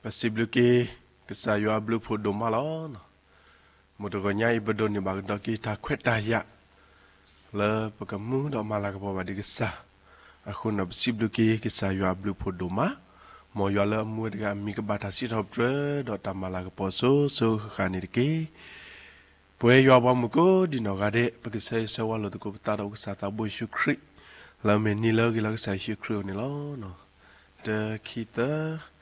ပစံးဘျုးက့ၤ ကစၢ်ယွၤအဘျုးအဖှိၣ်ဒိၣ်မးလီၤ. မုၢ်တဂီၤညါအံၤ ပဒိးန့ၢ်ဘၣ်ကဒီးက့ၤတၢ်ခွဲးတၢ်ယာ် လၢပကမူဒီးမၤလၤကပီၤဘၣ်ဒံးကစၢ်. အဃိန့ၣ် ပစံးဘျုးက့ၤ ကစၢ်ယွၤအဘျုးအဖှိၣ်ဒိၣ်မး, မ်ယွၤလၢအမူဝဲတဂၤအမံၤကဘၣ်တၢ်စံးထီၣ်ပတြၢၤ ဒီးတၢ်မၤလၤကပီၤစိၤစိၤဃၣ်ဃၣ်န့ၣ်တက့ၢ်. ပဝဲယွၤပှၤမုၣ်ကိးဒံနီၢ်ဂၤဒဲး ပကဆၢဂ့ၤဆၢဝါလိာ်သကိးပသးဒီးကစၢ်သးဘိယ့ၣ်ၡူးခရံာ် လၢအမ့ၢ်နံၤလၢအဂ့ၤလၢကစၢ်ယ့ၣ်ၡူးခရံာ်အအိၣ်န့ၣ်လီၤ. တခံသၢ,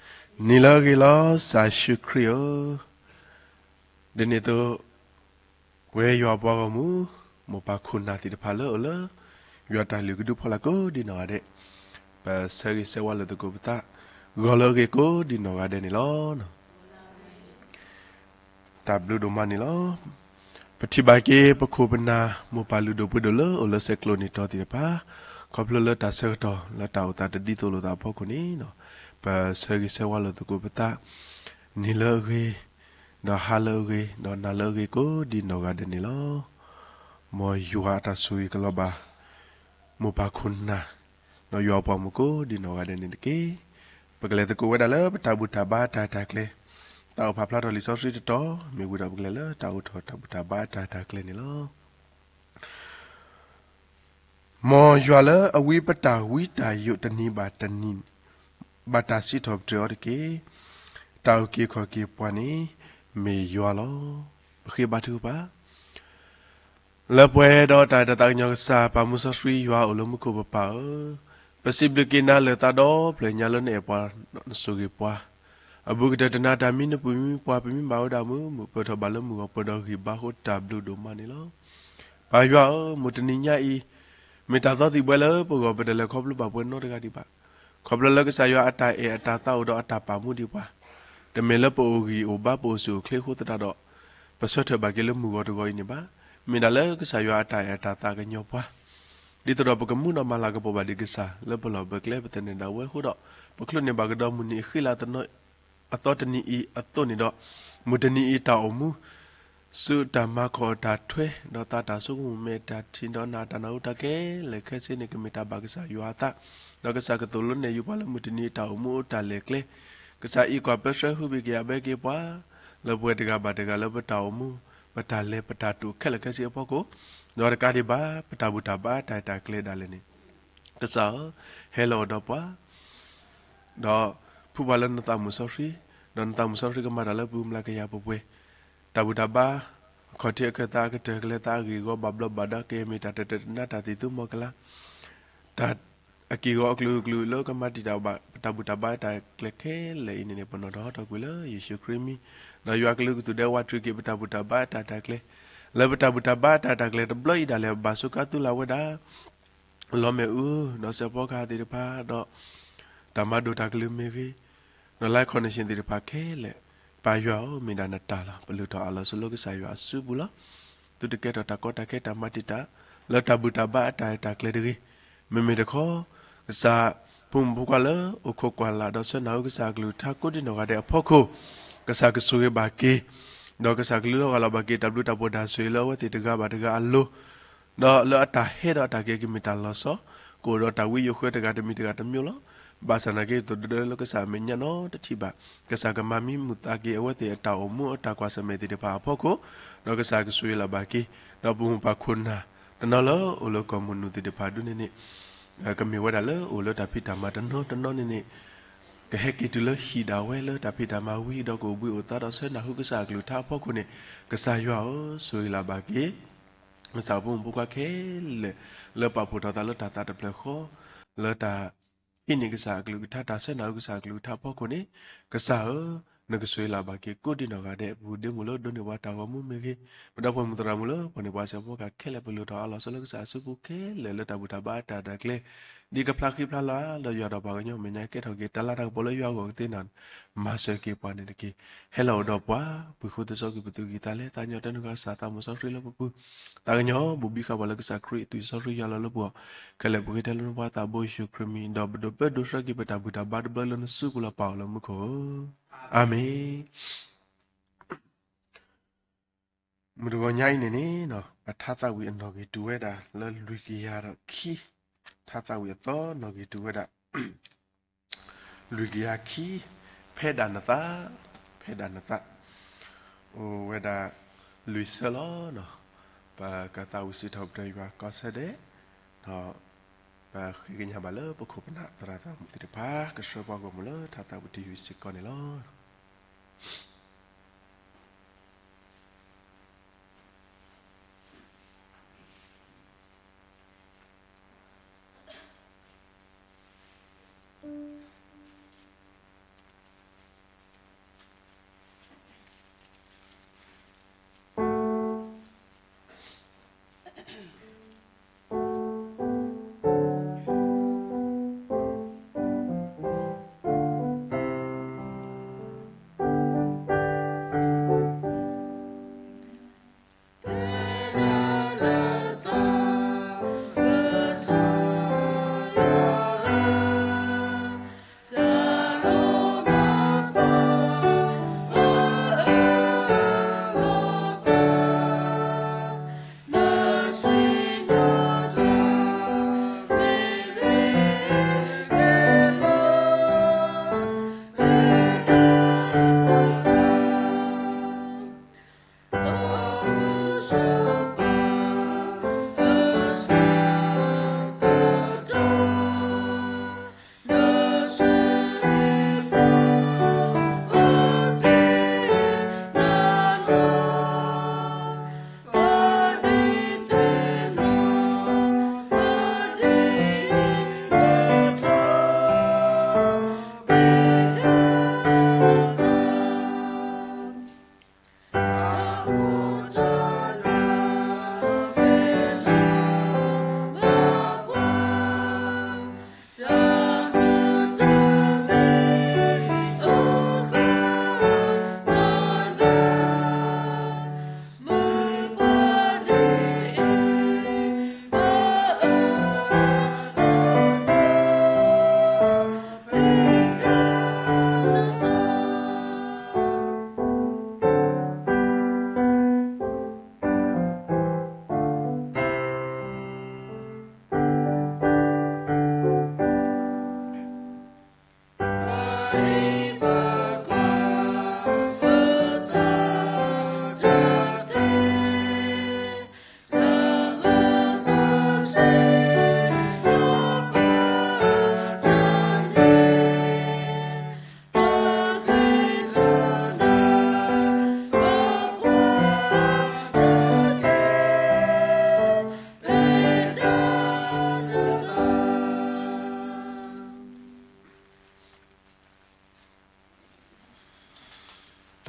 နံၤလၢအဂ့ၤလီၤ ကစၢ်ယ့ၣ်ၡူးခရံာ်ဧၢ. ဒ်န့ၣ်အသိး ပဝဲယွၤပှၤဂီၢ်မုၢ် မိၢ်ပၢ်ခိၣ်နၢ်သ့ၣ်တဖၣ်လၢအအိၣ်လၢ ယွၤတၢ်လုၢ်ကဒုဖီလာ်ကိးဒံနီၢ်ဂၤဒဲး ပဆၢဂ့ၤဆၢဝါလိာ်သကိးပသး ဂီၤလၢအဂ့ၤကိးဒံနီၢ်ဂၤဒဲးန့ၣ်လီၤ. တၢ်ဘျုးဒိၣ်မးန့ၣ်လီၤ. ပထံၣ်ဘၣ်က့ၤ ပခိၣ်ပနၢ် မိၢ်ပၢ်လုၢ်ဒိၣ်ပှ့ၤဒိၣ်လၢအိၣ်လၢဆဲးကျိးနံၣ်တီၤသ့ၣ်တဖၣ် ခီဖျိလၢတၢ်ဆၢကတီၢ်လၢတၢ်အိၣ်သးတဒ်သိးလိာ်သးအဖီခိၣ်န့ၣ် ပဆၢဂ့ၤဆၢဝါလိာ်သကိးပသး နံၤလၢအဂ့ၤ, ဒီးဟါလၢအဂ့ၤ, ဒီးနၤလၢအဂ့ၤကိးဒံနီၢ်ဂၤဒဲးန့ၣ်လီၤ. မ်ယွၤအတၢ်ဆိၣ်ဂ့ၤကလီၤဘၣ် မိၢ်ပၢ်ခိၣ်နၢ် ဒီးယွၤပှၤမုၣ်ကိးဒံနီၢ်ဂၤဒဲးန့ၣ်တက့ၢ်. ပကလဲၤသကိးဝဲဒၣ်လၢပတၢ်ဘူၣ်တၢ်ဘါအတၢ်ရဲၣ်တၢ်ကျဲၤ, တၢ်အိၣ်ဖးဖျါထီၣ်လံာ်စီဆှံတတီၤ မ့ၢ်ဝံၤဒီးပကလဲၤလၢတၢ်အိၣ်ထီၣ်တၢ်ဘူၣ်တၢ်ဘါအတၢ်ရဲၣ်တၢ်ကျဲၤန့ၣ်လီၤ. မ်ယွၤလၢအဝံပတၢ်ဝံတၢ်ယိးတနံၤဘၣ်တနံၤ ဘၣ်တၢ်စံးထီၣ်ပတြၢၤအီၤတက့ၢ်. တၢ်အုၣ်က့ၤခီၣ်က့ၤပှၤန့ၣ် မ့ၢ်ယွၤလီၤ. ပဃ့ဘါထုကဖၣ် လၢပှဲၤဒီးတၢ်အဲၣ်တၢ်သးကညီၤကစၢ် ပၢ်မူစီဆှံ ယွၤအိၣ်လၢမူခိၣ်ပပၢ်ဧၢ, ပစံးဘျုးက့ၤနၤလၢာ်သးဒီဖျၢၣ်ညါလၢနအဲၣ်ပှၤ နဆိၣ်ဂ့ၤပှၤ အဘူးကတၢၢ်တနၤတၢ်မံနပူၤမံပှၤ ပမံဘၣ်ဝဲဒၣ်မုာ်မုာ် ပၢၢ်ထီၣ်ဘၣ်လၢမုၢ်ဂီၤပှဲၤဒီးဂံၢ်ဘါအဃိ တၢ်ဘျုးဒိၣ်မးန့ၣ်လီၤ. ပၢ်ယွၤဧၢ, မုၢ်တနံၤညါအံၤ မ့ၢ်တၢ်သီသံၣ်ဘှဲလၢပဂီၢ် ပတလဲၤခီဖျိဘၣ်ပှဲၤနီတဂၤဒံးဘၣ်. ခီဖျိလၢကစၢ်ယွၤအတၢ်အဲၣ်အတၢ်သးအိၣ်ဒီးအတၢ်ပာ်မူဒံးပှၤ, တမ့ၢ်လၢပအိၣ်ဂံၢ်အိၣ်ဘါပအိၣ်ဆူၣ်အိၣ်ချ့အဃိသတးဒီး ပဆၢထၢၣ်ဘၣ်က့ၤလၢမုၢ်ဂီၤတဂီၤအံၤန့ၣ်ဘၣ်. မ့ၢ်ဒၣ်လၢကစၢ်ယွၤအတၢ်အဲၣ်အတၢ်သးကညီၤပှၤ ဒ်သိးဒီးပကမူဒီးမၤလၤကပီၤဘၣ်ဒံးကစၢ် လၢပလီၢ်ပကျဲပသန့ၤဒၣ်ဝဲအဃိဒီး ပချိၣ်န့ၢ်ဘၣ်ကဒီးမုၢ်နံၤအဃံလၤအသီတနံၤအံၤအသိးန့ၣ်ဒီး မုၢ်တနံၤအံၤတၢ်အိၣ်မူ ဆူတၢ်မၤခီၣ်အတၢ်ထွဲ ဒီးသးတၢ်ဆိကမိၣ်မဲာ်တၢ်ထံၣ် ဒီးနၢ်တၢ်နၢ်ဟူတၢ်ခဲလၢာ်ခဲဆ့န့ၣ် ကမ့ၢ်တၢ်ဘၣ်ကစၢ်ယွၤအသး, ဒီးကစၢ်ကသိၣ်လိနဲၣ်ယုာ်ပှၤလၢမုၢ်တနံၤအံၤတၢ်အိၣ်မူအိၣ်တၢ်လဲၤကျဲ, ကစၢ်အံးကွၢ်ပၢဆှၢဟုဘံၣ်ကယာ်ဘၢက့ၤပှၤ လၢပဝဲတဂၤဘၣ်တဂၤလၢပတၢ်အိၣ်မူ ပတၢ်လဲၤပတၢ်တိာ်ခဲလၢာ်ခဲဆ့အဖီခိၣ်, ဒီးတကးဒံးဘၣ် ပတၢ်ဘူၣ်တၢ်ဘါတၢ်ရဲၣ်တၢ်ကျဲၤဒၣ်လဲာ်န့ၣ် ကစၢ်ဧၢ, ဟဲလီၤအိၣ်ဒီးပှၤ ဒီးဖှူပှၤလၢနသးမုၣ်စီဆှံ, ဒီးနသးမုၣ်စီဆှံကမၤတၢ်လၢပူၤမျးကယၤပှဲၤပှဲၤ, တၢ်ဘူၣ်တၢ်ဘါ အခီၣ်ထံးအခၢၣ်သး အကတၢၢ်ကလဲၤသး အဂ့ၢ်အဂီၢ်ဘၣ်ဘျီးဘၣ်ဒါ ကမ့ၢ်တၢ်တတၢၢ်တနါ တၢ်သံၣ်သူမီၤကလၤ တၢ်အက့ၢ်အဂီၤအကလုာ်ကလုာ်လၢကမၤတံာ်တာ်ဘၣ် ပတၢ်ဘူၣ်တၢ်ဘါတၢ်ရဲၣ်တၢ်ကျဲၤခဲလၢာ်အံၤန့ၣ်န့ၣ် ပနီၣ်ထီၣ်ဟီထီၣ်ကွံာ်လၢယ့ၣ်ၡူးခရံာ်မံၤ, ဒီးယွၤကလုၢ်ကထူၣ်ဒဲးဝးတြံးက့ၤ ပတၢ်ဘူၣ်တၢ်ဘါတၢ်ရဲၣ်တၢ်ကျဲၤ, လၢပတၢ်ဘူၣ်တၢ်ဘါတၢ်ရဲၣ်တၢ်ကျဲၤတဘျီအံၤဒၣ်လဲာ် ဘၣ်ဆိကါသူလၢ်ဝဲဒၣ် လီၤမဲာ်အူ ဒီးစဲးဖီကဟၣ်သ့ၣ်တဖၣ် ဒီးတၢ်မၤဒိၣ်တၢ်ကလုၢ်မ့ၢ်ဂ့ၤ, ဒီး live connection သ့ၣ်တဖၣ်ခဲလၢာ်, ပၢ်ယွၤဧၢ, မ့ၢ်ဒၣ်နတၢ်လီၤ. ပလုၢ်ထီၣ်အးလီၤဆိလၢကစၢ်ယွၤအစုပူၤလီၤ. သုတကဲထီၣ်တၢ်ကီတၢ်ခဲတၢ်မၤတံာ်တာ် လၢတၢ်ဘူၣ်တၢ်ဘါအတၢ်ရဲၣ်တၢ်ကျဲၤတဂ့ၤ. မ့မ့ၢ်တခီ ကစၢ်ဖိမုၣ်ဖိခွါလၢအိၣ်ခိးကွၢ်လၢ် ဒီးဆၢနၢ်ဟူကစၢ်အကလုၢ်ကထါကိးဒံနီၢ်ဂၤဒဲးအဖီခိၣ်, ကစၢ်ကဆိၣ်ဂ့ၤဘၣ်က့ၤ, ဒီးကစၢ်ကလူလီၤဂာ်လီၤဘၣ်က့ၤ တၢ်ဘျုးတၢ်ဖှိၣ်တၢ်ဆိၣ်ဂ့ၤလၢအဝဲသ့ၣ်တဂၤဘၣ်တဂၤအလိၤ ဒီးလၢအတၢ်ဟဲဒီးအတၢ်က့ၤကမ့ၢ်တၢ်လီၤဆီ, ကအိၣ်ဒီးတၢ်ဝံယိာ်ဃၢတဂၤတမံၤတဂၤတမံၤလီၤ. ဘၣ်ဆၣ်နာ်က့ သိၣ်ဒၢလၢကစၢ်အမဲာ်ညါနီတထံၣ်ဘၣ်. ကစၢ်ကမၤမံမုာ်သးက့ၤအဝဲသ့ၣ်အတၢ်အိၣ်မူအတၢ်ကွၢ်ဆၢၣ်မဲာ်သ့ၣ်တဖၣ်အဖီခိၣ်, ဒီးကစၢ်ကဆိၣ်ဂ့ၤလီၤဘၣ်က့ၤ, ဒီးပမိၢ်ပၢ်ခိၣ်နၢ် တနီၤလၢအိၣ်လၢကီၢ်မုၢ်နုာ်သ့ၣ်တဖၣ်ဒ်န့ၣ်န့ၣ် ကမ့ၢ်ဝဲဒၣ်လၢအိၣ်လၢတၢ်ဖံးတၢ်မၤတနီၤတနီၤန့ၣ်န့ၣ် ကဟဲက့ၤတုၤလၢဟံၣ်ဒၣ်ဝဲလၢတၢ်ဖံးတၢ်မၤဝံၤဒီးကအိၣ်ဘှံးအိၣ်သါဒီးဆၢနၢ်ဟူကစၢ်အကလုၢ်ကထါအဖီခိၣ်န့ၣ် ကစၢ်ယွၤဧၢ ဆိၣ်ဂ့ၤလီၤဘၣ်က့ၤ ကစၢ်ဖိမုၣ်ဖိခွါခဲလၢာ် လၢပာ်ဖှိၣ်ထီၣ်သးလၢတၢ်သးတဖျၢၣ်ဃီ လၢတၢ်ဟံးန့ၢ်ကစၢ်အကလုၢ်ကထါ တၢ်ဆၢနၢ်ဟူကစၢ်အကလုၢ်ကထါအဖီခိၣ်န့ၣ် ကစၢ်ဧၢ နကဆိၣ်ဂ့ၤလီၤဘၣ်က့ၤကိးဒံနီၢ်ဂၤဒဲး ပူၤဒ့မုၣ်လၢဒိးန့ၢ်ပှၤတၢ်ဂီၤမူမ့ၢ်ဂ့ၤ, ပဒီပုၢ်ဝဲၢ်မုၣ်သရၣ်မုၣ်လၢပှၤန့ၢ်ပှၤစဲးဖီကဟၣ်ခဲလၢာ် ပလုၢ်ထီၣ်အးလီၤဆိလၢကစၢ်အစုပူၤခဲလၢာ် လၢတၢ်ဘူၣ်တၢ်ဘါတၢ်ရဲၣ်တၢ်ကျဲၤ ဒ်ကဖျါဃံဖျါလၤလၢယွၤဒီးပှၤကညီမဲာ်ညါ ကဲထီၣ်က့ၤတၢ်လၤတၢ်ကပီၤလၢယွၤအဂီၢ်ကသ့နီၢ် မၤစၢၤက့ၤပှၤန့ၣ်တက့ၢ်. ဟဲလီၤအိၣ်ဒီးပှၤ ပှ့ၤဃုာ်သစီကွံာ်ပသူၣ်ကံၢ်သးလဲ သးကညီၤတၢ်နုာ်ဃာ်ကစၢ်သးမုၣ်စီဆှံလၢပပူၤ, သးကညီၤဘူးဘံဃာ်ပှၤလၢကစၢ်ခရံာ်အသွံၣ်စီဆှံယွၤလီၤလၢပဂီၢ်, ခဲလၢာ်ပဃ့ထဲလၢနဖိသးဘိယ့ၣ်ၡူးခရံာ်မံၤ ဒီးပဒိးပၢဒိးဆှၢက့ၤပတၢ်ဘူၣ်တၢ်ဘါတဘျီလၢနစုပူၤလီၤ ပၢ်အိၣ်လၢမူခိၣ်ဧၢ, အၤမ့ၣ်. မုၢ်တဂီၤညါအံၤန့ၣ်န့ၣ် ပထါသးဝံၣ်အနီၣ်ဂံၢ်တူၢ်ဝဲဒၣ်လၢလွံၢ်ကယၤဒီးခံ, ထါသးဝံၣ်အသီနီၣ်ဂံၢ်တူၢ်ဝဲဒၣ် လွံၢ်ကယၤခံ, ဖဲ ဖဲဒၣ်နသး, ဖဲဒၣ်နသး, အိၣ်ဝဲဒၣ်လွံၢ်ဆၢလီၤ. ပကသးဝံၣ်စံးထီၣ်ပတြၢၤယွၤကိးဆၢဒဲး, ဒီးပဃ့ကညးဘၣ်လၢပခိၣ်ပနၢ်သရၣ်သရၣ်မုၣ်သ့ၣ်တဖၣ် ကဆှၢပှၤဂီၢ်မုၢ်လၢထါသးဝံၣ်တယုၢ်စ့ၢ်ကီးန့ၣ်လီၤ.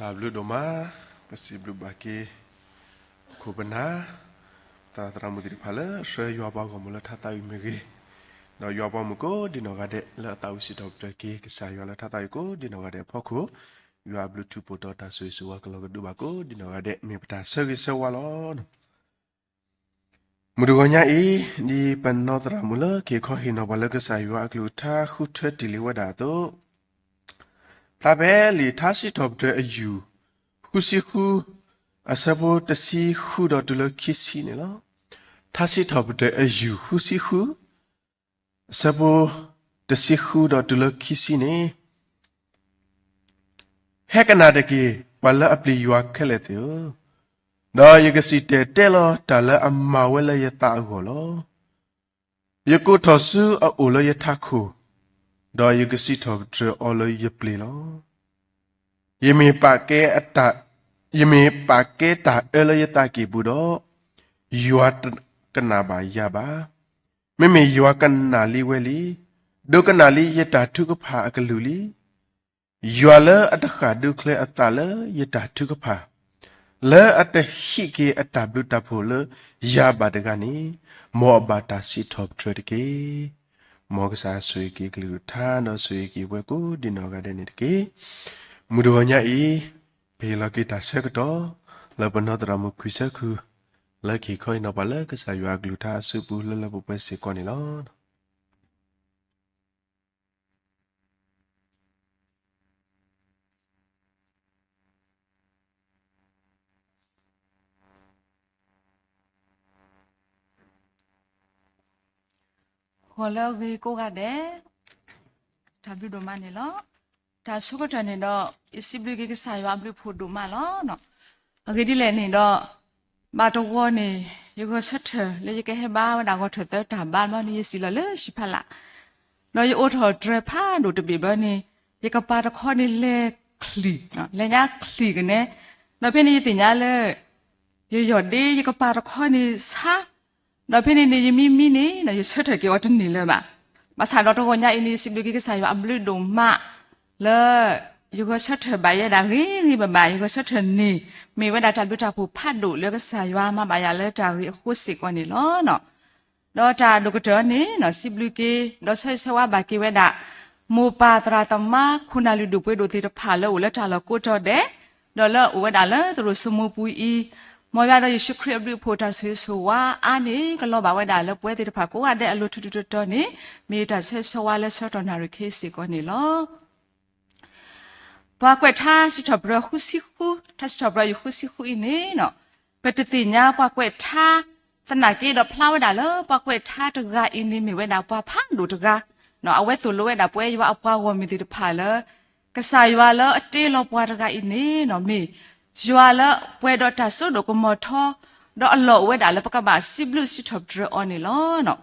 တၢ်ဘျုးဒိၣ်မး, ပစံးဘျုးဘၣ်က့ၤ ပခိၣ်ပနၢ် သရၣ်သရၣ်မုၣ်သ့ၣ်တဖၣ်လၢ ဆှၢယွၤပှၤဂီၢ်မုၢ်လၢထါသးဝံၣ်မ့ၢ်ဂ့ၤ, ဒီးယွၤပှၤမုၣ်ကိးဒံနီၢ်ဂၤဒဲး လၢအသးဝံၣ်စံးထီၣ်ပတြၢၤက့ၤ ကစၢ်ယွၤလၢထါသးဝံၣ်ကိးဒံနီၢ်ဂၤဒဲးအဖီခိၣ်, ယွၤအဘျုးထူးဖှိၣ်ဒီးတၢ်ဆိၣ်ဂ့ၤဆိၣ်ဝါကလီၤကဒုဘၣ်ကိးဒံနီၢ်ဂၤဒဲး မ့ၢ်ပတၢ်ဆၢဂ့ၤဆၢဝါလီၤ. မုၢ်တဂီၤညါအံၤ, ဒ်ပနီၢ်သရၣ်မုၣ်လၢက့ၤခီဟ့ၣ်နီၤပှၤလၢကစၢ်ယွၤအကလုၢ်ကထါဃုထၢတ့ၢ်လံဝဲဒၣ်အသိး, ဖျါဖဲလံာ်ထါစံးထီၣ်ပတြၢၤအယူၢ် ဃုဆံဃု, အဆၢဖိတဆံဃုဒီးတုၤလၢခံဆံန့ၣ်လီၤ. ထါစံးထီၣ်ပတြၢၤအယူၢ်ဃုဆံဃု, အဆၢဖိတဆံဃုဒီးတုၤလၢခံဆံန့ၣ်, ဟဲကနၣ်တက့ၢ် ပှၤလၢအပျံၤယွၤခဲလၢာ်သ့ၣ်ဧၢ, ဒီးယကစံၣ်တဲၤတဲလီၤတၢ်လၢအမၤဝဲလၢယသးအဂီၢ်လီၤ. ယကိးထီၣ်ဆူအအိၣ်လၢယထးခိၣ်, ဒီးယကစံးထီၣ်ပတြၢၤအီၤလၢယပျ့ၤလီၤ. ယမ့ၢ်ပာ်ကဲအတၢ်, ယမ့ၢ်ပာ်ကဲတၢ်အၢလၢယသးကံၢ်ပူၤဒီး, ယွၤတကနၣ်ဘၣ်ယၤဘၣ်. မ့မ့ၢ်ယွၤကနၣ်လံဝဲလံ, ဒိကနၣ်လံယတၢ်ထုကဖၣ်အကလုၢ်လံ. ယွၤလၢအတဃၣ်ဒုးချ့အသးလၢယတၢ်ထုကဖၣ်, လၢအတဟံးက့ၤအတၢ်ဘျုးတၢ်ဖှိၣ်လၢယၤဘၣ်တဂၤန့ၣ်, မ်အဘၣ်တၢ်စံးထီၣ်ပတြၢၤတက့ၢ်. မ်ကစၢ်ဆိၣ်ဂ့ၤက့ၤကလုၢ်ကထါဒီးဆိၣ်ဂ့ၤက့ၤဝဲကိးဒံနီၢ်ဂၤဒဲးန့ၣ်တက့ၢ်. မုၢ်တဂီၤညါအံၤ, ပဟ့ၣ်လီၤက့ၤတၢ်ဆၢကတီၢ် လၢပနီၢ်သရၣ်မုၣ်ခွံဆၢခု, လၢကဟ့ၣ်ခီဟ့ၣ်နီၤပှၤလၢကစၢ်ယွၤအကလုၢ်ကထါအစုပူၤလၢလၢပှဲၤပှဲၤစ့ၢ်ကီးန့ၣ်လီၤ. ဂီၤလၢအဂ့ၤကိးဂၤဒဲး, တၢ်ဘျုးဒိၣ်မးန့ၣ်လီၤ. တၢ်ဆိကတၢၢ်န့ၣ်ဒီး ယစံးဘျုးက့ၤကစၢ်ယွၤအဘျုးအဖှိၣ်ဒိၣ်မးလီၤ. အဂ့ၢ်ဒ်လဲၣ်န့ၣ်ဒီး ဘၣ်တဝီန့ၣ် ယဂဲၤဆၢထၢၣ်လၢယကဟဲဘါဝဲဒၣ်ဂီၤထၢၣ်သၢတၢ်ဘါဘျီန့ၣ် ယစံးလီၤလၢဟံၣ်ဖးလၢ်, ဒီးယအိးထီၣ်တြဲၤဖးဒိၣ်တဘ့ၣ်ဘျီန့ၣ် ယကပၤတခီန့ၣ်လဲၤချံၣ်, လဲၤညါချံၣ်ကနဲ, ဒီးဖဲန့ၣ်ယသ့ၣ်ညါလၢ ယယီၢ်ဒ့ယကပၤတခီန့ၣ်ဆါ, ဒီးဖဲန့ၣ်န့ၣ် ယမံမံန့ၣ် ယဆၢထၢၣ်က့ၤအီၤတန့ၢ်လၢၤဘၣ်. ဘၣ်ဆၣ်ဒီးတဂီၤညါအံၤန့ၣ် ယစံးဘျုးက့ၤကစၢ်ယွၤအဘျုးဒိၣ်မး လၢ ယဂဲၤဆၢထၢၣ်ဘၣ်ယဲဒၣ်ဂ့ၤဂ့ၤဘၣ်ဘၣ်, ယဂဲၤဆၢထၢၣ်န့ၣ် မ့ၢ်ဝဲဒၣ်တၢ်ဘျုးတၢ်ဖှိၣ်ဖးဒိၣ်လၢကစၢ်ယွၤမၤဘၣ်ယၤလၢတၢ်ဂ့ၤအဃိစ့ၢ်ကီးန့ၣ်လီၤ. ဒီးတၢ်ဒိၣ်ကတၢၢ်န့ၣ် စံးဘျုးက့ၤ ဒီးဆၢဂ့ၤဆၢဝါဘၣ်က့ၤဝဲဒၣ် မိၢ်ပၢ်သရၣ်သမါ ခိၣ်နၢ်လုၢ်ဒိၣ်ပှ့ၤဒိၣ်သ့ၣ်တဖၣ်လၢအိၣ်လၢတၢ်လီၢ်ကိးတီၤဒဲး, ဒီးလၢအိၣ်ဝဲဒၣ်လၢသရိာ်စိမိပူၤအံၤ, မ်ယွၤဒီးယ့ၣ်ၡူးခရံာ်အဘျုးအဖှိၣ်တၢ်ဆိၣ်ဂ့ၤဆိၣ်ဝါအါန့ၣ် ကလီၤဘၣ်ဝဲဒၣ်လၢပဝဲသ့ၣ်တဖၣ်ကိးဂၤဒဲးအလိၤထူထူတီတီန့ၣ် မ့ၢ်တၢ်ဆၢဂ့ၤဆၢဝါလၢဆၢကတီၢ်နၣ်ရံၣ်ခဲအံၤစ့ၢ်ကီးန့ၣ်လီၤ. ပှၤကွဲးထါစံးထီၣ်ပတြၢၤဃုဆံဃု, ထါစံးထီၣ်ပတြၢၤယဃုဆံဃုအံၤန့ၣ် ပတသ့ၣ်ညါပှၤကွဲးထါ သနာ်က့ဒီးဖျါဝဲဒၣ်လၢ ပှၤကွဲးထါတဂၤအံၤန့ၣ် မ့ၢ်ဝဲဒၣ်ပှၤဖးဒိၣ်တဂၤ, အဝဲသိၣ်လိဝဲဒၣ်ပဝဲယွၤအပှၤဂီၢ်မုၢ်သ့ၣ်တဖၣ်လၢ ကစၢ်ယွၤလၢအတ့လီၤပှၤတဂၤအံၤန့ၣ် မ့ၢ်ယွၤလၢပှဲၤဒီးတၢ်စိဒိၣ်ကမီၤထီ, ဒီးအလီၢ်အိၣ်ဝဲဒၣ်လၢပကဘၣ်စံးဘျုးစံးထီၣ်ပတြၢၤအီၤန့ၣ်လီၤ.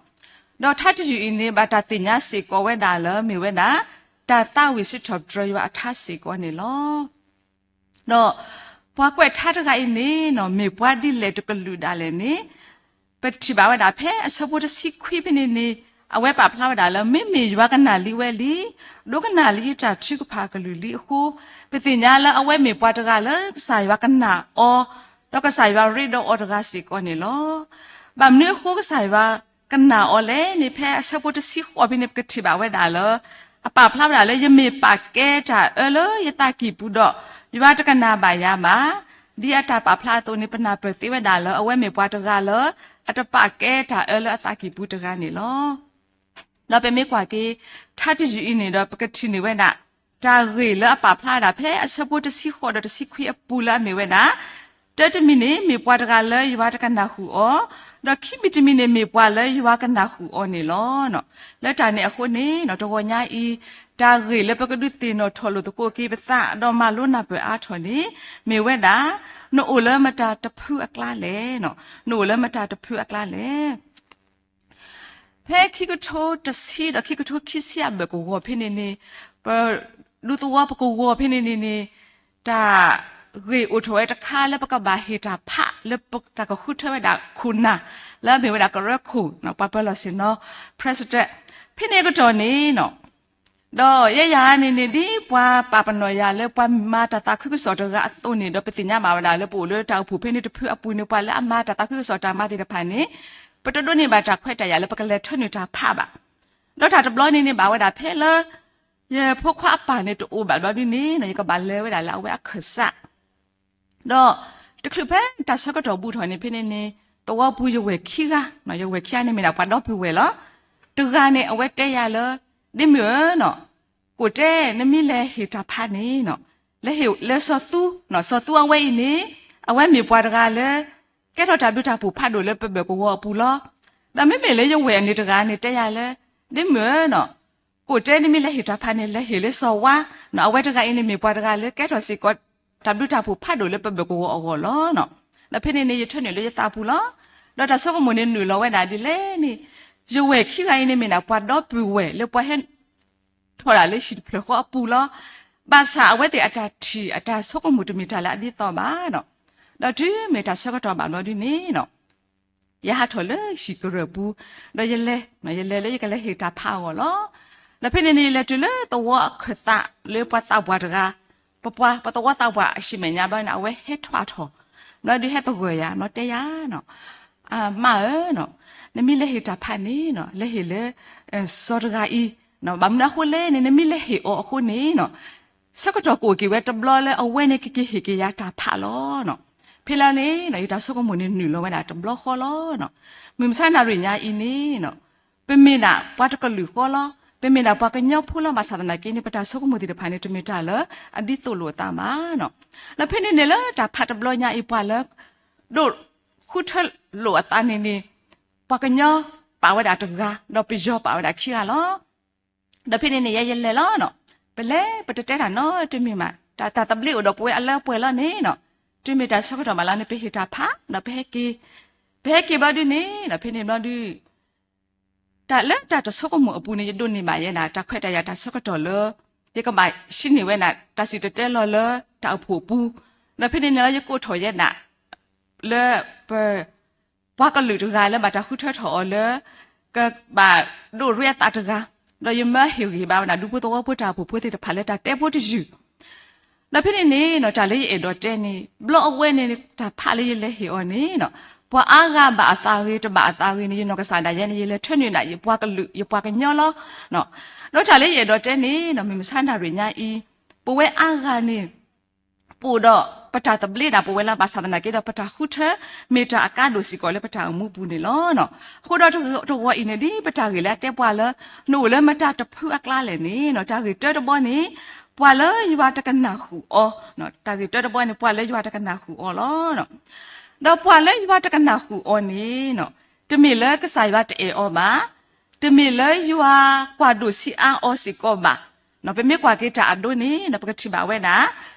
ဒီးထါတယုၢ်အံၤန့ၣ် ဘၣ်တၢ်သ့ၣ်ညါစ့ၢ်ကီးဝဲဒၣ်လၢ မ့ၢ်ဝဲဒၣ် တၢ်သးဝံၣ်စံးထီၣ်ပတြၢၤယွၤအထါစ့ၢ်ကီးန့ၣ်လီၤ. ဒီးပှၤကွဲးထါတဂၤအံၤန့ၣ် မ့ၢ်ပှၤဒ်လဲၣ်တကလုာ်ဒၣ်လဲာ်န့ၣ် ပထံၣ်ဘၣ်ဝဲဒၣ်ဖဲအဆၢဖိတဆံခွံဖဲန့ၣ်န့ၣ် အဝဲပာ်ဖျါဝဲဒၣ်လၢ မ့မ့ၢ်ယွၤကနာ်လံဝဲလံ, ဒိကနၣ်လံယတၢ်ထုကဖၣ်အကလုၢ်လံအဃိ, ပသ့ၣ်ညါလၢအဝဲမ့ၢ်ပှၤတဂၤလၢကစၢ်ယွၤကနာ်အီၤ, ဒီးကစၢ်ယွၤရ့ဒီးအီၤတဂၤစ့ၢ်ကီးန့ၣ်လီၤ. ဘၣ်မနုၤအဃိကစၢ်ယွၤကနာ်အီၤလဲၣ်န့ၣ် ဖဲအဆၢဖိတဆံဃိးဖဲန့ၣ် ပကထံၣ်ဘၣ်ဝဲဒၣ်လၢ အပာ်ဖျါဝဲဒၣ်လၢ ယမ့ၢ်ပာ်ကဲတၢ်အၢလၢယသးကံၢ်ပူၤဒီး ယွၤတကနာ်ဘၣ်ယၤဘၣ်. ဒ်အတၢ်ပာ်ဖျါအသိးန့ၣ် ပနၢ်ပၢၢ်သ့ဝဲဒၣ်လၢ အဝဲမ့ၢ်ပှၤတဂၤလၢ အတပာ်ကဲတၢ်အၢလၢအသးကံၢ်ပူၤတဂၤန့ၣ်လီၤ. ဒီးပမ့ၢ်ကွၢ်က့ၤ ထါတယုၢ်အံၤန့ၣ်ဒီး ပကထံၣ်န့ၢ်ဝဲဒၣ် တၢ်ဂ့ၢ်လၢအပာ်ဖျါဝဲဒၣ်ဖဲအဆၢဖိတဆံဃိးဒီးတဆံခွံအပူၤလၢအမ့ၢ်ဝဲဒၣ် တၢတမံၤန့ၣ် မ့ၢ်ပှၤတဂၤလၢယွၤတကနၣ်ဃုာ်အီၤ, ဒီးခံမံၤတမံၤန့ၣ် မ့ၢ်ပှၤလၢယွၤကနၣ်ဃုာ်အီၤန့ၣ်လီၤ. လၢတၢ်န့ၣ်အဃိန့ၣ် တဂီၤညါအံၤ တၢ်ဂ့ၢ်လၢပကဒုးသ့ၣ်နီၣ်ထီၣ်လိာ်သကိးက့ၤပသး ဒီးမၤလိနၢ်ပၢၢ်အါထီၣ်န့ၣ် မ့ၢ်ဝဲဒၣ် နအိၣ်လၢမတၤတဖုအကျါလဲၣ်, နအိၣ်လၢမတၤတဖုအကျါလဲၣ်. ဖဲခံကထိတဆံဒီးခံကထိခံဆံအဘၢၣ်ကဝီၤဖဲန့ၣ်န့ၣ် ပဒူသဝီပကဝီၤဖဲန့ၣ်န့ၣ်န့ၣ် တၢ်ဂ့ၢ်အိၣ်ထီၣ်ဝဲတခါလၢပကဘၣ်ဟ့ၣ်တၢ်ဖးလၢတၢ်ကဃုထၢဝဲဒၣ်ခိၣ်နၢ် လၢအမ့ၢ်ဝဲဒၣ်ကရၢခိၣ် ပှၤပၢၤလီၢ်ဆ့ၣ်နီၤ president ဖဲန့ၣ်အကတီၢ်န့ၣ် ဒီးယဲယၤန့ၣ်န့ၣ် ဒ်ပှၤပာ်ပနီၣ်ယၤလၢပှၤမၤတၢ်သးခုကစီၣ်တဂၤအသိးန့ၣ်ဒီး ပသ့ၣ်ညါဘၣ်ဝဲဒၣ်လၢပအိၣ်လၢတၢ်အိၣ်ဖှိၣ်ဖဲန့ၣ်တဖုအပူၤန့ၣ် ပှၤလၢအမၤတၢ်သးခုကစီၣ်တၢ်မၤသ့ၣ်တဖၣ်န့ၣ် ပတဒိးန့ၢ်ဘၣ်တၢ်ခွဲးတၢ်ယာ်လၢပကလဲၤထၢနုာ်တၢ်ဖးဘၣ်. ဒီးတၢ်တဘျီန့ၣ်န့ၣ် ဘၣ်ဝဲဒၣ်ဖဲလၢ ယဖိခွါအပၢ်န့ၣ်တအိၣ်ဘၣ်ဘျီဒ်န့ၣ် ယကဘၣ်လဲၤဝဲဒၣ်လၢအဝဲအခၢၣ်စး ဒီးတချုးဖဲတၢ်ဆၢကတီၢ်ဘူးထီၣ်န့ၣ်ဖဲန့ၣ်န့ၣ် သဝီပူၤယဝဲၢ်ခံဂၤ, ယဝဲၢ်ခံဂၤန့ၣ်မ့ၢ်ဒၣ်ပှၤဒီပုၢ်ဝဲၢ်လီၤ. တဂၤန့ၣ် အဝဲတဲယၤလၢ ဒ့မုၣ်ဧၢ, ကိၣ်တဲ နမ့ၢ်လဲၤဟ့ၣ်တၢ်ဖးန့ၣ် လဲၤဟ့ၣ်လၢစီၤသူ, စီၤသူအဝဲအံၤန့ၣ် အဝဲမ့ၢ်ပှၤတဂၤလၢ ကဲထီၣ်တၢ်ဘျုးတၢ်ဖှိၣ်ဖးဒိၣ်လၢပဘၢၣ်ကဝီၤအပူၤလီၤ. ဒီးမ့မ့ၢ်လၢယဝဲၢ်အန့ၣ်တဂၤန့ၣ် တဲယၤလၢ ဒ့မုၣ်ဧၢ, ကိၣ်တဲ နမ့ၢ်လဲၤဟ့ၣ်တၢ်ဖးန့ၣ် လဲၤဟ့ၣ်လၢစီၤဝါ, အဝဲတဂၤအံၤန့ၣ်မ့ၢ်ပှၤတဂၤလၢကဲထီၣ်စ့ၢ်ကီး တၢ်ဘျုးတၢ်ဖှိၣ်ဖးဒိၣ်လၢပဘၢၣ်ကဝီၤအဂီၢ်လီၤ. ဒီးဖဲန့ၣ်န့ၣ် ယထၢနုာ်လၢယသးပူၤလီၤ. ဒီးတၢ်ဆိကမိၣ်န့ၣ်နုာ်လီၤဝဲဒၣ်ဒ်လဲၣ်န့ၣ်, ယဝဲၢ်ခံဂၤအံၤန့ၣ်မ့ၢ်ဒၣ်ပှၤဒီပုၢ်ဝဲၢ်လၢပှၤဟဲထီၣ်ဒၣ်လၢဟံၣ်တဖျၢၣ်ဃီအပူၤလီၤ. ဘၣ်ဆၣ်အဝဲသ့ၣ်အတၢ်ထံၣ်အတၢ်ဆိကမိၣ်တမ့ၢ်တၢ်လၢအဒ်သိးဘၣ်. ဒီးတုၤမ့ၢ်တၢ်ဆၢကတီၢ်ဘၣ်ဘျီဒ်န့ၣ် ယဟးထီၣ်လၢဟံၣ်ကရၢၢ်ပူၤ, ဒီးယလဲၤ, ယလဲၤလၢယကလဲၤဟ့ၣ်တၢ်ဖးအဂီၢ်လီၤ. ဒီးဖဲန့ၣ်န့ၣ် ယလဲၤတုၤလၢသဝီအခၢၣ်သးလၢပှၤသးပှၢ်တဂၤ, ပပှၤ ပှၤသဝီသးပှၢ်အဟံၣ်မဲာ်ညါဘျီန့ၣ် အဝဲဟဲထွဲထီၣ်, ဘျီဒုးဟဲသဂၢၢ်ယၤ ဘျီတဲယၤ မါဧၢ, နမ့ၢ်လဲၤဟ့ၣ်တၢ်ဖးန့ၣ် လဲၤဟ့ၣ်လၢ စီၤတဂၤအံၤ, ဘၣ်မနုၤအဃိလဲၣ်န့ၣ် နမ့ၢ်လဲၤဟ့ၣ်အီၤအဃိန့ၣ် ဆၢကတီၢ်ကအိၣ်က့ၤဝဲတဘျီလၢအဝဲန့ၣ်ကက့ၤဟ့ၣ်က့ၤယၤတၢ်ဖးလီၤ. ဖဲလၢန့ၣ် ယတၢ်ဆိကမိၣ်န့ၣ်နုာ်လီၤဝဲဒၣ်တဘျီဃီလီၤ. မုၢ်မဆါနၣ်ရံၣ်ညါအံၤန့ၣ် ပမ့ၢ်ဒၣ်ပှၤတကလုာ်ဃီလီၤ. ပမ့ၢ်ဒၣ်ပှၤကညီဖိလီၤ. ဘၣ်ဆၣ်သနာ်က့န့ၣ် ပတၢ်ဆိကမိၣ်သ့ၣ်တဖၣ်န့ၣ် တမ့ၢ်တၢ်လၢအဒ်သိးလိာ်အသးဘၣ်. ဒီးဖဲန့ၣ်န့ၣ်လၢတၢ်ဖးတဘျီညါအံၤ ပှၤလၢဒိၣ်ဃုထၢလိာ်အသးန့ၣ်န့ၣ် ပှၤကညီပာ်ဝဲဒၣ်တဂၤ, ဒီးပယီၤပာ်ဝဲဒၣ်ခံဂၤလီၤ. ဒီးဖဲန့ၣ်န့ၣ် ယဲယလဲၤလီၤ. ပလဲၤပတတဲတၢ်နီတမံၤမး, တၢ် တၢ်သဘျ့အိၣ်ဒီးပဝဲအလၢပှဲၤလီၤန့ၣ်နီၤ, တုၤမ့ၢ်တၢ်ဆၢကတီၢ်ဘၣ်လီၤန့ၣ် ပဟ့ၣ်တၢ်ဖး ဒီးပဟဲက့ၤ, ပဟဲက့ၤဘျီဒုန့ၣ်နီၤ ဖဲန့ၣ်ဘျီဒု တၢ်လၢတၢ်တဆိကမိၣ်အပူၤန့ၣ် ယဒိးန့ၢ်ဘၣ်ယဲဒၣ် တၢ်ခွဲးတၢ်ယာ်တၢ်ဆၢကတီၢ်လၢ ယကဘၣ်ဟံးန့ၢ်ဝဲဒၣ် တၢ်စံၣ်တဲၤတဲလီၤလၢတၢ်အိၣ်ဖှိၣ်အပူၤ, ဒီးဖဲန့ၣ်န့ၣ်လီၤ ယကိးထီၣ်ယဲဒၣ် လၢပ ပှၤကလုာ်တဂၤလၢဘၣ်တၢ်ဃုထၢထီၣ်အီၤလၢ ကဘၣ်ဒိးရ့အသးတဂၤ, ဒီးယမၢဟ့ၣ်ဂံၢ်ဟ့ၣ်ဘါဝဲဒၣ် ဒူဖိသဝီဖိတၢ်အိၣ်ဖှိၣ်ဖိသ့ၣ်တဖၣ်လၢတၢ်တဲဖိတယုၢ် ဒီးဖဲန့ၣ်န့ၣ်နီၤ တၢ်လၢယအဲၣ်ဒိးတဲန့ၣ် ဘျီအဝဲန့ၣ် တၢ်ဖးလၢယလဲၤဟ့ၣ်အီၤန့ၣ်နီၤ ပှၤအါဂၤဘၣ်အသးဂ့ၤ တဘၣ်အသးဂ့ၤန့ၣ် ယနီၢ်ကစၢ်ဒၣ်ယဲန့ၣ် ယလဲၤထၢနုာ်ဒၣ် ယပှၤကလုာ် ယပှၤကညီလီၤ. ဒီးတၢ်လၢယအဲၣ်ဒိးတဲန့ၣ်နီၤ မုၢ်မဆါနၣ်ရံၣ်ညါအံၤ ပဝဲအါဂၤန့ၣ် ပအိၣ်ဒီးပတၢ်သဘျ့ဒၣ်ပဝဲလၢ ဘၣ်ဆၣ်သနာ်က့ဒီး ပတၢ်ဃုထၢ မ့ၢ်တၢ်အကါဒိၣ်စ့ၢ်ကီးလၢပတၢ်အိၣ်မူပူၤန့ၣ်လီၤ. အဃိဒီးတဂီၤအံၤန့ၣ် ဒ်ပတၢ်ဂ့ၢ်လၢအတဲပှၤလၢ နအိၣ်လၢမတၤတဖုအကျါလဲၣ်န့ၣ်နီၤ တၢ်ဂ့ၢ်တၢတဘီန့ၣ် ပှၤလၢယွၤတကနၣ်ဃုာ်အီၤ, တၢ်ဂ့ၢ်တၢတဘီန့ၣ် ပှၤလၢယွၤတကနၣ်ဃုာ်အီၤလီၤ. ဒီးပှၤလၢယွၤတကနၣ်ဃုာ်အီၤန့ၣ်နီၤ တမ့ၢ်လၢကစၢ်ယွၤတအဲၣ်အီၤဘၣ်, တမ့ၢ်လၢယွၤကွၢ်ဒိၣ်ဆံးအါအီၤစ့ၢ်ကီးဘၣ်. ပမ့ၢ်ကွၢ်က့ၤတၢ်အဒိန့ၣ်နီၤ ပကထံၣ်ဘၣ်ဝဲဒၣ်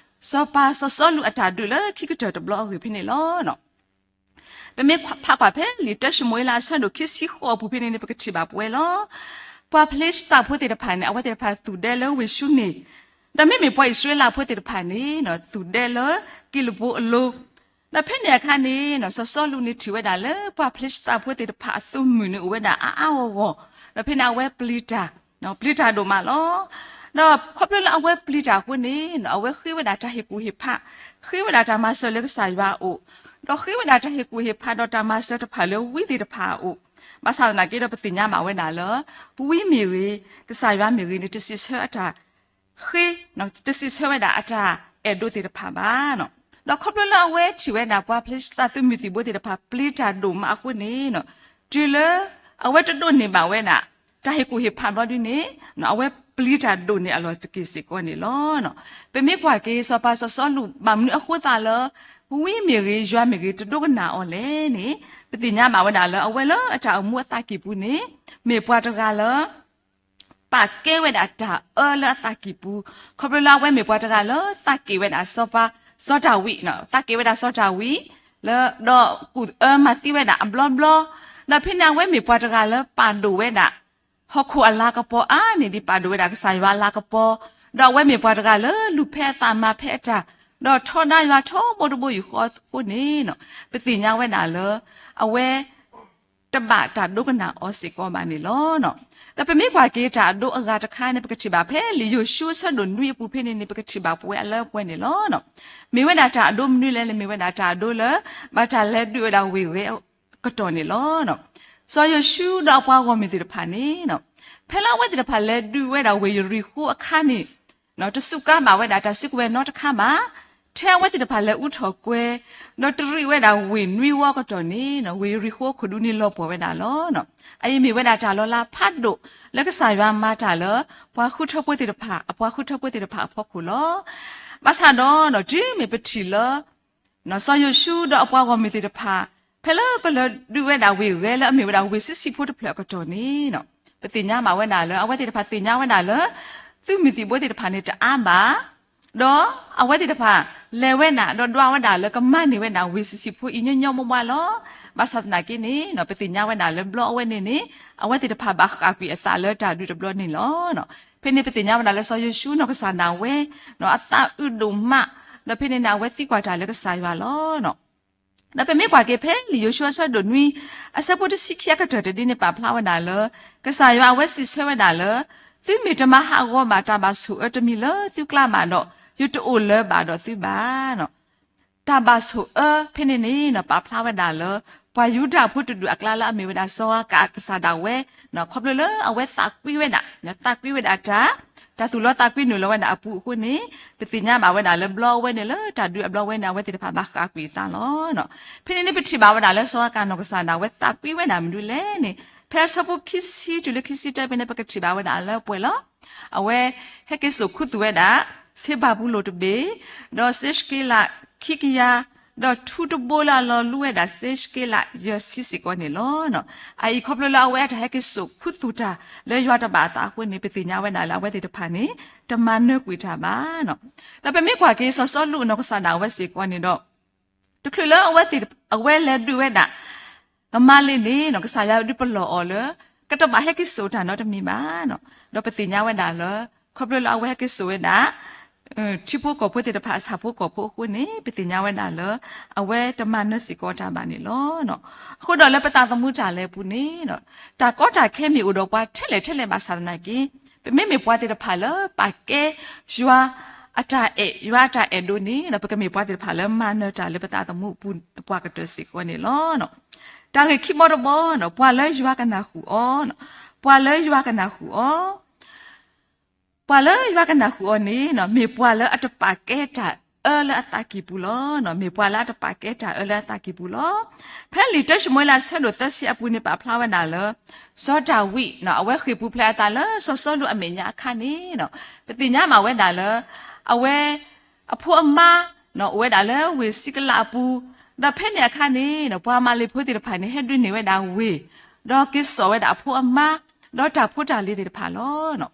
စီၤပၤစီၤစီလူးအတၢ်ဒုးလၢခံကတၢၢ်တဘျီအဂ့ၢ်ဖဲန့ၣ်လီၤ. ပမ့ၢ်ဖးကွၢ်ဖဲလံာ်တၢၡမူၤအ့လးအဆၢဒိၣ်ခံဆံဃိးအပူၤဖဲန့ၣ်န့ၣ် ပကထံၣ်ဘၣ်ပဝဲလီၤ. ပှၤဖလ့ၡသးဖိသ့ၣ်တဖၣ်န့ၣ် အဝဲသ့ၣ်တဖၣ်သူၣ်ဒဲလၢဝ့ၢ်ၡူန့ၣ်, ဒီးမ့မ့ၢ်ပှၤအံၣ်စရ့လးဖိသ့ၣ်တဖၣ်န့ၣ် သူၣ်ဒဲလၢကံၣ်လပူၤအလိၤ, ဒီးဖဲန့ၣ်အခါန့ၣ် စီၤစီလူးန့ၣ်ထံၣ်ဝဲဒၣ်လၢ ပှၤဖလ့ၡသးဖိသ့ၣ်တဖၣ်အသုးမုၢ်န့ၣ်အိၣ်ဝဲဒၣ်အါအါဂီၢ်ဂီၢ်, ဒီးဖဲန့ၣ်အဝဲပျံၤတၢ်, ပျံၤတၢ်ဒိၣ်မးလီၤ. ဒီးခီဖျိလၢအဝဲပျံၤတၢ်အဃိန့ၣ် အဝဲဃ့ဝဲဒၣ်တၢ်ဟ့ၣ်ကူၣ်ဟ့ၣ်ဖး, ဃ့ဝဲဒၣ်တၢ်မၤစၢၤလၢကစၢ်ယွၤအအိၣ်, ဒီးဃ့ဝဲဒၣ်တၢ်ဟ့ၣ်ကူၣ်ဟ့ၣ်ဖးဒီးတၢ်မၤစၢၤတဖၣ်လၢဝံသ့ၣ်တဖၣ်အအိၣ်, ဘၣ်ဆၣ်သနာ်က့ဒီးပသ့ၣ်ညါဘၣ်ဝဲဒၣ်လၢ ဝံမ့ၢ်ဂ့ၤ, ကစၢ်ယွၤမ့ၢ်ဂ့ၤန့ၣ် တစံးဆၢအတၢ် ဃ့, တစံးဆၢဝဲဒၣ်အတၢ်အဲၣ်ဒိးသ့ၣ်တဖၣ်ဘၣ်. ဒီးခီဖျိလၢအဝဲထံၣ်ဝဲဒၣ်ပှၤဖလ့ၡသးသုးမုၢ်သံၣ်ဘိသ့ၣ်တဖၣ် ပျံၤတၢ်ဒိၣ်မးအဃိန့ၣ်, တုၤလၢအဝဲတဒိးန့ၢ်ဘၣ်ဝဲဒၣ် တၢ်ဟ့ၣ်ကူၣ်ဟ့ၣ်ဖးဘျီဒုန့ၣ်, အဝဲပျံၤတၢ်ဒိၣ်န့ၢ်အလီၢ်တက့ၢ်စ့ၢ်ကီးန့ၣ်လီၤ. ပမ့ၢ်ကွၢ်က့ၤ စီၤပၤစီၤစီလူး ဘၣ်မနုၤအဃိသတးလၢ ဝံမ့ၢ်ဂ့ၤ ယွၤမ့ၢ်ဂ့ၤ တဒိကနၣ်အီၤလဲၣ်န့ၣ်, ပသ့ၣ်ညါဘၣ်ဝဲဒၣ်လၢ အဝဲလၢအတၢ်အိၣ်မူအသးကံၢ်ပူၤန့ၣ် မ့ၢ်ပှၤတဂၤလၢ ပာ်ကဲဝဲဒၣ်တၢ်အၢလၢအသးကံၢ်ပူၤ, ခီဖျိလၢအဝဲမ့ၢ်ပှၤတဂၤလၢသးက့ၣ်ဝဲဒၣ်စီၤပၤ စီၤဒၤဝံး, သးက့ၣ်ဝဲဒၣ်စီၤဒၤဝံး လၢ ဒီးကူၣ်အၢမၤသံဝဲဒၣ်အဘျီဘျီ, ဒီးဖဲန့ၣ်အဝဲမ့ၢ်ပှၤတဂၤလၢပာ်ဒိၣ်ဝဲဒၣ် ဟီၣ်ခိၣ်အလၤကပီၤအါန့ၢ်ဒံး ပာ်ဒိၣ်ဝဲဒၣ်ကစၢ်ယွၤအလၤကပီၤ, ဒီးအဝဲမ့ၢ်ပှၤတဂၤလၢလူၤဖဲအသးမၤဖဲအတၢ်, ဒီးထီဒါယွၤထီဘိတဘိယူၢ်ဃီအဃိန့ၣ်, ပသ့ၣ်ညါဝဲဒၣ်လၢ အဝဲ တဘၣ်တၢ်ဒိကနၣ်အီၤစ့ၢ်ကီးဘၣ်န့ၣ်လီၤ. ဒီးပမ့ၢ်ကွၢ်က့ၤတၢ်အဒိအဂၤတခါန့ၣ် ပကထံၣ်ဘၣ်ဖဲလံာ်ယိၤၡူအဆၢဒိၣ်နွံအပူၤဖဲန့ၣ်န့ၣ် ပကထံၣ်ဘၣ်ပဝဲအလၢပှဲၤန့ၣ်လီၤ. မ့ၢ်ဝဲဒၣ်တၢ်အဒိမနုၤလဲၣ်န့ၣ် မ့ၢ်ဝဲဒၣ်တၢ်အဒိလၢ ဘၣ်တၢ်လဲၤဒုးဝဲဒၣ်ဝ့ၢ်ဂဲၤကတီၢ်န့ၣ်လီၤ. စီၤယိၤၡူဒီးအပှၤဂီၢ်မုၢ်သ့ၣ်တဖၣ်န့ၣ်, ဖဲလၢအဝဲသ့ၣ်တဖၣ်လဲၤဒုးဝဲဒၣ်ဝ့ၢ်ယရံၣ်ဃိအခါန့ၣ် တစူးကါဘၣ်ဝဲဒၣ်တၢ်စုကဝဲၤနီတခါဘၣ်. ထဲအဝဲသ့ၣ်တဖၣ်လဲၤအူထီၣ်ကွဲၤ, ဒီးတရံးဝဲဒၣ်ဝ့ၢ်နွံဝီကတီၢ်န့ၣ် ဝ့ၢ်ယရံၣ်ဃိခိၣ်ဒူန့ၣ်လီၤပှီၢ်ဝဲဒၣ်လီၤ. အအံၤမ့ၢ်ဝဲဒၣ်တၢ်လီၤလးဖးဒိၣ်လၢကစၢ်ယွၤမၤတၢ်လၢ ပှၤဃုထၢဖိသ့ၣ်တဖၣ်, အပှၤဃုထၢဖိသ့ၣ်တဖၣ်အဖီခိၣ်လီၤ. ဘၣ်ဆၣ်ဒီး တုၤမ့ၢ်ပထံၣ်လၢ စီၤယိၤၡူဒီးအပှၤဂီၢ်မုၢ်သ့ၣ်တဖၣ် ဖဲလၢကလဲၤဒုးဝဲဒၣ်ဝ့ၢ်ဂဲၤလၢအမ့ၢ်ဝဲဒၣ်ဝ့ၢ်ဆံးဆံးဖိတဖျၢၣ်အကတီၢ်န့ၣ် ပသ့ၣ်ညါဘၣ်ဝဲဒၣ်လၢ အဝဲသ့ၣ်တဖၣ်သ့ၣ်ညါဝဲဒၣ်လၢ သုးမုၢ်သံၣ်ဘိသ့ၣ်တဖၣ်န့ၣ်တအါဘၣ်, ဒီးအဝဲသ့ၣ်တဖၣ်လဲၤဝဲဒၣ် ဒီးဒွးဝဲဒၣ်လၢကမၤန့ၢ်ဝဲဒၣ်ဝ့ၢ်ဆံးဆံးဖိအံၤညီညီမွဲမွဲလီၤ. ဘၣ်ဆၣ်သနာ်က့န့ၣ် ပသ့ၣ်ညါဝဲဒၣ်လၢဘျီအဝဲန့ၣ်န့ၣ် အဝဲသ့ၣ်တဖၣ်ဘၣ်ဃးကွံာ်အသးလၢတၢ်ဒုးတဘျီန့ၣ်လီၤ. ဖဲန့ၣ်ပသ့ၣ်ညါဝဲဒၣ်လၢစီၤယိၤၡူနီၢ်ကစၢ်ဒၣ်ဝဲ အသးအုးဒိၣ်မး, ဒီးဖဲန့ၣ်န့ၣ် အဝဲသံကွၢ်တၢ်လၢကစၢ်ယွၤလီၤ. ဒီးပမ့ၢ်ကွၢ်က့ၤဖဲလံာ်ယိၤၡူအဆၢဒိၣ်နွံ အဆၢဖိတဆံခံအကတၢၢ်တဒ်န့ၣ် ပာ်ဖျါဝဲဒၣ်လၢ ကစၢ်ယွၤအဝဲစံးဆၢဝဲဒၣ်လၢ သုမ့ၢ်တမၤဟးဂီၤဘၣ်တၢ်ဘၣ်ဆိၣ်အၢတမံၤလၢသုကျါဘၣ်ဒီး ယတအိၣ်လၢၤဘၣ်ဒီးသုဘၣ်. တၢ်ဘၣ်ဆိၣ်အၢဖဲန့ၣ်န့ၣ် ပာ်ဖျါဝဲဒၣ်လၢ ပှၤယူဒၤဖိတဒူၣ်အကျါလၢအမ့ၢ်ဝဲဒၣ်စီၤအၤကးကစၢ်ဒၣ်ဝဲ ခီဖျိလၢအဝဲသးကွံဝဲဒၣ်, သးကွံဝဲဒၣ်တၢ်, တၢ်သူၣ်လီသးကွံနုာ်လီၤဝဲဒၣ်အပူၤအဃိန့ၣ် ပသ့ၣ်ညါဘၣ်ဝဲဒၣ်လၢဘျီအဝဲန့ၣ်လၢတၢ်ဒုးအဘျီဝဲန့ၣ် အဝဲသ့ၣ်တဖၣ်ဘၣ်ဃးကွံာ်အသးလီၤ. ဖဲန့ၣ်န့ၣ် ပထံၣ်ဘၣ်ဝဲဒၣ်လၢစီၤအၤကးနီၢ်ကစၢ်ဒၣ်ဝဲသးကွံဝဲဒၣ်မနုၤလဲၣ်န့ၣ် ဖဲအဆၢဖိခံဆံတုၤလၢခံဆံတၢဖဲန့ၣ် ပကထံၣ်ဘၣ်ဝဲဒၣ်အလၢပှဲၤလီၤ. အဝဲဟဲက့ၤစိာ်ခူသူၣ်ဝဲဒၣ် စ့ဘၤဘူလိၣ်တဘ့ၣ်, ဒီးစ့ၡက့လးခံကယၤ ဒီးထူတဘိလၢအလီၤလူဝဲဒၣ်စ့ၢ်က့လးယဲၢ်ဆံစ့ၢ်ကီးန့ၣ်လီၤ. အအံၤခီဖျိလၢအဝဲအတၢ်ဟဲက့ၤစိာ်ခူသူၣ်တၢ်လၢယွၤတဘၣ်အသးအဃိန့ၣ် ပသ့ၣ်ညါဝဲဒၣ်လၢအဝဲသ့ၣ်တဖၣ်န့ၣ် တမၤနၢၤကွံာ်တၢ်ဘၣ်. ဒီးပမ့ၢ်ကွၢ်က့ၤစီၤစီလူးအနီၢ်ကစၢ်ဒၣ်ဝဲစ့ၢ်ကီးန့ၣ်ဒီး တချုးလၢအဝဲသ့ၣ် အဝဲလဲၤဒုးဝဲဒၣ် ကမၤလ့ၤန့ၣ် ကစၢ်ယွၤဒုးပလီၢ်အီၤလၢ ကတဘၣ်ဟဲက့ၤစိာ်တၢ်နီတမံၤဘၣ်. ဒီးပသ့ၣ်ညါဝဲဒၣ်လၢ ခီဖျိလၢအဝဲဟဲက့ၤစိာ်ဝဲဒၣ် ထံဖိကီၢ်ဖိသ့ၣ်တဖၣ်အဆၣ်ဖိကီၢ်ဖိအဃိန့ၣ် ပသ့ၣ်ညါဝဲဒၣ်လၢ အဝဲတမၤနၢၤစ့ၢ်ကီးတၢ်ဘၣ်န့ၣ်လီၤ. အဃိဒီးလၢပသးသမူတၢ်လဲၤအပူၤန့ၣ် တၢ်ကီတၢ်ခဲမ့ၢ်အိၣ်ဒီးပှၤထဲလဲၣ်ထဲလဲၣ်ဘၣ်ဆၣ်သနာ်က့ ပမ့မ့ၢ်ပှၤသ့ၣ်တဖၣ်လၢပာ်ကဲ ယွၤအတၢ်အဲၣ် ယွၤအတၢ်အဲၣ်ဒိးန့ၣ် ပကမ့ၢ်ပှၤသ့ၣ်တဖၣ်လၢမၤနၢၤတၢ်လၢပသးသမူအပူၤသပှၢ်ကတၢၢ်စ့ၢ်ကီးန့ၣ်လီၤ. တၢ်ဂ့ၢ်ခံဘီတဘီ ပှၤလၢယွၤကနၢ်ဟူအီၤ, ပှၤလၢယွၤကနၢ်ဟူအီၤ ပှၤလၢယွၤကနၢ်ဟူအီၤန့ၣ် မ့ၢ်ပှၤလၢအတပာ်ကဲတၢ်အၢလၢအသးကံၢ်ပူၤလီၤ. မ့ၢ်ပှၤလၢအတပာ်ကဲတၢ်အၢလၢအသးကံၢ်ပူၤလီၤ. ဖဲလံာ်တၢၡမူၤအ့လးအဆၢဒိၣ်သၢဆံအပူၤန့ၣ် ပာ်ဖျါဝဲဒၣ်လၢ စီၤဒၤဝံး အဝဲဃ့ၢ်ပူၤဖျဲးအသးလၢစီၤစီလူးအမဲာ်ညါအခါန့ၣ် ပသ့ၣ်ညါမးဝဲဒၣ်လၢ အဝဲ အဖိအမါ အိၣ်ဝဲဒၣ်လၢဝ့ၢ်စံကလးအပူၤ, ဒီးဖဲန့ၣ်အခါန့ၣ် ပှၤမၤလ့ၤဖိသ့ၣ်တဖၣ်န့ၣ် ဟဲဒုးန့ၢ်ဝဲဒၣ်ဝ့ၢ်, ဒီးက့ၤစိာ်ဝဲဒၣ်အဖိအမါ, ဒီးတၢ်ဖိတၢ်လံၤသ့ၣ်တဖၣ်လီၤ.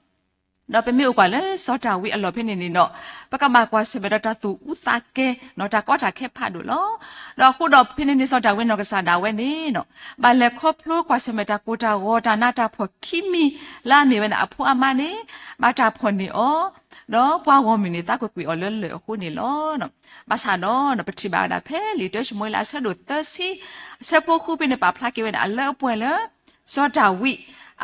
ဒီးပမ့ၢ်အိၣ်ကွၢ်လၢစီၤဒၤဝံးအလီၢ်ဖဲန့ၣ်န့ၣ်ဒီး ပကဘၣ်ကွၢ်ဆၢၣ်မဲာ်ဒီးတၢ်သူၣ်အူသးကဲ တၢ်ကီတၢ်ခဲဖးဒိၣ်လီၤ. ဒီးအဃိဒီးဖဲန့ၣ်န့ၣ် စီၤဒၤဝံးနီၢ်ကစၢ်ဒၣ်ဝဲန့ၣ် ဘၣ်လဲၤခီဖျိကွၢ်ဆၢၣ်မဲာ်တၢ်ကိၢ်တၢ်ဂီၤ တၢ်နးတၢ်ဖှီၣ်ခံမံၤလၢအမ့ၢ်ဝဲဒၣ်အဖိအမါန့ၣ် ဘၣ်တၢ်ဖီၣ်န့ၢ်အီၤ, ဒီးပှၤဂီၢ်မုၢ်န့ၣ် သးကွံာ်ကွံာ်အီၤလၢလၢၢ်အဃိန့ၣ်လီၤ. ဘၣ်ဆၣ်ဒီး ပထံၣ်ဘၣ်ဝဲဒၣ်ဖဲလံာ်တၢၡမူၤအ့လးအဆၢဒိၣ်သၢဆံ အဆၢဖိဃုဖဲန့ၣ် ပာ်ဖျါက့ၤဝဲဒၣ်အလၢအပှဲၤလၢ စီၤဒၤဝံး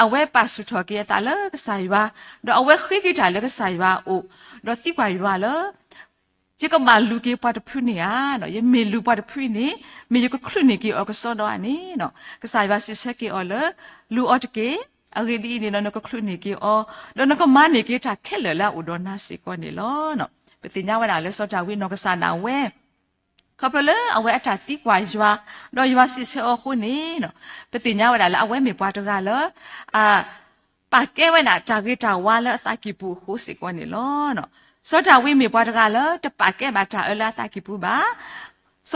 အဝဲပာ်ဆူၣ်ထီၣ်က့ၤအသးလၢကစၢ်ယွၤ, ဒီးအဝဲဃ့က့ၤတၢ်လၢကစၢ်ယွၤအအိၣ်, ဒီးသံကွၢ်ယွၤလၢ ယကဘၣ်လူၤက့ၤပှၤတဖုန့ၣ်ဧါ, ယမ့ၢ်လူၤပှၤတဖုအံၤန့ၣ် မ့ၢ်ယကချုးန့ၢ်က့ၤအီၤကစီဒီဧါန့ၣ်, ကစၢ်ယွၤစံးဆၢက့ၤအီၤလၢ လူၤအီၤတက့ၢ်. အဂ့ၢ်ဒ်အံၤန့ၣ်ဒီး နကချုးန့ၢ်က့ၤအီၤ, ဒီးနကမၤန့ၢ်က့ၤတၢ်ခဲလၢာ်လၢအအိၣ်ဒီးနၤစ့ၢ်ကီးန့ၣ်လီၤ. ပသ့ၣ်ညါဝဲဒၣ်လၢစီၤဒၤဝံးနီၢ်ကစၢ်ဒၣ်ဝဲ ခီဖျိလၢအဝဲအတၢ်သံကွၢ်ယွၤ, ဒီးယွၤစံးဆၢအီၤအဃိန့ၣ်, ပသ့ၣ်ညါဝဲဒၣ်လၢအဝဲမ့ၢ်ပှၤတဂၤလၢ အ ပာ်ကဲဝဲဒၣ်တၢ်ဂ့ၤတၢ်ဝါလၢအသးကံၢ်ပူၤအဃိစ့ၢ်ကီးန့ၣ်လီၤ. စီၤဒၤဝံးမ့ၢ်ပှၤတဂၤလၢတပာ်ကဲဘၣ်တၢ်အၢလၢအသးကံၢ်ပူၤဘၣ်. စီ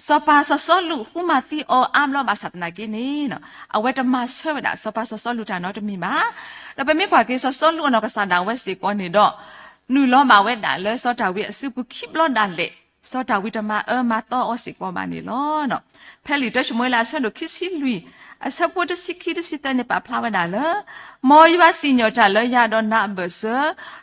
ၤပၤစီၤစီလူးဃုမၤသံအီၤအါဘျီဘၣ်ဆၣ်သနာ်က့န့ၣ်, အဝဲတမၤဆၢဝဲဒၣ်စီၤပၤစီၤစီလူးတၢ်နီတမံၤဘၣ်. ဒီးပမ့ၢ်ကွၢ်က့ၤစီၤစီလူးအနီၢ်ကစၢ်ဒၣ်ဝဲစ့ၢ်ကီးန့ၣ်ဒီး နုာ်လီၤဘၣ်ဝဲဒၣ်လၢစီၤဒၤဝံးအစုပူၤခံဘျီဒၣ်လဲာ်, စီၤဒၤဝံးတမၤအၢမၤသီအီၤစ့ၢ်ကီးဘၣ်န့ၣ်လီၤ. ဖဲလံာ်တၢၡမူၤအ့လးအဆၢဒိၣ်ခံဆံလွံၢ် အဆၢဖိတဆံခံတဆံသၢန့ၣ် ပာ်ဖျါဝဲဒၣ်လၢ မ်ယွၤစံၣ်ညီၣ်တၢ်လၢယၤဒီးနၤအဘၢၣ်စၢ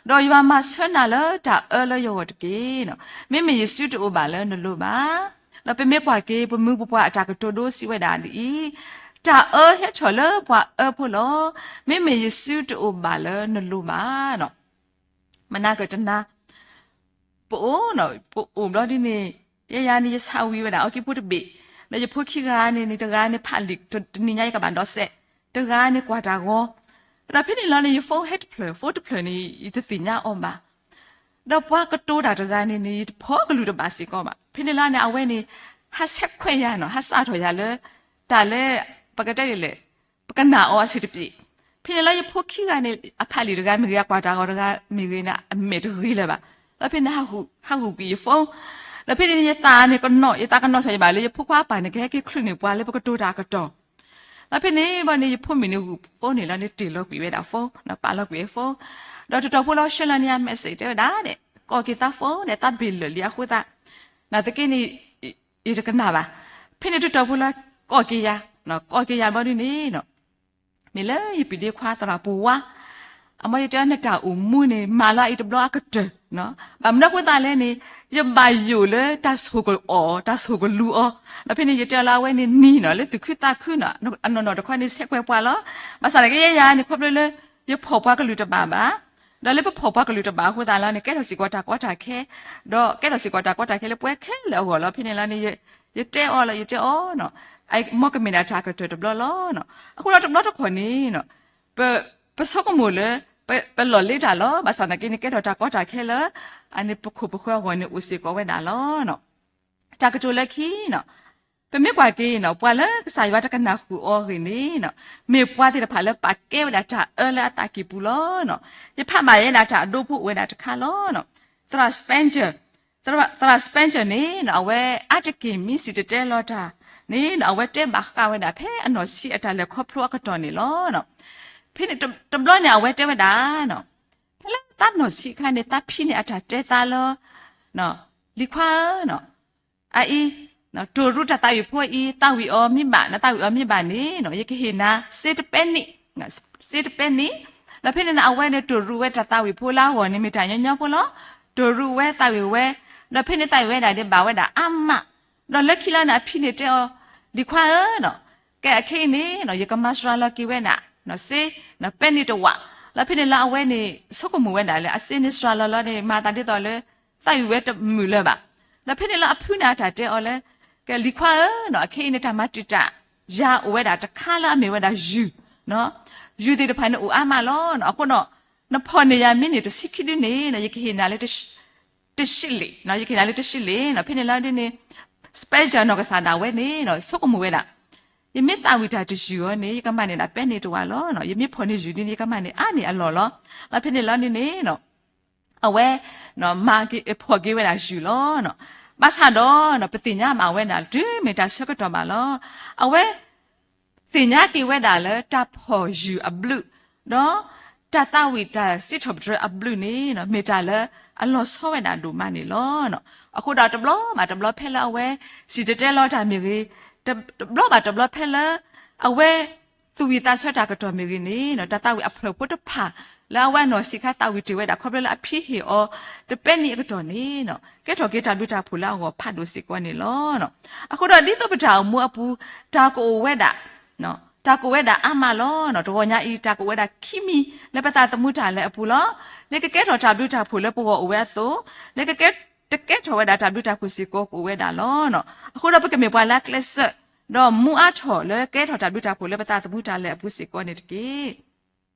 ၤ, ဒီးယွၤမၤဆၢနၤလၢတၢ်အၢလၢယဂီၢ်တက့ၢ်. မ့မ့ၢ်ယစုတအိၣ်ဘၣ်လၢနလိၤဘၣ်. ဒီးပမ့ၢ်ကွၢ်က့ၤ ပမုၢ်ပပှၢ်အတၢ်ကတိၤဒိစံးဝဲဒၣ်ဒ်အံၤ, တၢ်အၢဟဲထီၣ်လၢပှၤအၢဖိလီၤ. မ့မ့ၢ်ယစုတအိၣ်ဘၣ်လၢနလိၤဘၣ်. မနၤကတနၤ ပအိၣ်, ပအိၣ်ဘျီဒ်န့ၣ်, ယဲယၤန့ၣ် ယဆါဝံၤဝဲဒၣ်အီကံဖိတဘ့ၣ်, ဒီးယဖိခံဂၤန့ၣ်န့ၣ် တဂၤန့ၣ်ဖးလံာ်, တနံၤညါယကဘၣ်ဒီးစဲး, တဂၤန့ၣ်ကွၢ်တၢ်ဂီၤ, ဒီးဖဲန့ၣ်လီၤန့ၣ် ယဖိဟဲတဖျၢၣ်, ဖိတဖျၢၣ်န့ၣ် ယတသ့ၣ်ညါအီၤဘၣ်. ဒီးပှၤကတိၤတၢ်တဂၤန့ၣ်န့ၣ် ယတဖီၣ်ကလုၢ်တဘၣ်စ့ၢ်ကီးဘၣ်. ဖဲန့ၣ်လီၤန့ၣ် အဝဲန့ၣ် ဟးဆဲးခွဲးယၤနီၤ, ဟးစးထီၣ်ယၤလၢ တၢ်လၢ ပကတဲဒ်လဲၣ် ပကနၣ်အီၤအဆံးတပျ့ၤ. ဖဲန့ၣ်လီၤ ယဖိခံဂၤန့ၣ် အဖးလံာ်တဂၤမ့ၢ်ဂ့ၤ အကွၢ်တၢ်ဂီၤတဂၤမ့ၢ်ဂ့ၤန့ၣ် အမဲာ်တဂ့ၤလၢၤဘၣ်. ဒီးဖဲန့ၣ် ဟးဂူာ်ကွံာ်ယ phone, ဒီးဖဲန့ၣ် ယသးန့ၣ်ကနီၣ်, ယသးကနီၣ်စီၤယဘၣ်လၢ ယဖိခွါအပၢ်န့ၣ် ကဟဲက့ၤချုးန့ၢ်ပှၤလၢပကတိၤတၢ်အကတီၢ်. ဒီးဖဲန့ၣ်ဘၣ်န့ၣ် ယဖိမုၣ်န့ၣ်ဂုာ် phone န့ၣ်လီၤန့ၣ် တ့ၢ်လီၤကွံာ်ဝဲဒၣ် phone, ပာ်လီၤကွံာ် phone, ဒီးတတီၢ်ဖိလီၤ ဆှၢလီၤန့ၢ်ယၤ message တဲဝဲဒၣ်ဒဲး ကိးက့ၤသး phone န့ၣ် သးဘ့ၣ်လၢာ်လံအဃိသတး နာ်သက့န့ၣ် ယတကနၣ်ဘၣ်. ဖဲန့ၣ်တတီၢ်ဖိလီၤ ကိးက့ၤယၤ, ကိးက့ၤယၤဘျီဒ်န့ၣ် မ့ၢ်လၢယပံၤဒ့ခွါသရၣ်ပူၤဝါ, အမ့ၢ်ယတဲနတၢ်အိၣ်မူန့ၣ် မၤလၢအံၤတဘျီအကတၢၢ်, ဘၣ်မနုၤအဃိသတးလဲၣ်န့ၣ် ယဘၣ်ယိၣ်လၢတၢ်ဆိၣ်ကအိၣ် တၢ်ဆိၣ်ကလူးအီၤ. ဒီးဖဲန့ၣ် ယတဲအီၤလၢအဝဲန့ၣ်နံၤနီၤ လၢသူၣ်ခုသးခုနီၤ အနီၢ်နီၢ်တခီန့ၣ် ဆဲးကွဲးပှၤလီၤ. ဘၣ်ဆၣ်သနာ်က့ယဲယၤန့ၣ် ခီဖျိလၢ ယဖီၣ်ပှၤကလုာ်တဘၣ်ဘၣ်. ဒီးလၢပဖီၣ်ပှၤကလုာ်တဘၣ်အဃိသတးလီၤန့ၣ် ကဲထီၣ်စ့ၢ်ကီးတၢ်ကီတၢ်ခဲ, ဒီးကဲထီၣ်စ့ၢ်ကီးတၢ်ကီတၢ်ခဲလၢပှၤခဲလၢာ်အဂီၢ်လီၤ. ဖဲန့ၣ်လီၤန့ၣ် ယတဲအီၤလီၤ ယတဲအီၤနီၤ, မ်ကမ့ၢ်ဒၣ်တၢ်ကတၢၢ်တဘျီလီၤ. အဃိဒီးတဘျီတခီၣ်န့ၣ် ပဆိကမိၣ်လၢ ပလီၢ်လ့တၢ်လီၤ. ဘၣ်ဆၣ်သနာ်က့န့ၣ် ကဲထီၣ်တၢ်ကီတၢ်ခဲလၢ အန့ၣ်ပခိၣ်ပဃၢၤအဂီၢ်န့ၣ် အိၣ်စ့ၢ်ကီးဝဲဒၣ်လီၤ. တၢ်ကတိၤလၢခံနီၤ, ပမ့ၢ်ကွၢ်က့ၤနီၤ ပှၤလၢကစၢ်ယွၤတကနၢ်ဃုာ်အီၤဂ့ၤန့ၣ် မ့ၢ်ပှၤသ့ၣ်တဖၣ်လၢပာ်ကဲဝဲဒၣ်တၢ်အၢလၢအသးကံၢ်ပူၤလီၤ. ယဖးဘၣ်ယဲဒၣ်တၢ်အဒိဖိအိၣ်ဝဲဒၣ်တခါလီၤ. သရၣ် Spencer သရၣ် Spencer န့ၣ် အဝဲအါတက့ၢ်မ့ၢ်စံၣ်တဲၤတဲလီၤတၢ်န့ၣ် အဝဲတဲဘၣ်ဃးဝဲဒၣ်ဖဲအနီၢ်ဆံးအတၢ်လဲၤခီဖျိအကတီၢ်န့ၣ်လီၤ. ဖဲန့ၣ်တဘျီန့ၣ် အဝဲတဲဝဲဒၣ် ဖဲလၢသးနီၢ်ဆံးအခါန့ၣ် သးဖံးန့ၢ်အတၢ်တဲသးလၢ လံၤခွါဧၢ အအံၤ တိၢ်ရူးတၢ်သးဝံၣ်ဖိအံၤ သးဝံၣ်အီၤမ့ၢ်ဘၣ် နသးဝံၣ်အီၤမ့ၢ်ဘၣ်န့ၣ် ယကဟ့ၣ်နၤ စ့တပဲနံၣ်, စ့တပဲနံၣ်. ဒီးဖဲန့ၣ်န့ၣ် အဝဲန့ၣ်တိၢ်ရူးဝဲတၢ်သးဝံၣ်ဖိလၢအဂီၢ်န့ၣ် မ့ၢ်တၢ်ညီညီဖိလီၤ. တိၢ်ရူးဝဲသးဝံၣ်ဝဲ, ဒီးဖဲန့ၣ်သးဝံၣ်ဝဲဒၣ်န့ၣ် ဘၣ်ဝဲဒၣ်အါမး, ဒီးလၢခံလီၤန့ၣ် အဖံန့ၣ်တဲအီၤ လံၤခွါဧၢ ကဲအခဲအံၤန့ၣ် ယကမၤစှၤလီၤက့ၤဝဲဒၣ် စ့ ပဲနံၣ်တဝာ်, ဒီးဖဲန့ၣ်လၢအဝဲန့ၣ် ဆိကမိၣ်ဝဲဒၣ်လၢ အစ့န့ၣ်စှၤလီၤလီၤန့ၣ် မၤသးဒ်သိးလၢ သးဝံၣ်ဝဲတမုာ်လၢၤဘၣ်. ဒီးဖဲန့ၣ်လၢအဖုန့ၣ်အတၢ်တဲအီၤလၢ ကဲလံၤခွါဧၢ အခဲအံၤန့ၣ် တၢ်မၤတံာ်တာ်ယၤအိၣ်ဝဲဒၣ်တခါလၢအမ့ၢ်ဝဲဒၣ်ယုၢ်, ယုၢ်သ့ၣ်တဖၣ်န့ၣ်အိၣ်အါမးလီၤ. အဃိဒီး နဖီၣ်န့ၢ်ယၤမ့ၢ်န့ၣ် တဆံခံဒုန့ၣ် ယကဟ့ၣ်နၤလၢ တရှံးလံာ်, ယကဟ့ၣ်နၤလၢတရှံးလံာ်. ဖဲန့ၣ်လီၤဒ်န့ၣ် Spencer နီၢ်ကစၢ်ဒၣ်ဝဲန့ၣ် ဆိကမိၣ်ဝဲဒၣ် ယမ့ၢ်သးဝံၣ်တၢ်တယုၢ်အံၤန့ၣ် ယကမၤန့ၢ်ဒၣ်ပဲနံၣ်တဝာ်လီၤ. ယမ့ၢ်ဖီၣ်န့ၢ်ယုၢ်ဒ်န့ၣ် ယကမၤန့ၢ်အါန့ၢ်အလီၢ်လီၤ. ဒီးဖဲန့ၣ်လီၤဒ်န့ၣ် အဝဲ မၤက့ၤဖီၣ်က့ၤဝဲဒၣ်ယုၢ်လီၤ. ဘၣ်ဆၣ်ဒီး ပသ့ၣ်ညါဘၣ်ဝဲဒၣ် တုၤမ့ၢ်တၢ်ဆၢကတီၢ်ဘၣ်လီၤ. အဝဲ သ့ၣ်ညါက့ၤဝဲဒၣ်လၢတၢ်ဖီၣ်ယုၢ်အဘျုး, ဒီးတၢ်သးဝံၣ်တၢ်စံးထီၣ်ပတြၢၤအဘျုးန့ၣ် မ့ၢ်တၢ်လၢအလီၤဆီဝဲဒၣ်ဒိၣ်မးန့ၣ်လီၤ. အဃိဒီးတဘျီဘၣ်တဘျီဖဲလၢအဝဲ စံၣ်တဲၤတဲလီၤတၢ်မ့ၢ်ဂ့ၤ, တဘျီဘၣ်တဘျီဖဲလၢ အဝဲ သူၣ်ဝံၣ်သးဆၢတၢ်ကတီၢ်မ့ၢ်ဂ့ၤန့ၣ် တၢ်သးဝံၣ်အဖျၢၣ်ဖိတဖၣ် လၢအဝဲအနီၢ်ဆံးခါသးဝံၣ်တ့ၢ်ဝဲဒၣ် ခီဖျိလၢအဖံဟ့ၣ်အီၤ တပဲနံၣ်အကတီၢ်န့ၣ် ကဲထီၣ်က့ၤတၢ်ဘျုးတၢ်ဖှိၣ်လၢအဂီၢ်ဖးဒိၣ်စ့ၢ်ကီးန့ၣ်လီၤ. အဃိဒီးဒ်သိးပတၢ်အိၣ်မူအပူၤ တၢ်ကအိၣ်ဝဲဒၣ် တၢ်ကအိၣ်ဝဲဒၣ်အါမးလီၤ. တဂီၤညါအံၤ တၢ်ကအိၣ်ဝဲဒၣ်ခံမံၤလၢပသးသမူတၢ်လဲၤအပူၤလီၤ. လၢကကဲထီၣ်တၢ်ဘျုးတၢ်ဖှိၣ်လၢပဂီၢ်အိၣ်ဝဲအသိး, လၢကကဲထီၣ်ဝဲဒၣ်တၢ်ဘျုးတၢ်ဖှိၣ်စ့ၢ်ကီးကအိၣ်ဝဲဒၣ်လီၤ. အဃိဒီးပကမ့ၢ်ပှၤလၢအကျဲးစၢး ဒီးမူအါထီၣ်လၢကဲထီၣ်တၢ်ဘျုးတၢ်ဖှိၣ်လၢပသးသမူတၢ်လဲၤအပူၤစ့ၢ်ကီးန့ၣ်တက့ၢ်.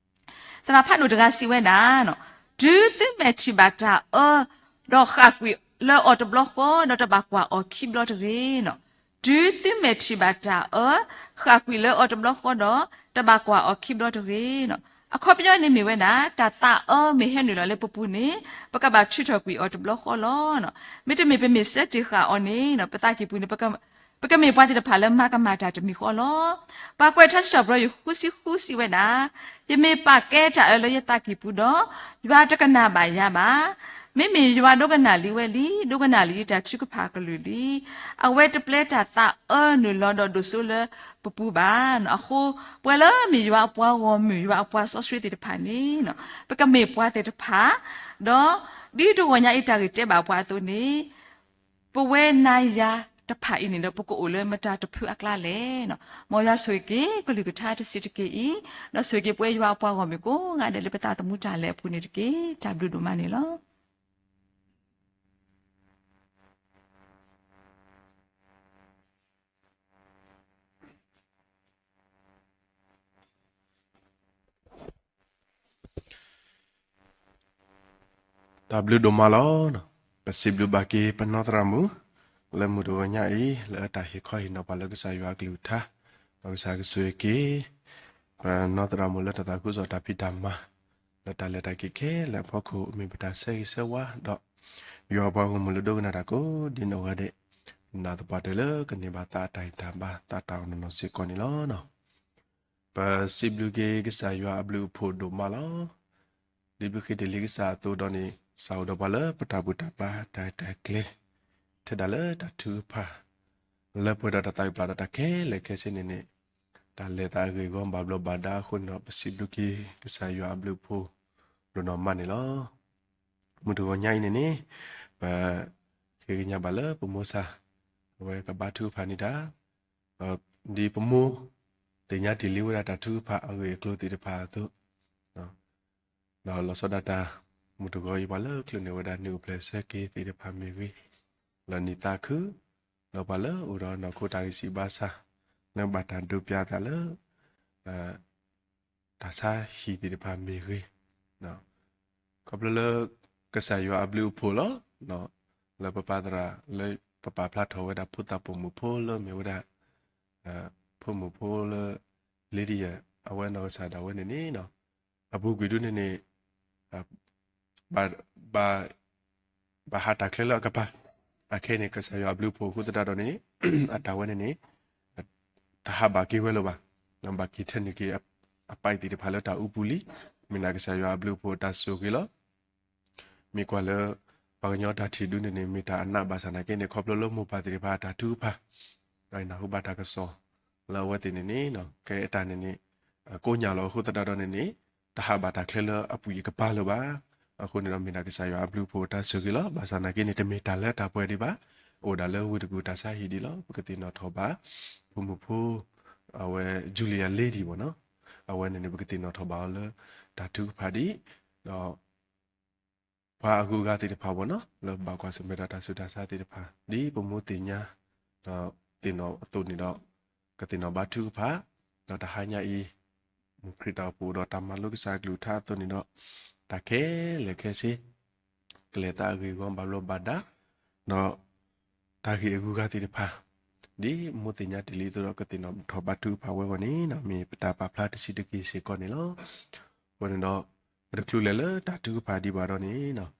သရၣ်ဖးဒိၣ်တဂၤစံးဝဲဒၣ်, တုၤသုမဲာ်ထံၣ်ဘၣ်တၢ်အၢ, ဒီးဃၣ်ကွံာ်လၢအီၤတဘျီဃီ, ဒီးတဘၣ်ကွၢ်အီၤခံဘျီတဂ့ၤ. တုၤသုမဲာ်ထံၣ်ဘၣ်တၢ်အၢ, ဃၣ်ကွံာ်လၢအီၤတဘျီဃီဒီး တဘၣ်ကွၢ်အီၤခံဘျီတဂ့ၤ. အခီပညီန့ၣ်မ့ၢ်ဝဲဒၣ် တၢ်သးအၢမ့ၢ်ဟဲနုာ်လီၤလၢပပူၤန့ၣ် ပကဘၣ်ထုးထီၣ်ကွံာ်အီၤတဘျီဃီလီၤ. မ့တမ့ၢ်ပမ့ၢ်စဲတ့ၢ်ဃာ်အီၤန့ၣ် ပသးကံၢ်ပူၤန့ၣ် ပကမ့ၢ်ပှၤသ့ၣ်တဖၣ်လၢမၤကမၣ်တၢ်တမံၤဃီလီၤ. ပှၤကွဲးထါစံးထီၣ်ပတြၢၤယုၢ်ဃုဆံဃုစံးဝဲဒၣ်, ယမ့ၢ်ပာ်ကဲတၢ်အၢလၢယသးကံၢ်ပူၤဒီး ယွၤတကနၣ်ဘၣ်ယၤဘၣ်. မ့မ့ၢ်ယွၤဒိကနၣ်လံဝဲလံ, ဒိကနၣ်လံယတၢ်ထုကဖၣ်အကလုၢ်လံ. အဝဲတပျဲတၢ်သးအၢနုာ်လီၤဒီးဒိၣ်စိလၢပပူၤဘၣ်. အဃိ ပှၤလၢမ့ၢ်ယွၤအပှၤဂီၢ်မုၢ် ယွၤအပှၤစီဆှံသ့ၣ်တဖၣ်န့ၣ် ပကမ့ၢ်ပှၤသ့ၣ်တဖၣ် ဒီးဒ်တဂီၤညါအံၤတၢ်ဂ့ၢ်တဲဘၣ်ပှၤအသိးန့ၣ် ပဝဲနၤယၤတဖၣ်အံၤန့ၣ်ဒီး ပကအိၣ်လၢမတၤတဖုအကျါလဲၣ်. မ်ယွၤဆိၣ်ဂ့ၤက့ၤကလုၢ်ကထါတဆံးတက့ၢ်အံၤ, ဒီးဆိၣ်ဂ့ၤက့ၤပဝဲယွၤအပှၤဂီၢ်မုၢ်ကိးဂၤဒဲးလၢပသးသမူတၢ်လဲၤအပူၤန့ၣ်တက့ၢ်. တၢ်ဘျုးဒိၣ်မးန့ၣ်လီၤ. တၢ်ဘျုးဒိၣ်မးလီၤ. ပစံးဘျုးဘၣ်က့ၤပနီၢ်သရၣ်မုၣ် လၢမုၢ်တဂီၤညါအံၤ လၢအတၢ်ဟ့ၣ်ခီဟ့ၣ်နီၤပှၤလၢကစၢ်ယွၤအကလုၢ်ကထါ, ဒီးကစၢ်ကဆိၣ်ဂ့ၤက့ၤ ပနီၢ်သရၣ်မုၣ်လၢတၢ်သးခုကစီၣ်တၢ်ဖံးတၢ်မၤ လၢတၢ်လဲၤတၢ်က့ၤခဲလၢာ်အဖီခိၣ် မ့ၢ်ပတၢ်ဆၢဂ့ၤဆၢဝါ ဒီးယွၤအပှၤဂီၢ်မုၢ်လၢဒိကနၣ်တၢ်ကိးဒ်နီၢ်ဂၤဒဲး နာ်သပှၢ်တၢၢ်လၢကန့ၢ်ဘၣ်သးအတၢ်ဂံၢ်တၢ်ဘါ သးတၢ်အိၣ်နီၢ်နီၢ်စ့ၢ်ကီးန့ၣ်လီၤ. ပစံးဘျုးက့ၤကစၢ်ယွၤအဘျုးအဖှိၣ်ဒိၣ်မးလီၤ. ဒ်ပဃ့တ့ၢ်လံကစၢ်အသိးဒီးန့ၣ် ကစၢ်အိၣ်ဒီးပှၤလၢပတၢ်ဘူၣ်တၢ်ဘါတၢ်ရဲၣ်တၢ်ကျဲၤ ထဲဒၣ်လၢတၢ်ထုကဖၣ် လၢပှဲၤဒီးတၢ်သးဝံၣ်ပျၢ်ဒီးတၢ်ခဲလၢာ်ခဲဆ့န့ၣ်န့ၣ် တၢ်လဲၤသးအဂ့ၢ်အဂီၢ်ဘၣ်ဘျီးဘၣ်ဒါအဃိန့ၣ်ဒီး ပစံးဘျုးက့ၤကစၢ်ယွၤအဘျုးအဖှိၣ်ဒိၣ်နီၢ်မးန့ၣ်လီၤ. မုၢ်တဂီၤညါအံၤန့ၣ်န့ၣ် ပဃ့ကညးဘၣ်လၢပမိၢ်ဆၣ် အဝဲကဘါထုကဖၣ်န့ၢ်တၢ် ဒ်ပမိၢ်သ့ၣ်ညါတ့ၢ်လံဝဲဒၣ်တၢ်ထုကဖၣ်အဂ့ၢ်အကျိၤသ့ၣ်တဖၣ်အသိး ဒီးလီၤဆီဒၣ်တၢ် မုၢ်တဂီၤအံၤ ပှၤလၢကချုးန့ၢ်ဝဲဒၣ် နံၣ်အိၣ်ဖျဲၣ်ဆၢက့ၤသ့ၣ်တဖၣ်မ့ၢ်ဂ့ၤ, လီၤနံၤသးခု, ဒီးပှၤလၢအိၣ်ဒီးနီၢ်ခိတၢ်ဂံၢ်စၢ်ဘါစၢ် လၢဘၣ်တၢ်ဒုးပျၢ်သးလၢ တၢ်ဆါဟံၣ်သ့ၣ်တဖၣ်မ့ၢ်ဂ့ၤ, ခီဖျိလၢ ကစၢ်ယွၤအဘျုးအဖှိၣ်လီၤ. လၢပပၢ်သရၣ် လၢပပာ်ဖျါထီၣ်ဝဲဒၣ်ဖိသၣ်ပိာ်မုၣ်ဖိလၢမ့ၢ်ဝဲဒၣ် ဖိမုၣ်ဖိလၢ Lydia အဝဲနီၢ်ကစၢ်ဒၣ်ဝဲန့ၣ်န့ၣ် အပူၤကွံာ်ဒုန့ၣ်န့ၣ် ဘၣ် ဘၣ် ဘၣ်ဟးတၢ်ချၢလၢအကပၤ, အခဲအံၤန့ၣ် ကစၢ်ယွၤအဘျုးအဖှိၣ်အဃိသတးဒီးန့ၣ် အတၢ်ဝဲန့ၣ်န့ၣ် တဟးဘၣ်က့ၤဝဲလၢၤဘၣ်, ဘၣ်က့ၤထဲနုာ်က့ၤအပၢ်သ့ၣ်တဖၣ်လၢတၢ်အူပူၤလံ, မ့ၢ်ဒၣ်ကစၢ်ယွၤအဘျုးအဖှိၣ်အတၢ်ဆိၣ်ဂ့ၤလီၤ. မ့ၢ်ကွၢ်လၢ ပှၤကညီတၢ်ထံၣ်ဒုန့ၣ်န့ၣ် မ့ၢ်တၢ်အနးဘၣ်ဆၣ်နာ်က့န့ၣ် ခီဖျိလၢမိၢ်ပၢ်သ့ၣ်တဖၣ်အတၢ်ထုကဖၣ် ဒီးနၢ်ဟူဘၣ်တၢ်ကစီၣ် လၢအဝဲသ့ၣ်န့ၣ်န့ၣ် ကဲအတၢ်န့ၣ်န့ၣ် ကိးညၣ်လီၤအဃိသတးဒီးန့ၣ်န့ၣ် တဟးဘၣ်တၢ်ချၢလၢအပူၤအကပၤလၢၤဘၣ်. အဃိန့ၣ်ဒီး မ့ၢ်ဒၣ်ကစၢ်ယွၤအဘျုးအဖှိၣ်အတၢ်ဆိၣ်ဂ့ၤလီၤ. ဘၣ်ဆၣ်နာ်က့န့ၣ် တမ့ၢ်တၢ်လၢတၢ်ပှဲၤဒံးဘၣ်, အိၣ်ဒၣ်လၢဝ့ၢ်တကူၣ်တၢ်ဆါဟံၣ်ဒံးလီၤ. ပကသ့ၣ်နီၣ်ထီၣ်ဘၣ် ဖိမုၣ်ဖိ အဝဲ Julia Lady ဘၣ်နီၤ, အဝဲန့ၣ်န့ၣ် ပကသ့ၣ်နီၣ်ထီၣ်ဘၣ်အီၤလၢ တၢ်ထုကဖၣ်ဒံး ဒီး ပှၤအဂုၤအဂၤသ့ၣ်တဖၣ်ဘၣ်နီၤ လၢဘၣ်ကွၢ်ဆၢၣ်မဲာ်ဒီးတၢ်ဆူးတၢ်ဆါသ့ၣ်တဖၣ် ဒ်ပမိၢ်သ့ၣ်ညါ ဒီးသ့ၣ်နီၣ်အသိးန့ၣ်ဒီး ကသ့ၣ်နီၣ်ဘါထုကဖၣ် ဒီးတဟါညါအံၤ မ်ခရံာ်တၢ်အိၣ်ဖှိၣ်ဒီးတၢ်မၤလိကစၢ်အကလုၢ်ကထါအသိးန့ၣ်ဒီး တၢ်ခဲလၢာ်ခဲဆ့ ကလဲၤသးအဂ့ၢ်အဂီၢ်ဘၣ်ဘျီးဘၣ်ဒါ ဒီး တၢ်ဂ့ၢ်အဂုၤအဂၤသ့ၣ်တဖၣ် ဒ်မိၢ်သ့ၣ်ညါတ့ၢ်လံအသိးဒီး ကသ့ၣ်နီၣ်ထီၣ်ဘါထုကဖၣ်ဝဲအဂီၢ်န့ၣ် မ့ၢ်ပတၢ်ပာ်ဖျါတဆံးတက့ၢ်စ့ၢ်ကီးန့ၣ်လီၤ. အဃိန့ၣ်ဒီး ပတချုးလဲၤလၢတၢ်ထုကဖၣ်ဒံးဘၣ်ဒီးန့ၣ်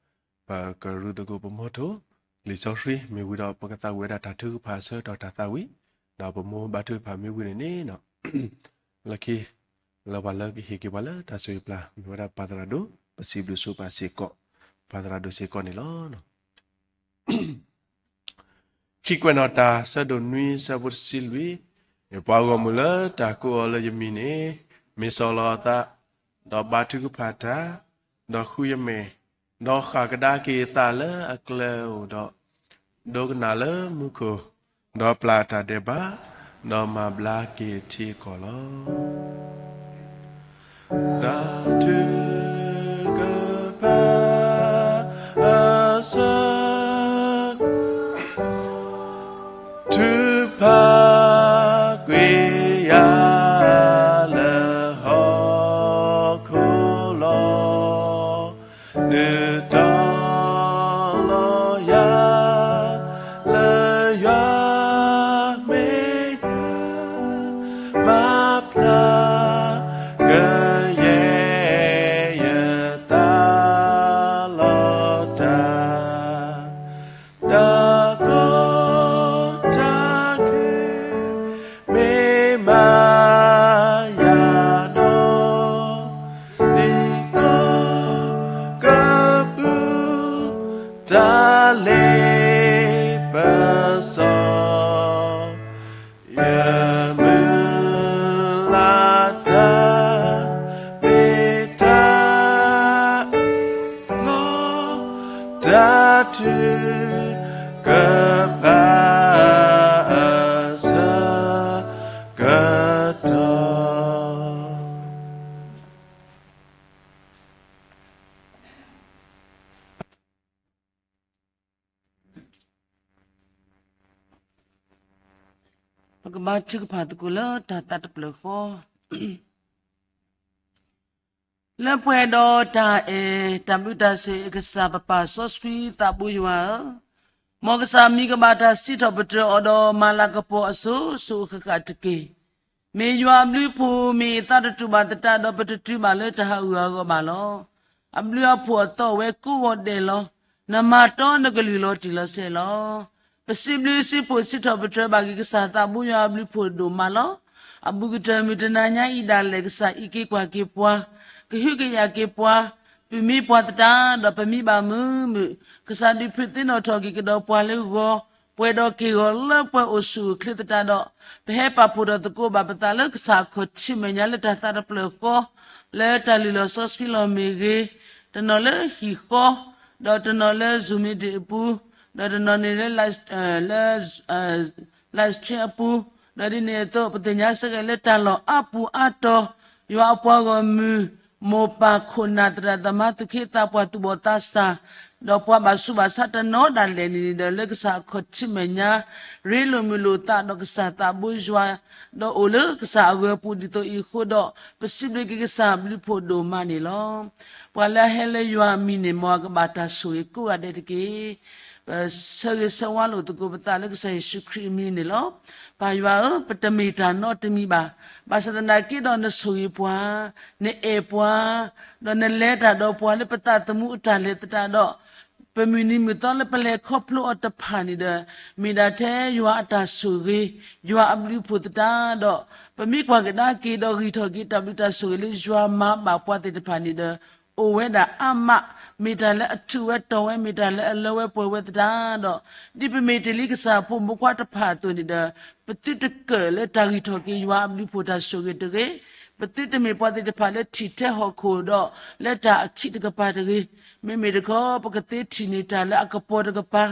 ပကရူၢ်သကိးပမီထိၣ် လံာ်စီဆှံမ့ၢ်ဝံၤဒီး ပကသးဝံၣ်ဝဲဒၣ်တၢ်ထုကဖၣ်အဆၢကတီၢ်တၢ်သးဝံၣ်, ဒီးပမိၢ်ဘါထုကဖၣ်မ့ၢ်ဝံၤန့ၣ်န့ၣ် လၢခံ လၢပှၤလၢကဟ့ၣ်က့ၤပှၤလၢတၢ်ဆိၣ်ဂ့ၤပျၢ် မ့ၢ်ဝဲဒၣ်ပၢ်သရၣ်ဒိၣ် ပစံးဘျုးဆိပာ်စ့ၢ်ကီး ပၢ်သရၣ်ဒိၣ်စ့ၢ်ကီးန့ၣ်လီၤ. ခံကွဲးနီၣ်တၢ် ဆၢဒိၣ်နွံ ဆၢဖိတဆံလွံၢ်, ပှၤဂီၢ်မုၢ်လၢတၢ်ကိးအီၤလၢယမံၤန့ၣ် မ့ၢ်စီၤလီၤအသး, ဒီးဘါထုကဖၣ်တၢ်, ဒီးဃုယမဲာ်, ဒီးဃၣ်ကဒါက့ၤအသးလၢအကျဲဧိၤဒီး, ဒိကနၣ်လၢမူခိၣ်, ဒီးပျၢ်တၢ်ဒဲးဘး, ဒီးမၤဘျါက့ၤအထံအကီၢ်လီၤ. တၢ်ထုကဖၣ်အဆၢ ထုကဖၣ်ကွံာ်ယၤလၢဟီၣ်ခိၣ်လီၤ. နုာ်တီလီၤယၤ လၢယွၤမ့ၢ်ယၤ, မၤဖျါကယဲၢ်ယသးလီၤတၢ် တၢ်ကီတၢ်ခဲ မ့ၢ်မၤယၤနီၢ်, ဒ်သိးကပုၢ်တၢ်လ့ပစီ ယမုၢ်လၢ်တၢ် မ့ၢ်တၢ်လီၤ တၢ်ထုကဖၣ်အဆၢကတီၢ် ပကဘါထုကဖၣ်သကိးလၢတၢ်သးတဖျၢၣ်ဃီ, လၢပှဲၤဒီးတၢ်အဲၣ်တၢ်ဘျုးတၢ်ဆိၣ်ဂ့ၤအကစၢ် ပပၢ်စီဆှံသးဘိယွၤဧၢ, မ်ကစၢ်မံၤကဘၣ်တၢ်စံးထီၣ်ပတြၢၤအီၤဒီး မၤလၤကပီၤအစိၤစိၤအဃၣ်ဃၣ်တက့ၢ်. မ့ၢ်ယွၤအဘျုးအဖှိၣ် မ့ၢ်အသးတတူၢ်ဘၣ်သတးဒီး ပတတုၤဘၣ်လၢတၢ်ဟးဂူာ်ဟးဂီၤဘၣ်လီၤ. အဘျုးအဖှိၣ်အသီၣ်ဝဲကိးဂီၤဒဲးလီၤ. နမၤတီနကလုၢ်လီၤတံၢ်လီၤဆဲးလီၤ. ပစံးဘျုးစံးဖှိၣ်စံးထီၣ်ပတြၢၤဘၣ်က့ၤကစၢ်သးဘိယွၤအဘျုးအဖှိၣ်ဒိၣ်မးလီၤ. အဘူးကတၢၢ်မုၢ်တနၤညါအံၤဒၣ်လဲာ် ကစၢ်အံးက့ၤကွၢ်က့ၤပှၤ, ကဟုကယာ်က့ၤပှၤ, ပုၢ်မံပှၤသတးဒီး ပမံဘၣ်မုာ်မုာ်, ကစၢ်ဒုးဖုးသ့ၣ်နီၣ်ထီၣ်က့ၤကဒီးပှၤလၢဂီၤ, ပှဲၤဒီးက့ၢ်ဂီၤလၢပှဲၤအိၣ်ဆူၣ်အိၣ်ချ့သတးဒီး, ပဟဲပာ်ဖှိၣ်ဒီးသကိးဘၣ်ပသးလၢကစၢ်အခီၣ်ထံးမဲာ်ညါလၢတၢ်သးတဖျၢၣ်ဃီ, လၢတၢ်လုၢ်လီၤစီဆှံလီၤမ့ၢ်ဂ့ၤ, တနီၤလၢဟံၣ်ဃီ, ဒီးတနီၤလၢ Zoom meeting အပူၤ, ဒီးတနီၤန့ၣ်လၢ လၢ live stream အပူၤ, ဒီးဒ်န့ၣ်အသိး ပသ့ၣ်ညါစ့ၢ်ကီးလၢတၢ်လီၢ်အါပူၤအါတီၤ, ယွၤအပှၤဂီၢ်မုၢ်, မိၢ်ပၢ်ခိၣ်နၢ်သရၣ်သမါသူၣ်က့သးပှၢ်သူၣ်ဘီၣ်သးစၢ်, ဒီးပှၤဘၣ်ဆူးဘၣ်ဆါတနီၤဒၣ်လဲာ်န့ၣ်န့ၣ်ဒီး လၢကစၢ်အခီၣ်ထံးမဲာ်ညါ, ရ့လိာ်မုာ်လိာ်သးဒီးကစၢ်သးဘိယွၤ, ဒီးအိၣ်လၢကစၢ်အဂၢၤအပူၤဒ်သိးအံၤအဃိဒီး, ပစံးဘျုးက့ၤကစၢ်အဘျုးဖှိၣ်ဒိၣ်မးန့ၣ်လီၤ. ပှၤလၢအဟဲလၢယွၤအမံၤန့ၣ် မ်အကဘၣ်တၢ်ဆိၣ်ဂ့ၤကိးဂၤဒဲးတက့ၢ်. ပဆၢဂ့ၤဆၢဝါလိာ်သကိးပသးလၢကစၢ်ယ့ၣ်ၡူးခရံာ်အမံၤန့ၣ်လီၤ. ပၢ်ယွၤဧၢ, ပတမ့ၢ်တၢ်နီတမံၤဘၣ်. ဘၣ်ဆၣ်သနာ်က့ဒီးနဆိၣ်ဂ့ၤပှၤ, နအဲၣ်ပှၤ, ဒီးနလဲၤတၢ်ဒီးပှၤလၢပသးသမူအတၢ်လဲၤသတးဒီး, ပမုၢ်နံၤမုၢ်သီလၢပလဲၤခီဖျိအီၤတဖၣ်န့ၣ်ဒီး မ့ၢ်ဒၣ်ထဲယွၤအတၢ်ဆိၣ်ဂ့ၤ, ယွၤအဘျုးအဖှိၣ်သတးဒီး ပမ့ၢ်ကွၢ်ကဒါက့ၤဒီးဂံၢ်ထီၣ်က့ၤတၢ်ဘျုးတၢ်ဆိၣ်ဂ့ၤလၢယွၤမၤဘၣ်ပှၤသ့ၣ်တဖၣ်န့ၣ်ဒီး အိၣ်ဝဲဒၣ်အါမး, မ့ၢ်တၢ်လၢအထူးဝဲတီၤဝဲ, မ့ၢ်တၢ်လၢအလၢဝဲပှဲၤဝဲသတးဒီး ဒ်ပမ့ၢ်တ့ၢ်လံကစၢ်ဖိမုၣ်ဖိခွါတဖၣ်အသိးန့ၣ်ဒီး ပသုတကၢၣ်လၢတၢ်ဂံၢ်ထီၣ်က့ၤယွၤအဘျုးအဖှိၣ်တၢ်ဆိၣ်ဂ့ၤတဂ့ၤ, ပသုတမ့ၢ်ပှၤသ့ၣ်တဖၣ်လၢထံၣ်ထဲဟီၣ်ခိၣ်ဒီးလၢတၢ်အခံးတကပၤတဂ့ၤ. မ့မ့ၢ်တခီ ပကသ့ထံၣ်န့ၢ်တၢ်လၢအကပီၤတကပၤ,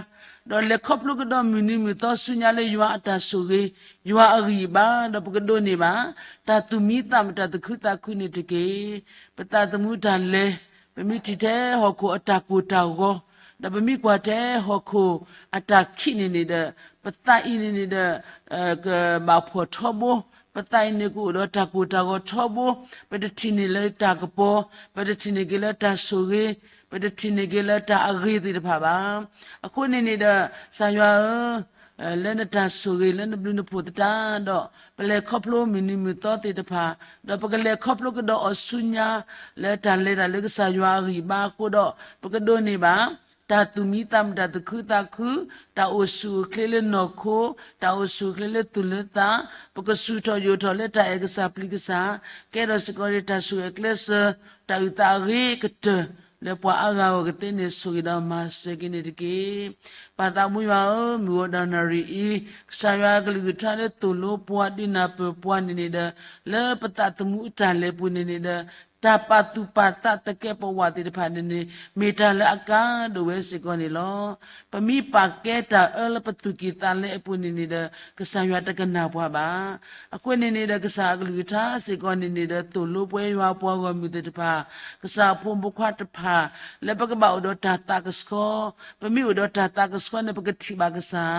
ဒီးလဲၤခီဖျိကဒီးမုၢ်နံၤမုၢ်သီဆူညါလၢယွၤအတၢ်ဆိၣ်ဂ့ၤ, ယွၤအဂံၢ်အဘါ, ဒီးပကဒိးန့ၢ်ဘၣ် တၢ်သူၣ်မံသးမုာ်တၢ်သူၣ်ခုသးခုန့ၣ်တက့ၢ်. ပသးသမူတၢ်လဲၤ, ပမ့ၢ်ထံၣ်ထဲဟီၣ်ခိၣ်အတၢ်ကိၢ်တၢ်ဂီၤ, ဒီးပမ့ၢ်ကွၢ်ထဲဟီၣ်ခိၣ်အတၢ်ခံးန့ၣ်န့ၣ်ဒီး ပသးအံၤန့ၣ်န့ၣ်ဒီး ကဘၣ်ဖှီၣ်ထီဘိ, ပသးအံၤန့ၣ်ကအိၣ်ဒီးတၢ်ကိၢ်တၢ်ဂီၤထီဘိ, ပတထံၣ်န့ၢ်လၢတၢ်ကပီၤ, ပတထံၣ်န့ၢ်က့ၤလၢတၢ်ဆိၣ်ဂ့ၤ, ပတထံၣ်န့ၢ်က့ၤလၢတၢ်အဂ့ၤသ့ၣ်တဖၣ်ဘၣ်. အဃိန့ၣ်န့ၣ်ဒီး ကစၢ်ယွၤဧၢ, လၢနတၢ်ဆိၣ်ဂ့ၤလၢနဘျုးနဖှိၣ်သတးဒီး ပလဲၤခီဖျိမုၢ်နံၤမုၢ်သီသ့ၣ်တဖၣ်, ဒီးပကလဲၤခီဖျိကဒီးအီၤဆူညါ လၢတၢ်လဲၤတၢ်လၢကစၢ်ယွၤအဂံၢ်အဘါအဃိဒီး ပကဒိးန့ၢ်ဘၣ် တၢ်သူၣ်မံသးမုာ်တၢ်သူၣ်ခုသးခု, တၢ်အိၣ်ဆူၣ်အိၣ်ချ့လၢနီၢ်ခိ, တၢ်အိၣ်ဆူၣ်အိၣ်ချ့လၢသူၣ်လၢသး, ပကဆူၣ်ထီၣ်ယိာ်ထီၣ်လၢတၢ်အဲၣ်ကစၢ်ပျံၤကစၢ်, ကဲထီၣ်စ့ၢ်ကီးန့ၣ်တၢ်ဆိၣ်ဂ့ၤအကျဲစၢၤ, တၢ်အုၣ်သးအဂ့ၤကတၢၢ် လၢပှၤအါဂၤအဂီၢ်ကသ့န့ၣ် ဆိၣ်ဂ့ၤဒီးမၤစၢၤက့ၤန့ၣ်တက့ၢ်. ပၢ်သးဘိယွၤဧၢ, မုၢ်ဂီၤဒီးနၣ်ရံၣ်အံၤ ကစၢ်ယွၤကလုၢ်ကထါလၢသိၣ်လိပှၤဒုးနၢ်ပၢၢ်ပှၤန့ၣ်န့ၣ်ဒီး လၢပသးသမူအတၢ်လဲၤပူၤန့ၣ်န့ၣ်ဒီး တၢ်ပာ်သူၣ်ပာ်သးသကဲးပဝးသ့ၣ်တဖၣ်န့ၣ်န့ၣ် မ့ၢ်တၢ်လၢအကါဒိၣ်ဝဲစ့ၢ်ကီးန့ၣ်လီၤ. ပမ့ၢ်ပာ်ကဲတၢ်အၢလၢပသူၣ်ကံၢ်သးလဲအပူၤန့ၣ်န့ၣ်ဒီး ကစၢ်ယွၤတကနၣ်ပှၤဘၣ်. အဃိန့ၣ်န့ၣ်ဒီး ကစၢ်အကလုၢ်ကထါစ့ၢ်ကီးန့ၣ်န့ၣ်ဒီး သိၣ်လိပှၤယွၤအပှၤဂီၢ်မုၢ်သ့ၣ်တဖၣ်, ကစၢ်အဖိမုၣ်ဖိခွါတဖၣ် လၢပကဘၣ်အိၣ်ဒီးတၢ်သးကဆှီ, ပမ့ၢ်အိၣ်ဒီးတၢ်သးကဆှီန့ၣ် ပကထံၣ်ဘၣ်ကစၢ်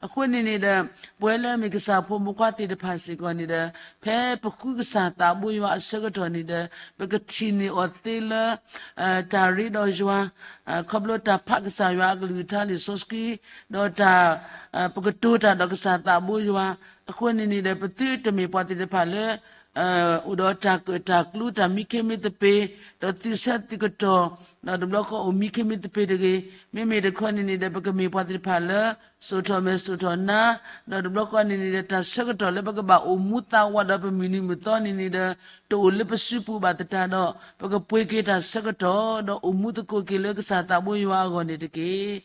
အဃိန့ၣ်န့ၣ်ဒီး ပဝဲလၢအမ့ၢ်ကစၢ်ဖိမုၣ်ဖိခွါသ့ၣ်တဖၣ်စ့ၢ်ကီးန့ၣ်ဒီး ဖဲပဃုကစၢ်သးဘိယွၤအဆၢကတီၢ်န့ၣ်ဒီး ပကထံၣ်န့ၢ်အီၤသ့လၢ တၢ်ရ့ဒီးယွၤ, ခီဖျိတၢ်ဖးကစၢ်ယွၤအကလုၢ်ကထါလံာ်စီဆှံ, ဒီးတၢ် ပကတိၤတၢ်ဒီးကစၢ်သးဘိယွၤ, အဃိန့ၣ်န့ၣ်ဒီး ပသုတမ့ၢ်ပှၤသ့ၣ်တဖၣ်လၢ အိၣ်ဒီးတၢ်ကၢၣ်တၢ်ကျူ တၢ်မံခ့မံသပ့ၤ, ဒီးသုဆၢသုကတီၢ်, ဒီးတဘျီဃီအိၣ်မံခ့မံသပ့ၤတဂ့ၤ. မ့မ့ၢ်တခီန့ၣ်န့ၣ်ဒီး ပကမ့ၢ်ပှၤသ့ၣ်တဖၣ်လၢ စိာ်ထီၣ်မဲာ်စိာ်ထီၣ်နါ, ဒီးတဘျီဃီန့ၣ်န့ၣ်ဒီး တၢ်ဆၢကတီၢ်လၢပကဘၣ်အိၣ်မူသးဝးဒီးပမုၢ်နံၤမုၢ်သီန့ၣ်န့ၣ်ဒီး တအိၣ်လၢပစုပူၤဘၣ်သတးဒီး ပကပှ့ၤက့ၤတၢ်ဆၢကတီၢ် ဒီးအိၣ်မူသကိးက့ၤလၢကစၢ်သးဘိယွၤအဂီၢ်န့ၣ်တက့ၢ်.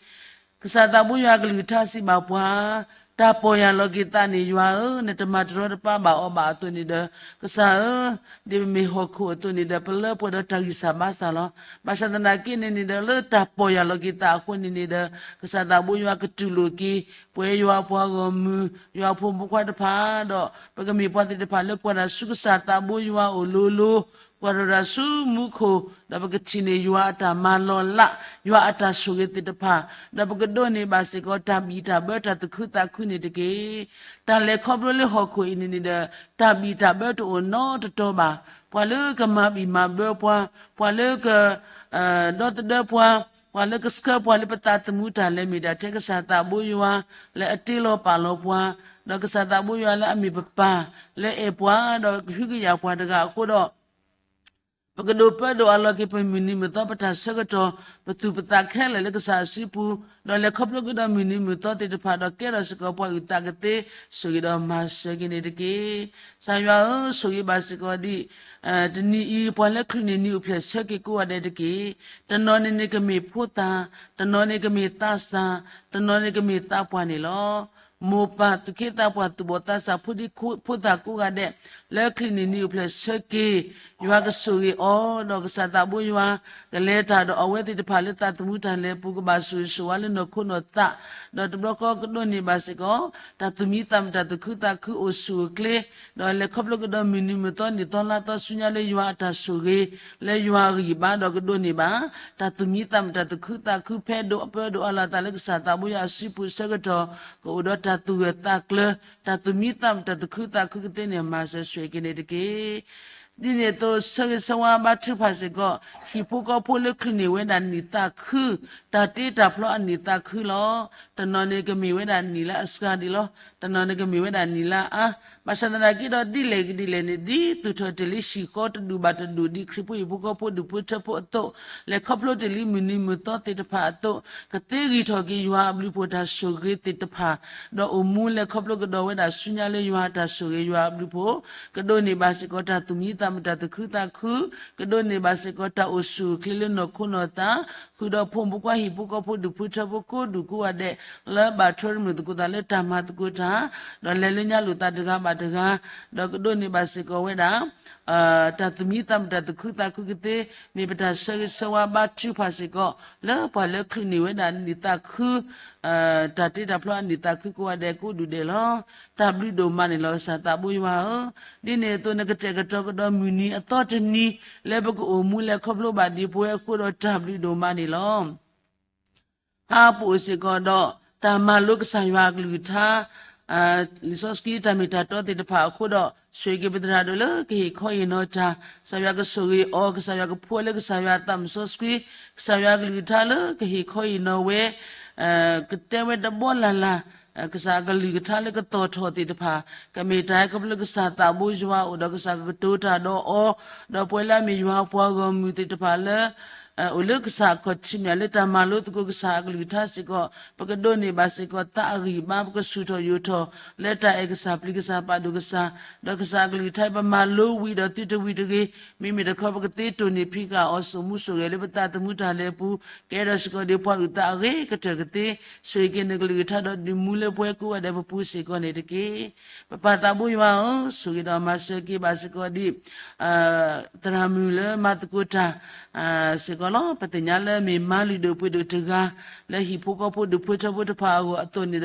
ကစၢ်သးဘိယွၤအကလုၢ်ကထါစံးဘၣ်ပှၤ, တၢ်ပီၢ်ယၢ်လီၤက့ၤသးန့ၣ် ယွၤဧၢ, နတမၤတရီတပါဘၣ်အီၤဘၣ်အသိးန့ၣ်ဒီး ကစၢ်ဧၢ, ဒ်ပမ့ၢ်ဟီၣ်ခိၣ်အသိးန့ၣ်ဒီး ပလၢပှဲၤဒီးတၢ်ဂံၢ်စၢ်ဘါစၢ်လီၤ. ဘၣ်ဆၣ်သနာ်က့န့ၣ်န့ၣ်ဒီး လၢတၢ်ပီၢ်ယၢ်လီၤက့ၤသးအဃိန့ၣ်န့ၣ်ဒီး ကစၢ်သးဘိယွၤကတူၢ်လိာ်က့ၤ ပဝဲယွၤအပှၤဂီၢ်မုၢ်, ယွၤအဖိမုၣ်ဖိခွါတဖၣ်ဒီး ပကမ့ၢ်ပှၤသ့ၣ်တဖၣ်လၢကွၢ်တၢ်ဆူကစၢ်သးဘိယွၤအအိၣ်လိၤလိၤ, ကွၢ်ထီၣ်တၢ်ဆူမူခိၣ်, ဒီးပကထံၣ်န့ၢ်ယွၤအတၢ်မၤလီၤလး, ယွၤအတၢ်ဆိၣ်ဂ့ၤသ့ၣ်တဖၣ်, ဒီးပကဒိးန့ၢ်ဘၣ်စ့ၢ်ကီး တၢ်ဘံၣ်တၢ်ဘၢတၢ်သူၣ်ခုသးခုန့ၣ်တက့ၢ်. တၢ်လဲၤခီဖျိလၢဟီၣ်ခိၣ်အံၤန့ၣ်န့ၣ်ဒီး တၢ်ဘံၣ်တၢ်ဘၢတအိၣ်နီတတီၤဘၣ်. ပှၤလၢကမၤဘံၣ်မၤဘၢပှၤ, ပှၤလၢက ဒီသဒၢပှၤ, ပှၤလၢကဆှၢပှၤလၢပသးသမူတၢ်လဲၤ မ့ၢ်ဒၣ်ထဲကစၢ်သးဘိယွၤ လၢအတ့လီၤပာ်လီၤပှၤ, ဒီးကစၢ်သးဘိယွၤလၢအမ့ၢ်ပပၢ် လၢအဲၣ်ပှၤ ဒီးကဟုကယာ်ပှၤတဂၤအဃိဒီး ပကဒိးပၢဒိးအးလီၤက့ၤ ပမုၢ်နံၤမုၢ်သီ ပတၢ်ဆၢကတီၢ် ပသူၣ်ပသးခဲလၢာ်လၢကစၢ်အစုပူၤ, ဒီးလဲၤခီဖျိကဒီးမုၢ်နံၤမုၢ်သီသ့ၣ်တဖၣ် ဒီးကဲထီၣ်စ့ၢ်ကီးပှၤအုၣ်သးကသ့ ဆိၣ်ဂ့ၤဒီးမၤစၢၤက့ၤန့ၣ်တက့ၢ်. ကစၢ်ယွၤဧၢ, ဆိၣ်ဂ့ၤဘၣ်စ့ၢ်ကီးဒ် တနံၤအံၤ ပှၤလၢချုးန့ၢ်နံၤအိၣ်ဖျဲၣ်ဆၢက့ၤကိးဂၤဒဲးတက့ၢ်. တနီၤန့ၣ်န့ၣ်ကမ့ၢ်ဖိသၣ်, တနီၤန့ၣ်ကမ့ၢ်သးစၢ်, တနီၤန့ၣ်ကမ့ၢ်သးပှၢ်န့ၣ်လီၤ. မိၢ်ပၢ်သူၣ်က့သးပှၢ် သူၣ်ဘီၣ်သးစၢ် ဖိဒံဖိသၣ်ကိးဂၤဒဲး လၢချုးန့ၢ်နံၤအိၣ်ဖျဲၣ်ဆၢက့ၤ ယွၤကဆိၣ်ဂ့ၤအီၤ, ဒီးကစၢ်သးဘိယွၤ ကလဲၤတၢ်ဒီးအဝဲသ့ၣ်တဖၣ်လၢသးသမူတၢ်လဲၤပူၤ ကဘၣ်ဆိၣ်ဂ့ၤဆိၣ်ဝါလၢနီၢ်ခိနီၢ်သး, ဒီးတဘျီဃီကဒိးန့ၢ်ဘၣ်စ့ၢ်ကီး တၢ်သူၣ်မံသးမုာ်တၢ်သူၣ်ခုသးခု အိၣ်ဆူၣ်အိၣ်ချ့, ဒီးလဲၤခီဖျိကဒီးမုၢ်နံၤမုၢ်သီနံၣ်သီလါသီဆူညါလၢယွၤအတၢ်ဆိၣ်ဂ့ၤ, လၢယွၤအဂံၢ်အဘါ ဒီးကဒိးန့ၢ်ဘၣ် တၢ်သူၣ်မံသးမုာ်တၢ်သူၣ်ခုသးခု ဖဲဒိးပၢဒိးအးလီၤသးလၢကစၢ်သးဘိယွၤအစုပူၤအဆၢကတီၢ် ကအိၣ်ဒီးတၢ်သူၣ်ဂၢၢ်သးကျၢၤ, တၢ်သူၣ်မံသးမုာ်တၢ်သူၣ်ခုသးခုကသ့န့ၣ် မၤစၢၤဆိၣ်ဂ့ၤက့ၤန့ၣ်တက့ၢ်. ဒ်န့ၣ်အသိး ဆၢဂ့ၤဆၢဝါဘါထုကဖၣ်စ့ၢ်ကီး ဟံၣ်ဖိဃီဖိလၢချုးန့ၢ်ဝဲဒၣ်နံၣ်သးခု, တၢ်တ့တၢ်ဖျီအနံၣ်သးခုလီၤ. တနီၤန့ၣ်ကမ့ၢ်ဝဲဒၣ်နံၣ်လၢအစှၤဒံးလီၤ. တနီၤန့ၣ်ကမ့ၢ်ဝဲဒၣ်နံၣ်လၢအါ, ဘၣ်ဆၣ်သနာ်က့ဒီး ဒ်လဲၣ်ဂ့ၤဒ်လဲၣ်န့ၣ် ဒ်သူၣ်ထီၣ်တ့ၢ်လံဟံၣ်ဃီတဒူၣ်ဘၣ်တဒူၣ် ဒ်ခရံာ်ဖိဟံၣ်ဖိဃီဖိဒူၣ်ဖိထၢဖိအသိး, လဲၤခီဖျိတ့ၢ်လံမုၢ်နံၤမုၢ်သီသ့ၣ်တဖၣ်အသိး, ကသ့ဂံၢ်ထီၣ်က့ၤယွၤအဘျုးဖှိၣ်တၢ်ဆိၣ်ဂ့ၤသ့ၣ်တဖၣ်, ဒီးအိၣ်မူလဲၤခီဖျိကဒီးဝဲဒၣ်ဆူညါလၢယွၤအတၢ်ဆိၣ်ဂ့ၤယွၤအဘျုးဖှိၣ်, ကဒိးန့ၢ်ဘၣ်စ့ၢ်ကီးတၢ်သူၣ်မံသးမုာ်တၢ်သူၣ်ခုသးခု, ကဒိးန့ၢ်ဘၣ်စ့ၢ်ကီးတၢ်အိၣ်ဆူၣ်အိၣ်ချ့လၢနီၢ်ခိနီၢ်သး, ဃုာ်ဒီးဖိမုၣ်ဖိခွါဟံၣ်ဖိဃီဖိဒူၣ်ဖိထၢဖိကိးဒူၣ်ကိးဂၤဒဲး လၢဘၣ်ထွဲရမုၢ်သကိးသးလၢတၢ်မၤသကိးတၢ်, ဒီးလဲၤလၢညါလိာ်သးတဂၤဘၣ်တဂၤ, ဒီးကဒိးန့ၢ်ဘၣ်စ့ၢ်ကီးဝဲဒၣ် တၢ်သူၣ်မံသးမုာ်တၢ်သူၣ်ခုသးခုကသ့, မ့ၢ်ပတၢ်ဆၢဂ့ၤဆၢဝါဘါထုကဖၣ်စ့ၢ်ကီး လၢပှၤလၢချုးန့ၢ်ဝဲဒၣ်နံၣ်သးခု, တၢ်တ့တၢ်ဖျီအနံၣ်သးခုကိးဂၤဒဲးကိးဒူၣ်ဒဲးလီၤ. တၢ်ဘျုးဒိၣ်မးန့ၣ်လီၤ ကစၢ်သးဘိယွၤဧၢ. ဒ်န့ၣ်အသိး နကတဲာ်ကတီၤကဒီးမုၢ်နံၤအသီတနံၤ လၢပကအိၣ်မူလဲၤခီဖျိဘၣ်ဒံးပဝဲအဃိဒီး တၢ်ဘျုးဒိၣ်မးန့ၣ်လီၤ. ဟါအပူၤစ့ၢ်ကီးဒီး တၢ်မၤလိကစၢ်ယွၤအကလုၢ်ကထါ, လံာ်စီဆှံတၢ်မ့ၢ်တၢ်တီသ့ၣ်တဖၣ်အဃိဒီး ဆိၣ်ဂ့ၤက့ၤပသရၣ်ဒိၣ်လၢကဟ့ၣ်ခီဟ့ၣ်နီၤတၢ်, ကစၢ်ယွၤကဆိၣ်ဂ့ၤအီၤ, ကစၢ်ယွၤကဖှူလၢကစၢ်ယွၤအသးမုၢ်စီဆှံ, ကစၢ်ယွၤအကလုၢ်ကထါလၢကဟ့ၣ်ခီဟ့ၣ်နီၤဝဲ, ကတဲဝဲတဘီလၢ်လၢ်, ကစၢ်အကလုၢ်ကထါလၢကသီၣ်ထီၣ်သ့ၣ်တဖၣ်, ကမ့ၢ်တၢ်ဟဲခီဖျိလၢကစၢ်သးဘိယွၤအိၣ်ဒီး ကစၢ်ကကတိၤတၢ်ဒီးအီၤ, ဒီးပဝဲလၢအမ့ၢ်ယွၤပှၤဂီၢ်မုၢ်သ့ၣ်တဖၣ်လၢ အိၣ်လၢကစၢ်အခီၣ်ထံးမ့ၢ်လၢတၢ်မၤလိသကိးကစၢ်အကလုၢ်ကထါစ့ၢ်ကီး, ပကဒိးန့ၢ်ဘၣ်စ့ၢ်ကီးသးအဂံၢ်အဘါ, ပကဆူၣ်ထီၣ်ယိာ်ထီၣ် လၢတၢ်အဲၣ်ကစၢ်ပျံၤကစၢ်ပာ်ဒိၣ်ကစၢ်, ဒီးကစၢ်အကလုၢ်ကထါအံၤ ပမၤလိဝံၤဒီးသုတဝံၤတဂ့ၤ, မ့မ့ၢ်တခီပကသ့တိၢ်န့ၢ်ဖံးဃာ်အီၤ စိာ်မူစိာ်ဂဲၤလၢပသးသမူတၢ်လဲၤအပူၤ, ကဲထီၣ်စ့ၢ်ကီးဒ်ပှၤအုၣ်သးအဂ့ၤကတၢၢ်ကသ့, ဆိၣ်ဂ့ၤက့ၤနကလုၢ်ကထါဒီးဒုးမူလၢပှၤကိးဂၤဒဲးပပူၤစ့ၢ်ကီးန့ၣ်တက့ၢ်. ပပၢ်သးဘိယွၤဧၢ, ဆိၣ်ဂ့ၤဒီးမၤစၢၤက့ၤဘၣ်စ့ၢ်ကီးဒ် သရၣ်မုၣ်လၢမၤသကိးတၢ်စ့ၢ်ကီးလီၤ. ပသ့ၣ်ညါလၢမ့ၢ်မါလုၢ်ဒိၣ်ပှ့ၤဒိၣ်တဂၤ လၢဟံၣ်ဖိဃီဖိဒူၣ်ဖိထၢဖိတဖၣ်အဂီၢ်အသိးန့ၣ်ဒီး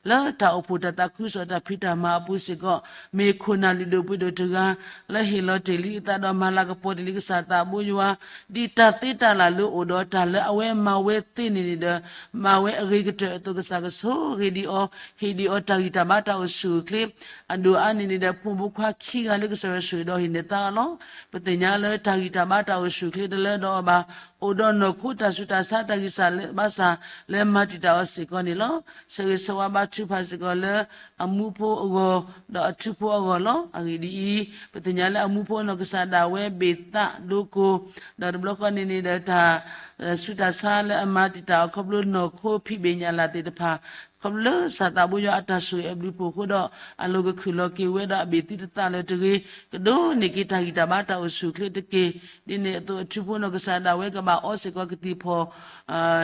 လၢတၢ်အိၣ်ဖှိၣ်တၢ်သးခုကစီၣ်တၢ်ဖံးတၢ်မၤအပူၤစ့ၢ်ကီး မ့ၢ်ခိၣ်နၢ်လုၢ်ဒိၣ်ပှ့ၤဒိၣ်တဂၤ လၢဟ့ၣ်လီၤတ့ၢ်လံအသးဒီးမၤလၤကပီၤတ့ၢ်လံကစၢ်သးဘိယွၤ ဒ်တၢ်သ့တၢ်လၢ်လၢအိၣ်ဒီးတၢ်လၢအဝဲမၤဝဲသ့န့ၣ်န့ၣ်ဒီး မၤဝဲအဂ့ၤကတၢၢ်အသိး ကစၢ်ကဆိၣ်ဂ့ၤဒံးအီၤ, ဟ့ၣ်ဒံးအီၤတၢ်ဂံၢ်တၢ်ဘါတၢ်အိၣ်ဆူၣ်အိၣ်ချ့, အဒိၣ်အါန့ၣ်န့ၣ်ဒီး ဖိမုၣ်ဖိခွါခံဂၤလၢကစၢ်ယွၤဆိၣ်ဂ့ၤဒီးဟ့ၣ်န့ၢ်သါအီၤလီၤ. ပသ့ၣ်ညါလၢတၢ်ဂံၢ်တၢ်ဘါတၢ်အိၣ်ဆူၣ်အိၣ်ချ့တလၢဒီးအီၤဘၣ်, အိၣ်ဒီးနီၢ်ခိတၢ်ဆူးတၢ်ဆါတၢ်ဂံၢ်စၢ်လၢဘၣ်ဆၣ်လၢမၤတံာ်တာ်အီၤစ့ၢ်ကီးန့ၣ်လီၤ. ဆၢဂ့ၤဆၢဝါဘါထုကဖၣ်စ့ၢ်ကီးလၢ အမူဖိအဂီၢ် ဒီးအထူဖိအဂီၢ်လီၤ. အဂ့ၢ်ဒ်အံၤ, ပသ့ၣ်ညါလၢအမူဖိနီၢ်ကစၢ်ဒၣ်ဝဲဘ့ၣ်သးဒိကိၢ်, ဒီးတဘျီဃီန့ၣ်န့ၣ်ဒီးတၢ် ဆူးတၢ်ဆါလၢအမၤတံာ်တာ်အီၤခီဖျိနီၢ်ခိဖံးဘ့ၣ်ညၣ်လၢ်သ့ၣ်တဖၣ်, ခီဖျိလၢကစၢ်သးဘိယွၤအတၢ်ဆိၣ်ဂ့ၤအဘျုးအဖှိၣ်အဃိဒီး အလိၤကခုၣ်လီၤက့ၤဝဲဒီးအဘ့ၣ်သုတသးလၢၤတဂ့ၤ, ကဒိးန့ၢ်က့ၤတၢ်ဂံၢ်တၢ်ဘါတၢ်အိၣ်ဆူၣ်အိၣ်ချ့တက့ၢ်. ဒ်န့ၣ်အသိးအထူဖိနီၢ်ကစၢ်ဒၣ်ဝဲကဘၣ်အီစ့ၢ်ကီးကသံၣ်ဖီၣ်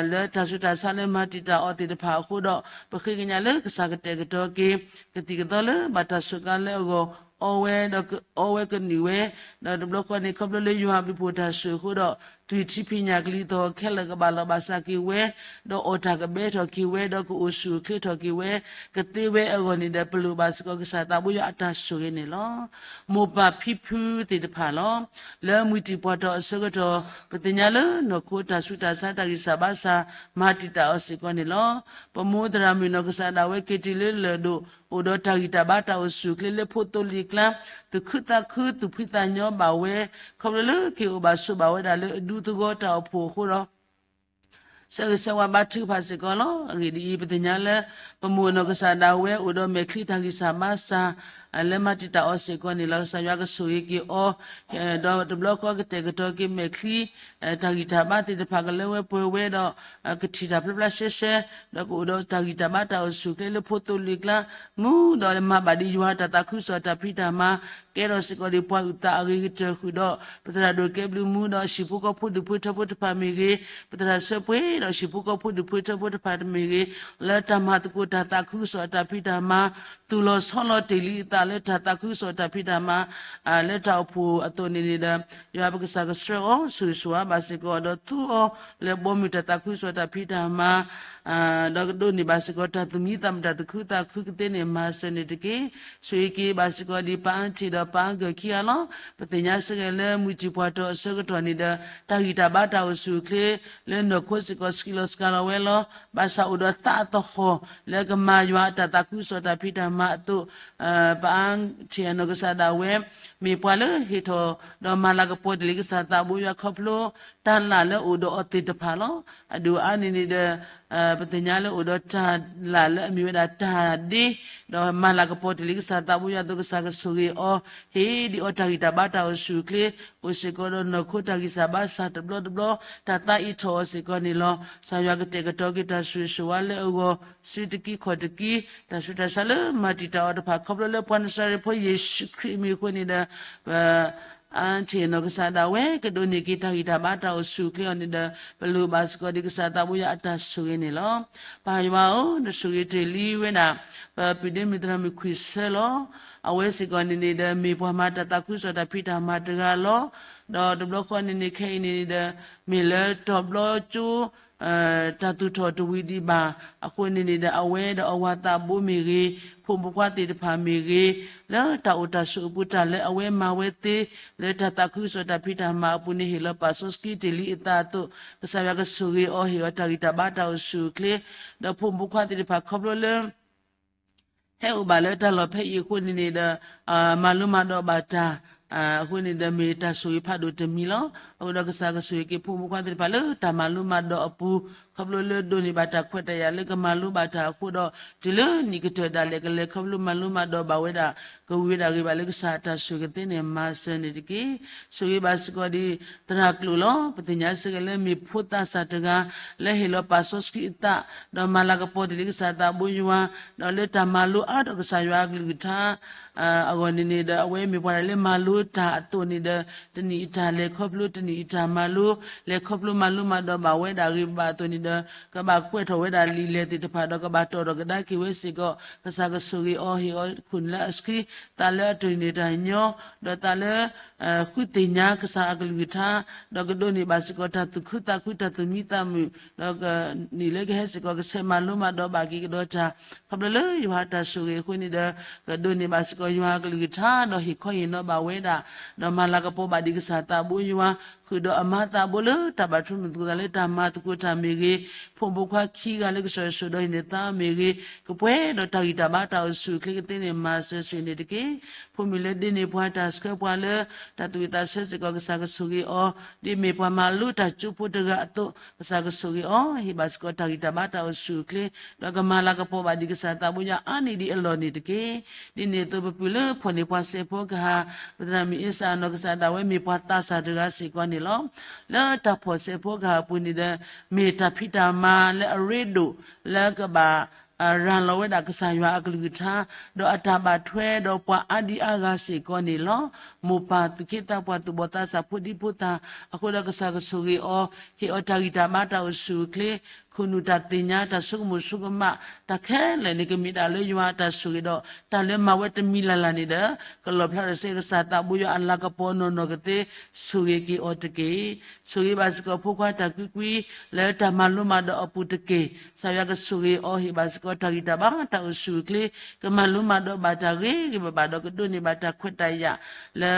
လၢတၢ်ဆူးတၢ်ဆါလၢမၤတံာ်တာ်အီၤသ့ၣ်တဖၣ်အဃိဒီး ပဃ့ကညးလၢကစၢ်ကတဲာ်ကတီၤက့ၤ ကသံၣ်ကသီလၢဘၣ်တၢ်စူးကါလၢအဂီၢ် အီဝဲဒီး အီဝဲကနုာ်ဝဲ, ဒီးတဘျီဃီန့ၣ် ခီဖျိလၢယွၤအဘျုးအဖှိၣ်တၢ်ဆိၣ်ဂ့ၤအဃိဒီး သွံၣ်ထံဖံးညၣ်ကလံၤသီၣ်ခဲလၢာ်ကဘၣ်လီၤဘၣ်စးက့ၤဝဲ, ဒီးအီၣ်တၢ်ကဘဲထီၣ်က့ၤဝဲ ဒီးကအိၣ်ဆူၣ်အိၣ်ချ့ထီၣ်က့ၤဝဲ ကသ့ဝဲအဂီၢ်န့ၣ်ဒီး ပလိၣ်ဘၣ်စ့ၢ်ကီးကစၢ်သးဘိယွၤအတၢ်ဆိၣ်ဂ့ၤန့ၣ်လီၤ. မိၢ်ပၢ်ဖံဖုသ့ၣ်တဖၣ်လီၤ. လၢမုၢ်တံၢ်ပှၢ်ထီၣ်အဆၢကတီၢ် ပသ့ၣ်ညါလၢနီၢ်ခိတၢ်ဆူးတၢ်ဆါတၢ်ဂံၢ်စၢ်ဘါစၢ် မၤတံာ်တာ်အီၤစ့ၢ်ကီးန့ၣ်လီၤ. ပမိၢ်သရၣ်မုၣ်နီၢ်ကစၢ်ဒၣ်ဝဲက့ၤတုၤလၢလၢၢ်ဒိၣ် အိၣ်ဒီးတၢ်ဂံၢ်တၢ်ဘါတၢ်အိၣ်ဆူၣ်အိၣ်ချ့လၢဖိသိလံၤကျါ သူၣ်ခုသးခုသူၣ်ဖှံသးညီဘၣ်ဝဲ ခီဖျိလၢက့ၤအိၣ်ဘၣ်ဆိးဘၣ်ဝဲဒၣ်လၢအဒူသဝီတၢ်အိၣ်ဖှိၣ်အဃိဒီး ဆၢဂ့ၤဆၢဝါဘါထုကဖၣ်စ့ၢ်ကီးလီၤ. အဂ့ၢ်ဒ်အံၤ, ပသ့ၣ်ညါလၢ ပမိၢ်နီၢ်ကစၢ်ဒၣ်ဝဲအိၣ်ဒီးမဲာ်ချံတၢ်ဂံၢ်စၢ်ဘါစၢ် လၢမၤတံာ်တာ်အီၤစ့ၢ်ကီးန့ၣ်လီၤ. ကစၢ်ယွၤကဆိၣ်ဂ့ၤက့ၤအီၤ ဒီးတဘျီဃီကတဲာ်ကတီၤက့ၤမဲာ်ချံ တၢ်ဂံၢ်တၢ်ဘါသ့ၣ်တဖၣ်ကလၢဝဲပှဲၤဝဲဒီး ကထံၣ်တၢ်ဖျါဖျါရှဲရှဲ ဒီးကအိၣ်ဒီးတၢ်ဂံၢ်တၢ်ဘါတၢ်အိၣ်ဆူၣ်အိၣ်ချ့လၢဖိသိလံၤကျါ မူဒီးမၤဘၣ်ဒ်ယွၤတၢ်သးခုကစီၣ်တၢ်ဖံးတၢ်မၤ ကဲထီၣ်စ့ၢ်ကီးဒ်ပှၤအုၣ်သးအဂ့ၤကတၢၢ်ဃုာ်ဒီး ပသရၣ်ဒိၣ်ကဲဘျုးမူဒီး ဟံၣ်ဖိဃီဖိဒူၣ်ဖိထၢဖိတဖၣ်မ့ၢ်ဂ့ၤ, ပသရၣ်စၢပှ့ၤဒီးဟံၣ်ဖိဃီဖိဒူၣ်ဖိထၢဖိတဖၣ်တမ့ၢ်ဂ့ၤ, လၢတၢ်မၤသကိးတၢ်သးခုကစီၣ်တၢ်ဖံးတၢ်မၤ သူၣ်လီၤဆီလီၤတ့ၢ်လံအသးလၢတၢ်သးခုကစီၣ်တၢ်ဖံးတၢ်မၤ လၢတၢ်အိၣ်ဖှိၣ်အသိးန့ၣ်န့ၣ်ဒီး ယွၤပကစၢ်ကဆှၢအီၤ ဆိၣ်ဂ့ၤဆိၣ်ဝါဘၣ်စ့ၢ်ကီး ဒီးသူအီၤလၢဘီမုၢ်တၢ်သးခုကစီၣ်တၢ်ဖံးတၢ်မၤ ဒီးကဒိးန့ၢ်ဘၣ်စ့ၢ်ကီးတၢ်သူၣ်မံသးမုာ်တၢ်သူၣ်ခုသးခုကသ့န့ၣ် မၤစၢၤန့ၣ်တက့ၢ်. ဆိၣ်ဂ့ၤက့ၤဘၣ်စ့ၢ်ကီးဒ်ပၢ်အါထံးဒီးပၢ်အါဂၢၢ်ခံဂၤလီၤ. ပသ့ၣ်ညါစ့ၢ်ကီးလၢမုၢ်တံၢ်ပှၢ်ထီၣ်အဆၢကတီၢ်န့ၣ်ဒီး တၢ်ဂံၢ်တၢ်ဘါတၢ်အိၣ်ဆူၣ်အိၣ်ချ့ လၢနီၢ်ခိစ့ၢ်ကီးဆှံလီၤစှၤလီၤဝဲလီၤ. ဘၣ်ဆၣ်အိၣ်ဒီးသးအသဟီၣ် လၢကမၤယွၤအတၢ်သးခုကစီၣ်တၢ်ဖံးတၢ်မၤအသိး အါထံၣ်အနီၢ်ကစၢ်ဒၣ်ဝဲ မ့ၢ်ပှၤလၢဟ့ၣ်ထီၣ် ဒီးမၤလၤကပီၤတ့ၢ်လံကစၢ်သးဘိယွၤခီဖျိ တၢ်လၢ်လၢအိၣ်ဒီးအီၤသ့ၣ်တဖၣ်လီၤ. အဒိၣ်အါန့ၣ်န့ၣ်ဒီး ပသ့ၣ်ညါလၢအိၣ်ဒီးတၢ်လၢ်လၢအမ့ၢ်ဝဲဒၣ်တၢ်ဒ့, ဒီးမၤလၤကပီၤတ့ၢ်လံကစၢ်သးဘိယွၤအသိး ကစၢ်ကဆိၣ်ဂ့ၤအီၤ, ဟ့ၣ်ဒံးအီၤတၢ်ဂံၢ်တၢ်ဘါတၢ်အိၣ်ဆူၣ်အိၣ်ချ့, အိၣ်စ့ၢ်ကီးဒီးနီၢ်ခိတၢ်ဂံၢ်စၢ်ဘါစၢ်တဘျီတဘျီ, တၢ်သးအံၤထီၣ်အီၤစ့ၢ်ကီးန့ၣ်လီၤ. ကစၢ်ယွၤကတဲာ်ကတီၤက့ၤတၢ်ဆိၣ်ဂ့ၤဆိၣ်ဝါလၢအဂီၢ် စုတကံခီၣ်တကံ, တၢ်ဆူးတၢ်ဆါလၢမၤတံာ်တာ်အီၤတဖၣ် ခီဖျိလၢပှၤနစၤရ့းဖိယ့ၣ်ၡူးခရံာ်အမံၤအဃိန့ၣ်ဒီး ပ အါထံၣ်အနီၢ်ကစၢ်ဒၣ်ဝဲ ကဒိးန့ၢ်က့ၤတၢ်ဂံၢ်တၢ်ဘါတၢ်အိၣ်ဆူၣ်အိၣ်ချ့အီၤန့ၣ်ဒီး ပလိၣ်ဘၣ်စ့ၢ်ကီးဒ်ကစၢ်သးဘိယွၤအတၢ်ဆိၣ်ဂ့ၤန့ၣ်လီၤ. ပၢ်ယွၤဧၢ, နဆိၣ်ဂ့ၤတ့ၢ်လံဝဲဒၣ် ပပုၢ်ဒ့မုၣ်သရၣ်မုၣ်ခွံဆၢလီၤ. အဝဲစ့ၢ်ကီးန့ၣ်န့ၣ်ဒီး မ့ၢ်ပှၤမၤတၢ်သးခုကစီၣ်တၢ်ဖံးတၢ်မၤတဂၤလီၤ. ဒီးတဘျီဃီန့ၣ်န့ၣ် ခဲအံၤန့ၣ်န့ၣ်ဒီး မ့ၢ်လၢတီၤဘျီကၠိ တၢ်သူၣ်ထီၣ်တဝံၤဒံးဘၣ်အဃိန့ၣ်န့ၣ်ဒီး အဝဲဒီးအဝၤသးဘိမ့ၢ်ဂ့ၤ, ဖိမုၣ်ဖိခွါသ့ၣ်တဖၣ်မ့ၢ်ဂ့ၤ, လၢတၢ်အိၣ်တၢ်ဆိးအပူၤ တၢ်လၢအဝဲမၤဝဲသ့ လၢတၢ်သးခုကစီၣ်တၢ်ဖံးတၢ်မၤအပူၤန့ၣ် ဟ့ၣ်လီၤပာ်စီဆှံတ့ၢ်လံအသးအသိး ကစၢ်ယွၤကဆိၣ်ဂ့ၤအီၤ ဟ့ၣ်အီၤတၢ်ဂံၢ်တၢ်ဘါတၢ်အိၣ်ဆူၣ်အိၣ်ချ့, ဒီးဖိမုၣ်ဖိခွါသ့ၣ်တဖၣ်ခီဖျိလၢ ဟဲအိၣ်ဘၣ်လၢတၢ်လီၢ်ဖဲအံၤအဃိန့ၣ်န့ၣ်ဒီး မၤလိမၤဒိးဘၣ်တၢ် အဃိန့ၣ်ဒီး မ့ၢ်တၢ်ဆိၣ်ဂ့ၤဖးဒိၣ်တမံၤလီၤ. အဃိဒီးကစၢ်ကဆိၣ်ဂ့ၤက့ၤဖိမုၣ်ဖိခွါသ့ၣ်တဖၣ်လၢတၢ်မၤလိမၤဒိးအပူၤ ခီဖျိလၢဒိးန့ၢ်ဘၣ်တၢ်ခွဲးတၢ်ယာ်လၢကမၤလိဘၣ်တၢ်အဃိဒီး တုၤလၢနံၣ်ကတၢၢ်ဒၣ်လဲာ် ကလဲၤခီဖျိမၤလိမၤဒိးဘၣ်ဝဲဒၣ် ကဝံၤဝဲဒၣ်ဂ့ၤဘၣ်လၢကစၢ်အတၢ်ဆိၣ်ဂ့ၤကသ့န့ၣ် မၤစၢၤန့ၣ်တက့ၢ်. ဆိၣ်ဂ့ၤဘၣ်စ့ၢ်ကီးဒ်သရၣ်ကျိာ်လီၤ. ပသ့ၣ်ညါစ့ၢ်ကီးလၢမ့ၢ်ဖိသးစၢ်တဂၤ လၢဟ့ၣ်လီၤပာ်စီဆှံအသး ဒီးမၤလၤကပီၤတ့ၢ်လံကစၢ်သးဘိယွၤ ဒီးလၢတၢ်မၤလိအါထီၣ်ကစၢ်ယွၤအကလုၢ်ကထါ အဂီၢ်န့ၣ်န့ၣ်ဒီး အဝဲမ့ၢ်ပှၤဒၣ်လၢမၤလိတၢ်အသိးန့ၣ်ဒီး တနံၣ်အတၢ်လဲၤခီဖျိ တနံၣ်အတၢ်မၤလိ, လဲၤခီဖျိမၤလိမၤဒိးဘၣ်ဝဲဒၣ်ဂ့ၤဘၣ်အသိးန့ၣ်ဒီး ကဘၣ်ကွဲးထီၣ်ဝဲဒၣ်လံာ်လဲၢ်သ့ၣ်တဖၣ်ဒီး ကဘၣ်တီၣ်ထီၣ်ကဒါက့ၤဝဲစ့ၢ်ကီး ကစၢ်ကဆိၣ်ဂ့ၤအီၤ ဟ့ၣ်အီၤခိၣ်နူာ်လၢအဆှံ, သးလၢအတၢ်န့ၢ်တၢ်ညီ, ဒီးသးလၢ ဃုသ့ၣ်ညါကစၢ်အကလုၢ်ကထါ, ဒီးကဒိးန့ၢ်ဘၣ်စ့ၢ်ကီးတၢ်သူၣ်ခုသးခု တၢ်သူၣ်မံသးမုာ်, ဒီးကနံၣ်လၢကဟဲစ့ၢ်ကီး ကဆဲးမၤလိမၤဒိးဘၣ်က့ၤကဒီးတၢ် ခီဖျိလၢယွၤအတၢ်ဆိၣ်ဂ့ၤအဃိန့ၣ်ဒီး ကဒိးန့ၢ်ဘၣ်စ့ၢ်ကီးယွၤအကလုၢ်ကထါ ဒီးဟ့ၣ်ခီဟ့ၣ်နီၤဘၣ်ဝဲဒၣ်, ဒီးမၤလၤကပီၤဘၣ်ဒံးကစၢ်သးဘိယွၤ, ဃုာ်ဒီးအမါသးဘိလၢတၢ်ဘၣ်ထွဲမုၢ်သကိးသးလၢတၢ်မၤသကိးတၢ်မ့ၢ်ဂ့ၤ, ဖိမုၣ်ဖိခွါခံဂၤလၢကစၢ်ယွၤဆိၣ်ဒီးဟံးန့ၢ်သါမ့ၢ်ဂ့ၤ, ကပှဲၤဒီးတၢ်ဂံၢ်တၢ်ဘါတၢ်အိၣ်ဆူၣ်အိၣ်ချ့ကသ့န့ၣ် မၤစၢၤဆိၣ်ဂ့ၤန့ၣ်တက့ၢ်. ဖိမုၣ်လၢဒ့န့ၢ်ပှၤတၢ်ဆှၢပှၤလၢ တၢ်သူၣ်ဝံၣ်သးဆၢစ့ၢ်ကီး ကစၢ်ကဆိၣ်ဂ့ၤအီၤ, ဒ်မ့ၢ်ပှၤမၤလိတၢ်ကၠိဖိတဂၤအသိး ကစၢ်ကဆိၣ်ဂ့ၤအီၤ, ဟ့ၣ်ဘၣ်စ့ၢ်ကီးတၢ်ဂံၢ်တၢ်ဘါတၢ်အိၣ်ဆူၣ်အိၣ်ချ့, ဒီးကမၤလၤကပီၤဘၣ်ဒံးကစၢ်သးဘိယွၤအါန့ၢ်ဒံးအလီၢ်န့ၣ်တက့ၢ်. ဒ်န့ၣ်အသိးပပုၢ်လၢဖီၣ်န့ၢ်ပှၤစဲးဖိကဟၣ်, ပသရၣ်မုၣ်အ့စၢ်အနီၢ်ကစၢ်ဒၣ်ဝဲ မ့ၢ်ပှၤသးစၢ်တဂၤစ့ၢ်ကီးန့ၣ်လီၤ. လၢတၢ်ဖီၣ်စဲးဖိကဟၣ်အပူၤန့ၣ်ဒီး မ့ၢ်တၢ်ဖံးတၢ်မၤလၢအရ့ဒိၣ် လၢကဘၣ် ရၤလီၤဝဲဒၣ်ကစၢ်ယွၤအကလုၢ်ကထါ, ဒီးအတၢ်ဘၣ်ထွဲဒီးပှၤအါဒံအါဂၤစ့ၢ်ကီးန့ၣ်လီၤ. မိၢ်ပၢ်သူၣ်က့သးပှၢ်သူၣ်ဘီၣ်သးစၢ်ဖိဒံဖိသၣ်, အဃိဒီးကစၢ်ကဆိၣ်ဂ့ၤအီၤ, ဟ့ၣ်အီၤတၢ်ဂံၢ်တၢ်ဘါတၢ်အိၣ်ဆူၣ်အိၣ်ချ့, ခိၣ်နူာ်တၢ်သ့ၣ်ညါ တၢ်ဆိကမိၣ်ဆိကမး တၢ်ခဲလၢာ်န့ၣ် ကမ့ၢ်ဒၣ်လၢယွၤအတၢ်ဆိၣ်ဂ့ၤဒီး တၢ်လၢမၤဝဲတမံၤလၢ်လၢ်န့ၣ်ဒီး ကလီၣ်ဖျါထီၣ်စ့ၢ်ကီးကစၢ်သးဘိယွၤအလၤကပီၤနီၢ်နီၢ်ကသ့ ဆိၣ်ဂ့ၤက့ၤအီၤတက့ၢ်. ဆိၣ်ဂ့ၤဘၣ်စ့ၢ်ကီးဖိခွါတၢ်ကွံကွံ လၢတၢ်မၤလိမၤဒိးအပူၤတက့ၢ်. ကစၢ်ယွၤကဆိၣ်ဂ့ၤအီၤ ဟ့ၣ်ဘၣ်စ့ၢ်ကီးတၢ်ဂံၢ်တၢ်ဘါတၢ်အိၣ်ဆူၣ်အိၣ်ချ့, ကမၤလိမၤဒိးဘၣ်တၢ်ဂ့ၤဂ့ၤဘၣ်ဘၣ်ဒီး ကဒိးန့ၢ်ဘၣ်တၢ်ခွဲးတၢ်ယာ်လၢ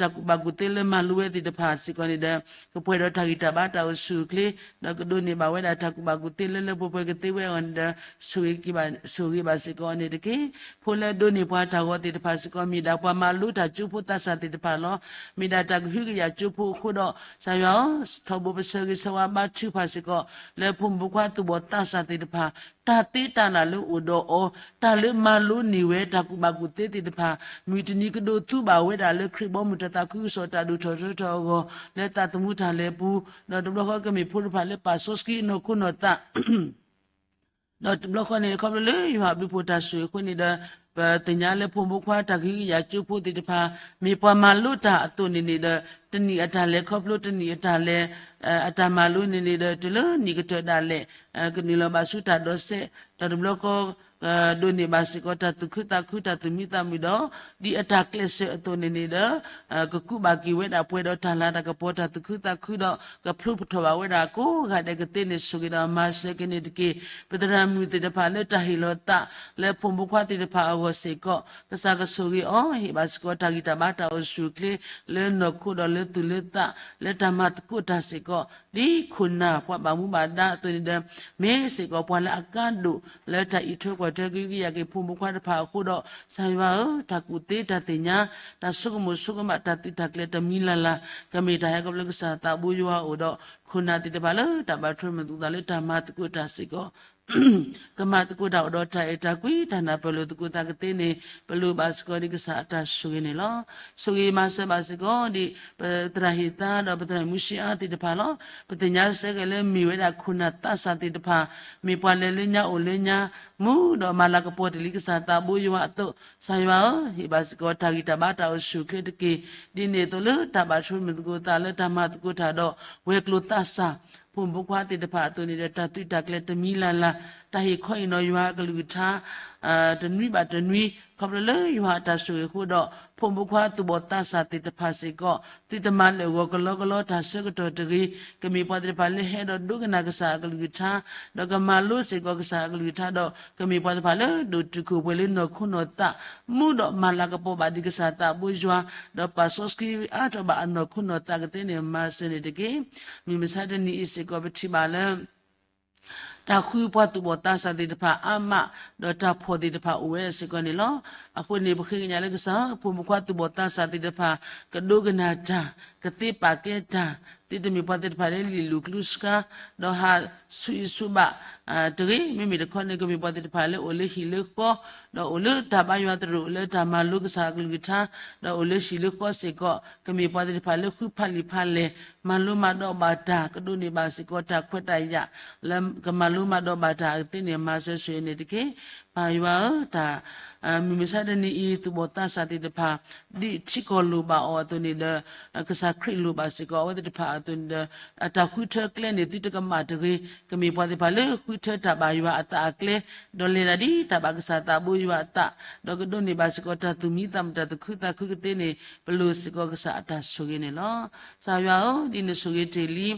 တၢ်ကူၣ်ဘၣ်ကူၣ်သ့လၢမၤလိဝဲသ့ၣ်တဖၣ်စ့ၢ်ကီးန့ၣ်ဒီး ကပှဲၤဒီးတၢ်ဂံၢ်တၢ်ဘါတၢ်အိၣ်ဆူၣ်အိၣ်ချ့, ဒီးကဒိးန့ၢ်ဘၣ်ဝဲဒၣ်တၢ်ကူၣ်ဘၣ်ကူၣ်သ့လၢလၢပှဲၤပှဲၤကသ့ဝဲအဂီၢ်န့ၣ်ဒီး ဆိၣ်ဂ့ၤဘၣ်စ့ၢ်ကီးအီၤန့ၣ်တက့ၢ်. ဖိလၢဒိးန့ၢ်ပှၤတၢ်ဂီၤသ့ၣ်တဖၣ်စ့ၢ်ကီး မ့ၢ်ဒၣ်ပှၤမၤလိတၢ်ကၠိဖိသးစၢ်သ့ၣ်တဖၣ်လီၤ. မ့ၢ်ဒၣ်တၢ်ကဟုကယာ်ကၠိဖိအဃိဒီး ကစၢ်ယွၤဧၢ, ထီဘိပဆၢဂ့ၤဆၢဝါဘါထုကဖၣ်စ့ၢ်ကီး လၢဖိမုၣ်ဖိခွါသူၣ်ဘီၣ်သးစၢ်သ့ၣ်တဖၣ် တၢ်သ့တၢ်လၢ်လၢအိၣ်ဒီးအီၤ, တၢ်လၢမၤလိန့ၢ်ဝဲတၢ်ကူၣ်ဘၣ်ကူၣ်သ့သ့ၣ်တဖၣ် မုၢ်တနံၤကဒိးသူဘၣ်ဝဲဒၣ်လၢခရံာ်ဘီမုၢ်တၢ်သးခုကစီၣ်တၢ်ဒိၣ်ထီၣ်ထီထီၣ်အဂီၢ် လၢသးသမူတၢ်လဲၤပူၤ, ဒီးတဘျီဃီကမ့ၢ်ဖိတဖၣ်လၢပာ်စီဆှံနီၢ်ခိနီၢ်သး ဒီးတဘျီဃီန့ၣ် ခီဖျိလၢယွၤအဘျုးဖှိၣ်တၢ်ဆိၣ်ဂ့ၤအဃိန့ၣ်ဒီး ပသ့ၣ်ညါလၢဖိမုၣ်ဖိခွါတၢ်ကဟုကယာ်ကၠိဖိသ့ၣ်တဖၣ် မ့ၢ်ပှၤမၤလိတၢ်အသိးန့ၣ်န့ၣ်ဒီး တနံၣ်အတၢ်လဲၤခီဖျိတနံၣ်အတၢ်လဲၤ အတၢ်မၤလိန့ၣ်န့ၣ်ဒီး တုၤလၢနံၣ်ကတၢၢ်ဒၣ်လဲာ် ကနုာ်လီၤဘၣ်ဆူတၢ်ဒိးစဲး ဒီးတဘျီဃီ ဒိးန့ၢ်ဘၣ်စ့ၢ်ကီးတၢ်သူၣ်ခုသးခု တၢ်သူၣ်မံသးမုာ်ဒီး ဒ်အတၢ်ကျဲးစၢးအသိးန့ၣ်န့ၣ်ဒီး ကကူးဘၣ်က့ၤဝဲဒၣ်ပှဲၤဒီးတၢ်လၤတၢ်ကပီၤတၢ်သူၣ်ခုသးခုဒီး ကဖျိထီၣ်ဘၣ်ဝဲဒၣ်ကိးဂၤဒဲးကသ့န့ၣ် ဆိၣ်ဂ့ၤဒီးမၤစၢၤက့ၤန့ၣ်တက့ၢ်. ပသရၣ်မုၣ်သ့ၣ်တဖၣ်လၢတၢ်ဟ့ၣ်လီၤသးလၢဖိမုၣ်ဖိခွါသ့ၣ်တဖၣ်အဂီၢ်စ့ၢ်ကီး ကစၢ်ကဆိၣ်ဂ့ၤအီၤ ဟ့ၣ်ဘၣ်စ့ၢ်ကီးတၢ်ဂံၢ်တၢ်ဘါတၢ်အိၣ်ဆူၣ်အိၣ်ချ့ လၢနီၢ်ခိဒီးလၢသူၣ်လၢသး လၢတၢ်မၤသကိးတၢ်စ့ၢ်ကီး ဒ်ခိၣ်နၢ်ပှၤဘၣ်မူဘၣ်ဒါအသိးန့ၣ်ဒီး မ့ၢ်စ့ၢ်ကီးပှၤလၢအကါဒိၣ်လၢတၢ်အံးထွဲကွၢ်ထွဲကဟုကယာ်က့ၤဖိမုၣ်ဖိခွါတဖၣ်အဃိဒီး ကစၢ်ယွၤဧၢ, တၢ်ကူၣ်သ့တၢ်သ့ၣ်ညါ တၢ်ဆိကမိၣ်ဆိကမး တၢ်သုးတၢ်ကျဲၤတမံၤလၢ်လၢ် ကမ့ၢ်တၢ်ဟဲကီဖျိလၢကစၢ်သးဘိယွၤအအိၣ်ဒီး ခိၣ်နၢ်သ့ၣ်တဖၣ်လၢတၢ်ဘၣ်ထွဲမုာ်သူၣ်သးလၢတၢ်မၤသကိးတၢ်စ့ၢ်ကီး ကမၤသကိးတၢ်အိၣ်ဒီးတၢ်အဲၣ်တၢ်ကွံ တၢ်နၢ်ပၢၢ်လိာ်သကိးသးကသ့န့ၣ် ပလိၣ်ဘၣ်စ့ၢ်ကီးဒ်ကစၢ်အတၢ်ဆိၣ်ဂ့ၤန့ၣ်လီၤ. ဆိၣ်ဂ့ၤမၤစၢၤဘၣ်စ့ၢ်ကီးဒ် ပသရၣ်ဟ့ၣ်သါဒီးပသရၣ်မူၡ့အါသ့ၣ်တဖၣ်လီၤ. ပသ့ၣ်ညါစ့ၢ်ကီးလၢမ့ၢ်ဝဲဒၣ်ခိၣ်နၢ်သးစၢ်သ့ၣ်တဖၣ် မ့ၢ်ပှၤလဲၤလၢညါအိၣ်လၢညါ မူဒီးမၤလၤကပီၤတ့ၢ်လံကစၢ်သးဘိယွၤအသိး ကစၢ်ယွၤဧၢ, ဟ့ၣ်ဘၣ်စ့ၢ်ကီး တၢ်ဂံၢ်တၢ်ဘါတၢ်အိၣ်ဆူၣ်အိၣ်ချ့တက့ၢ်. ဒ်န့ၣ်အသိးလၢတၢ်ဘၣ်ထွဲမုာ်သကိးသးလၢတၢ်မၤသကိးတၢ်ဒီး ဝဲၤကျိၤသးစၢ် ဖိမုၣ်ဖိခွါသ့ၣ်တဖၣ်အသိးန့ၣ်ဒီး တၢ်သုးတၢ်ကျဲၤတမံၤလၢ်လၢ် တၢ်ဟ့ၣ်ခီဟ့ၣ်နီၤယွၤအကလုၢ်ကထါ တနွံဘၣ်တနွံ ခီဖျိလၢယွၤအတၢ်ဆိၣ်ဂ့ၤအဃိဒီး ဖိမုၣ်ဖိခွါသူၣ်ဘီၣ်သးစၢ်သ့ၣ်တဖၣ်စ့ၢ်ကီး သုတမၤလၢာ်ဂီၤကလီကလီတၢ်ဆၢကတီၢ်တဂ့ၤ, ကမ့ၢ်ပှၤသ့ၣ်တဖၣ်လၢဟဲဒီးဒိကနၣ်ကစၢ်အကလုၢ်ကထါ ဒီးကမၤလိစ့ၢ်ကီးကစၢ်အကလုၢ်ကထါဒီး ကမ့ၢ်ပှၤသ့ၣ်တဖၣ်လၢဒိၣ်တုာ်ခိၣ်ပှဲၤလၢနီၢ်ခိနီၢ်သး မူဒီးမၤလၤကပီၤဘၣ်ဒံးကစၢ်သးဘိယွၤ ဒီးပာ်စီဆှံအါထီၣ်ဘၣ်အနီၢ်ခိနီၢ်သးကသ့န့ၣ် မၤစၢၤန့ၣ်တက့ၢ်. မုၢ်မဆါတနံၤအံၤစ့ၢ်ကီး ပထံၣ်ဘၣ်လၢ တၢ်ဃုပှၤသူၣ်ဘီၣ်သးစၢ်သ့ၣ်တဖၣ်အါမး ဒီးတၢ်ဖှီၣ်သ့ၣ်တဖၣ်အိၣ်ဝဲစ့ၢ်ကီးန့ၣ်လီၤ. အဃိန့ၣ် ပဃ့ကညးလၢကစၢ် ဖိမုၣ်ဖိခွါသူၣ်ဘီၣ်သးစၢ်သ့ၣ်တဖၣ် ကဒိကနၣ်တၢ် ကသ့ပာ်ကဲတၢ် သုတမ့ၢ်ပှၤသ့ၣ်တဖၣ်လၢလံာ်လူၤကျူဆှါ ဒီးဟးဆူအံၤဆူဘၣ်တဂ့ၤ. မ့မ့ၢ်တခီန့ၣ် ကမ့ၢ်ပှၤသ့ၣ်တဖၣ်လၢအိၣ်လၢဟံၣ်လၢဃီ ဒီးအိၣ်လၢတၢ်ဘါယွၤသရိာ် လၢတၢ်မၤလိကစၢ်အကလုၢ်ကထါ ဒီးအိၣ်လၢဟံၣ်လၢဃီစ့ၢ်ကီး ကမ့ၢ်ပှၤသ့ၣ်တဖၣ်လၢဃုဖးလံာ်ဖးလဲၢ် မၤလိမၤဒိးဘၣ်တၢ် ကဒိးန့ၢ်ဘၣ်စ့ၢ်ကီးတၢ်ခွဲးတၢ်ယာ် လၢကမၤလိမၤဒိးဘၣ်တၢ်အကသ့န့ၣ် မၤစၢၤဆိၣ်ဂ့ၤန့ၣ်တက့ၢ်. ပၢ်ယွၤဧၢ, တၢ် မုၢ်မဆါတနံၤအံၤ သူၣ်ဘီၣ်သးစၢ်သ့ၣ်တဖၣ် ဒ်ထံကီၢ်လိၣ်ဘၣ်အီၤအသိးန့ၣ်ဒီး ကစၢ်ခရံာ်လိၣ်ဘၣ်စ့ၢ်ကီးအဝဲသ့ၣ်တဖၣ်အသိးန့ၣ်ဒီး အတၢ်ဃုထၢကျဲန့ၣ် သုတကမၣ်တဂ့ၤ. ကမ့ၢ်ပှၤသ့ၣ်တဖၣ်လၢဃုထၢတၢ်ဘၣ်ယွၤအသးအကျဲ ဒီးလဲၤဒၣ်ဒ်တၢ်ဘၣ်ကစၢ်သးဘိယွၤအသး ဒီးကဒိးန့ၢ်ဘၣ်စ့ၢ်ကီးတၢ်သူၣ်မံသးမုာ်တၢ်သူၣ်ခုသးခုကသ့န့ၣ် ပလိၣ်စ့ၢ်ကီးကစၢ်အတၢ်ဆိၣ်ဂ့ၤန့ၣ်လီၤ. ကစၢ်ယွၤဧၢ, ဒ်န့ၣ်ဆိၣ်ဂ့ၤတ့ၢ်လံ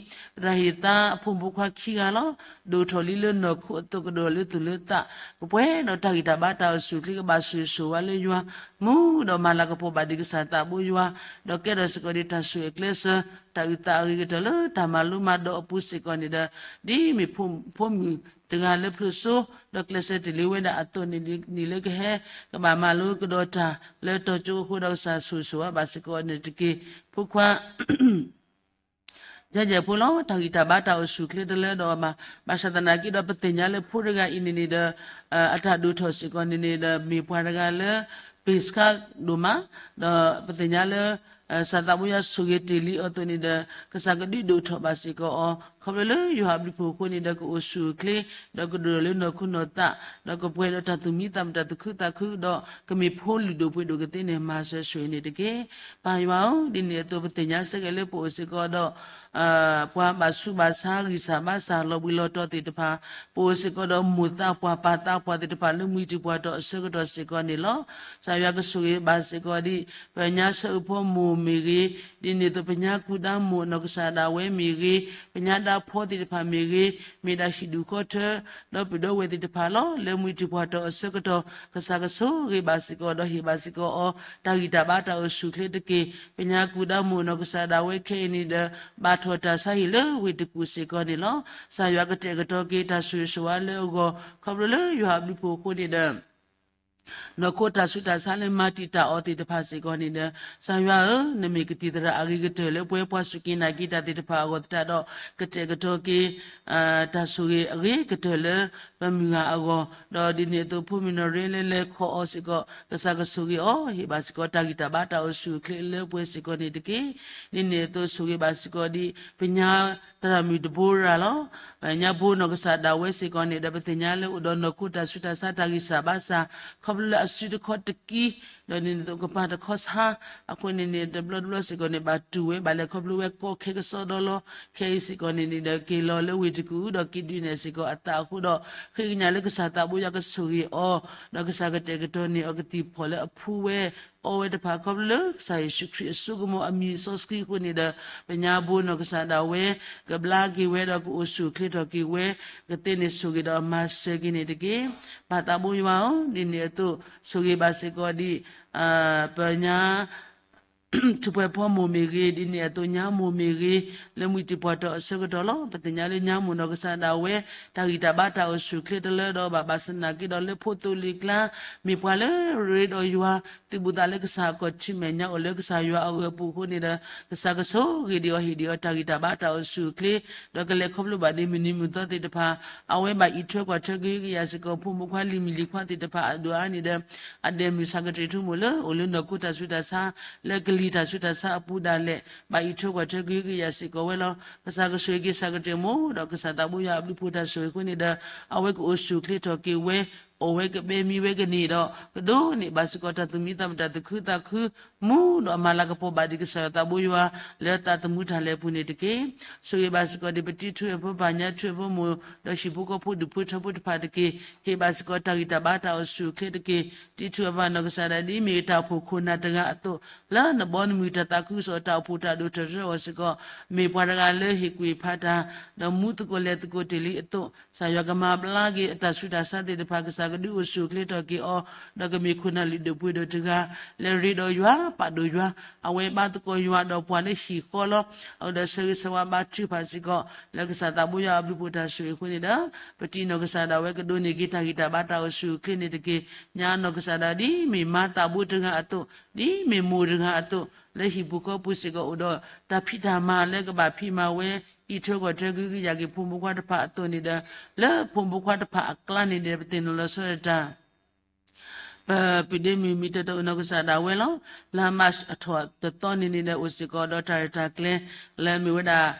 သရၣ်ဟ့ၣ်သါအဖိမုၣ်ဖိခွါခံဂၤလီၤ. ဒိၣ်ထီၣ်လံလၢနီၢ်ခိအသိးကဒီးလၢသူၣ်လၢသး ကပှဲၤဒီးတၢ်ဂံၢ်တၢ်ဘါတၢ်အိၣ်ဆူၣ်အိၣ်ချ့ ကဘၣ်ဆိၣ်ဂ့ၤဆိၣ်ဝါလၢယွၤ မူဒီးမၤလၤကပီၤဘၣ်ဒံးကစၢ်သးဘိယွၤ ဒီးကဲထီၣ်စ့ၢ်ကီးဒ်တၢ်ဆိၣ်ဂ့ၤအကျဲစၢၤ တၢ်အုၣ်သးအဂ့ၤကတၢၢ်လၢတၢ်မၤလိမၤဒိးအပူၤစ့ၢ်ကီးန့ၣ်ဒီး ဒ်မ့ၢ်ဖိမုၣ်တဂၤလၢဖျိးစိ ဒီးကျဲးစၢးတ့ၢ်လံဝဲဒၣ်အသိးန့ၣ် နံၣ်လၢကဟဲ ကဘၣ်မၤလိကဒီးတၢ်လၢတီၤကၠိအဃိဒီး ကစၢ်ဆိၣ်ဂ့ၤဆိၣ်ဝါဘၣ်စ့ၢ်ကီးန့ၣ်တက့ၢ်. ဖိခွါ ယဲၢ်ယဲၢ်ဖိလီၤ. တၢ်ဂံၢ်တၢ်ဘါတၢ်အိၣ်ဆူၣ်အိၣ်ချ့တလၢဒီးအီၤဘၣ်. ဘၣ်ဆၣ်သနာ်က့ဒီး ပသ့ၣ်ညါလၢဖိတဂၤအံၤန့ၣ်န့ၣ်ဒီး အတၢ်ဒိၣ်ထီၣ်စ့ၢ်ကီးန့ၣ်န့ၣ်ဒီး မ့ၢ်ပှၤတဂၤလၢ ပ့ၢ်စခါဒိၣ်မး, ဒီးပသ့ၣ်ညါလၢ ကစၢ်သးဘိယွၤဆိၣ်ဂ့ၤတ့ၢ်လံအီၤအသိးန့ၣ်ဒီး ကစၢ်ကဒုးဒိၣ်ထီၣ်ဘၣ်စ့ၢ်ကီးအီၤ ခီဖျိလၢယွၤအဘျုးအဖှိၣ်အဃိန့ၣ်ဒီး ကအိၣ်ဆူၣ်အိၣ်ချ့ ဒီးကဒိၣ်ထီၣ်လၢနီၢ်ခိနီၢ်သး ဒီးကပှဲၤဒီးတၢ်သူၣ်မံသးမုာ်တၢ်သူၣ်ခုသးခုဒီး ကမ့ၢ်ဖိလုၢ်ဒိၣ်ပှ့ၤဒိၣ်ကသ့န့ၣ် မၤစၢၤဆိၣ်ဂ့ၤန့ၣ်တက့ၢ်. ပၢ်ယွၤဧၢ, ဒ်န့ၣ်အသိး ပသ့ၣ်ညါစ့ၢ်ကီးလၢပအိၣ်စ့ၢ်ကီးဒီး ပှၤဘၣ်ဆူးဘၣ်ဆါ ဂံၢ်စၢ်ဘါစၢ် လီၤဘှံးလီၤတီၤသ့ၣ်တဖၣ်, ပအိၣ်စ့ၢ်ကီးဒီးမိၢ်သးပှၢ်ပၢ်သးပှၢ်သ့ၣ်တဖၣ်လၢမှံၤတံၢ်ပှၢ်တီၢ်အဆၢကတီၢ်စ့ၢ်ကီးန့ၣ်လီၤ. ကစၢ်ယွၤကဆိၣ်ဂ့ၤဘၣ်စ့ၢ်ကီးဒ် ပညါဆၢအုးဖီမိၢ်မ့ၢ်ဂ့ၤ, ဒ်န့ၣ်အသိး ပညါကူဒါမိၢ်နီၢ်ကစၢ်ဒၣ်ဝဲမ့ၢ်ဂ့ၤ, ပညါဒါဖီသ့ၣ်တဖၣ်မ့ၢ်ဂ့ၤ, မ့ၢ်ဒၣ်ဟံၣ်ဒူၣ်ဃီထၢ ဒီပုၢ်ဒီဝဲၢ်သ့ၣ်တဖၣ်လီၤ. လၢမှံၤတံၢ်ပှၢ်တီၢ်အဆၢကတီၢ် ကစၢ်ကဆိၣ်ဂ့ၤဘၣ်စ့ၢ်ကီး ဒီးဟ့ၣ်ဘၣ်စ့ၢ်ကီးအီၤ တၢ်ဂံၢ်တၢ်ဘါတၢ်အိၣ်ဆူၣ်အိၣ်ချ့တက့ၢ်. ပညါကူဒါမိၢ်နီၢ်ကစၢ်ဒၣ်ဝဲခဲအံၤန့ၣ်ဒီး ဘၣ်ထီၣ်တၢ်ဆါဟံၣ်လၢဝ့ၢ်တကူၣ်စ့ၢ်ကီးန့ၣ်လီၤ. ကစၢ်ယွၤကတဲာ်ကတီၤက့ၤတၢ်ဆိၣ်ဂ့ၤဆိၣ်ဝါလၢအဂီၢ် ခီဖျိလၢယွၤအဘျုးအဖှိၣ်အဃိန့ၣ်ဒီး နီၢ်ခိတၢ်ဆူးတၢ်ဆါလၢမၤတံာ်တာ်အီၤသ့ၣ်တဖၣ်စ့ၢ်ကီးန့ၣ်ဒီး ကစၢ်ယွၤဧၢ, နမ့ၢ်ကသံၣ်သရၣ်အဂ့ၤကတၢၢ်လၢပဝဲပှၤစူၢ်က့ၤနာ်က့ၤတၢ်သ့ၣ်တဖၣ်အဂီၢ်သတးဒီး ကတဲာ်ကတီၤက့ၤ တၢ်ဆိၣ်ဂ့ၤအဂ့ၤကတၢၢ်လၢပမုၢ်ဂၤအဂီၢ်, ဒီးဒ်န့ၣ်အသိး ဖိမုၣ်နီၢ်ရ့လၢလဲၤခီအီၤစ့ၢ်ကီး ကစၢ်ကဆိၣ်ဂ့ၤအီၤ ဟ့ၣ်ဘၣ်စ့ၢ်ကီးတၢ်ဂံၢ်တၢ်ဘါတၢ်အိၣ်ဆူၣ်အိၣ်ချ့လၢပှဲၤစ့ၢ်ကီးန့ၣ်တက့ၢ်. ဒ်န့ၣ်အသိးဆိၣ်ဂ့ၤဘၣ်စ့ၢ်ကီးဒ် ပညါသရၣ်မုၣ်ဒဘိရၤလီၤ. ပညါဘိနီၢ်ကစၢ်ဒၣ်ဝဲစ့ၢ်ကီးန့ၣ်ဒီး ပသ့ၣ်ညါလၢအိၣ်ဒီးနီၢ်ခိတၢ်ဆူးတၢ်ဆါတၢ်ဂံၢ်စၢ်ဘါစၢ် ခီဖျိလၢအစုတခီတကံ ဒီးဒ်န့ၣ်အသိးကပၤတခီဆါ အဃိန့ၣ်န့ၣ် တဘျီတဘျီစ့ၢ်ကီးန့ၣ် ဘၣ်တူၢ်ဝဲဘၣ်လဲၤခီဖျိဝဲကီခဲကစီဒီလီၤ. ခဲအံၤစ့ၢ်ကီးန့ၣ်န့ၣ်ဒီး က့ၤလီၤလၢဝ့ၢ်တကူၣ်ဒီးက့ၤဒုးနဲၣ်စ့ၢ်ကီးအသးအဃိဒီး ဃ့ကညးလၢကစၢ်သးဘိယွၤကဆိၣ်ဂ့ၤအီၤ ဒီးကစၢ်ကတဲာ်ကတီၤန့ၢ်အီၤကသံၣ်ဖီၣ်လၢအဖှူဝဲအီဝဲတဖၣ် ခီဖျိလၢကစၢ်ယ့ၣ်ၡူးခရံာ်အစိကမီၤအမံၤစီဆှံအဃိန့ၣ်ဒီး ပညါဘိနီၢ်ကစၢ်ဒၣ်ဝဲ ကဘျါက့ၤဝဲဒီးကအိၣ်ဆူၣ်အိၣ်ချ့ထီၣ်က့ၤဝဲ ကသ့န့ၣ်ဆိၣ်ဂ့ၤဒီးမၤစၢၤက့ၤန့ၣ်တက့ၢ်. ပၢ်သးဘိယွၤဧၢ, ဒ်န့ၣ်အသိးဆိၣ်ဂ့ၤဘၣ်စ့ၢ်ကီးဒ် ပညါ ထူၣ်ဖှဲးဖီမိၢ်မ့ၢ်ဂ့ၤ, ဒ်န့ၣ်အသိးညါမိၢ်မ့ၢ်ဂ့ၤ, လၢမှံၤတံၢ်ပှၢ်တီၤအဆၢကတီၢ်လီၤ. ပသ့ၣ်ညါလၢညါမိၢ်နီၢ်ကစၢ်ဒၣ်ဝဲ တၢ်ဂံၢ်တၢ်ဘါတၢ်အိၣ်ဆူၣ်အိၣ်ချ့တလၢဒီးဘၣ်, ဘၣ်ဆၣ်သနာ်က့ဒီးလၢဖိသိလ့ၣ်ကျါ မ့ၢ်ပှၤလၢရ့ဒီးယွၤ သုးဘူးသးလၢကစၢ်အခီၣ်ထံးမဲာ်ညါအိၣ်လၢကစၢ်ယွၤအဂီၢ်အပူၤအဃိန့ၣ်ဒီး ကစၢ်ကဆိၣ်ဂ့ၤဒံးအီၤဟ့ၣ်ဒံးအီၤတၢ်ဂံၢ်တၢ်ဘါတၢ်အိၣ်ဆူၣ်အိၣ်ချ့ ဒီးကလဲၤခီဖျိဘၣ်ဒ်မုၢ်နံၤမုၢ်သီသ့ၣ်တဖၣ် အဝဲဘၣ်အံးထွဲကွၢ်ထွဲကဟုကယာ်စ့ၢ်ကီး ဖိမုၣ်ဖိခွါလံၤမုၣ်လံၤခွါသ့ၣ်တဖၣ်အဒိၣ်အါန့ၣ်ဒီး အဒဲမုၣ်ဆၣ်ကတၢၢ်ထူမိၣ်လၢအိၣ်လၢနီၢ်ခိတၢ်ဆူးတၢ်ဆါ လၢကလံၤတၢ်ဆူးတၢ်ဆါအပူၤဒၣ်လဲာ် ဘၣ်အံးထွဲကွၢ်ထွဲကဟုကယာ်စ့ၢ်ကီးဝဲလီၤ. ကစၢ်ကဆိၣ်ဂ့ၤက့ၤဆၣ်ကတၢၢ်မိၢ် ဒီးကစၢ်သးဘိယွၤအဘျုးဖှိၣ်တၢ်ဆိၣ်ဂ့ၤအဃိန့ၣ်ဒီး အဝဲကအိၣ်ဆူၣ်အိၣ်ချ့ထီၣ်က့ၤဝဲ အိၣ်ဝဲကဘဲမံဝဲကန့ၢ်ဒီး ကဒိးန့ၢ်ဘၣ်စ့ၢ်ကီးတၢ်သူၣ်မံသးမုာ်တၢ်သူၣ်ခုသးခု မူဒီးမၤလၤကပီၤဘၣ်ဒံးကစၢ်ယွၤသးဘိယွၤ လၢသးသမူတၢ်လဲၤအပူၤန့ၣ်တက့ၢ်. ဆိၣ်ဂ့ၤဘၣ်စ့ၢ်ကီးဒံးပတံၤထူၣ်အဖိပၢ်ညါထူၣ်အဖိမိၢ် ဒီးဟံၣ်ဖိဃီဖိဒူၣ်ဖိထၢဖိတဖၣ်တက့ၢ်. ဟ့ၣ်ဘၣ်စ့ၢ်ကီးတၢ်ဂံၢ်တၢ်ဘါတၢ်အိၣ်ဆူၣ်အိၣ်ချ့တက့ၢ်. တံၤထူၣ်အပၢ်နီၢ်ကစၢ်ဒၣ်ဒ်မ့ၢ်တၢ်အိၣ်ဖှိၣ်ခိၣ်နၢ်တဂၤအသိး လၢနဘီနမုၢ်တၢ်သးခုကစီၣ်တၢ်အိၣ်ဖှိၣ်တၢ်ဒိၣ်ထီၣ်ထီထီၣ်အဂီၢ်စ့ၢ်ကီး မ့ၢ်ပှၤတဂၤလၢဟ့ၣ်ကူၣ်ဟ့ၣ်ဖးတၢ် ဒီးမူသကိးလဲၤသကိးတ့ၢ်လံအသိး ကစၢ်ယွၤကမၤဘျါက့ၤအတၢ်ဆူးတၢ်ဆါသ့ၣ်တဖၣ် ကစၢ်ကဒုးအိၣ်ဆူၣ်အိၣ်ချ့ထီၣ်က့ၤအီၤ ဒီးကမ့ၢ်ခိၣ်နၢ်လုၢ်ဒိၣ်ပှ့ၤဒိၣ်တဂၤ လၢရ့ဒီးယွၤပာ်ဒိၣ်ယွၤ အဝဲဘါသကိးယွၤဒီးပှၤလၢဟံၣ်ဃီလီၤ. အဃိဒီးဆၢဂ့ၤဆၢဝါဘါထုကဖၣ်စ့ၢ်ကီး လၢကစၢ်သးဘိယွၤအဘျုးဖှိၣ်တၢ်ဆိၣ်ဂ့ၤအဃိန့ၣ်ဒီး ပတံၤနီၢ်ကစၢ်ဒၣ်ဝဲကဒိးန့ၢ်က့ၤတၢ်ဂံၢ်တၢ်ဘါတၢ်အိၣ်ဆူၣ်အိၣ်ချ့န့ၣ်တက့ၢ်. ညါနီၢ်ကစၢ်ဒၣ်ဒ်မ့ၢ်မါသးဘိတဂၤအသိး ဒ်မ့ၢ်မိၢ်တဂၤအသိး လၢဟံၣ်ပူၤဃီပူၤစ့ၢ်ကီးအိၣ်ဒီး တၢ်ဖံးတၢ်မၤလၢကဘၣ်ဖံးမၤဝဲ အံးထွဲကွၢ်ထွဲကဟုကယာ်က့ၤဖိမုၣ်ဖိခွါတဖၣ်အသိးန့ၣ်ဒီး လၢဖိမုၣ်ဖိခွါတဖၣ်အကျါန့ၣ်ဒီး ပသ့ၣ်နီၣ်လီၤဆီဒၣ်တၢ် ပပုၢ်ဒ့မုၢ်မံၤတတီၤအနီၢ်ကစၢ်ဒၣ်ဝဲလီၤ. လါမၢ်ၡးအထီၣ်တသီန့ၣ်န့ၣ်ဒီး အိၣ်စ့ၢ်ကီးဒီးတၢ်ရဲၣ်တၢ်ကျဲၤ လၢမ့ၢ်ဝဲဒၣ်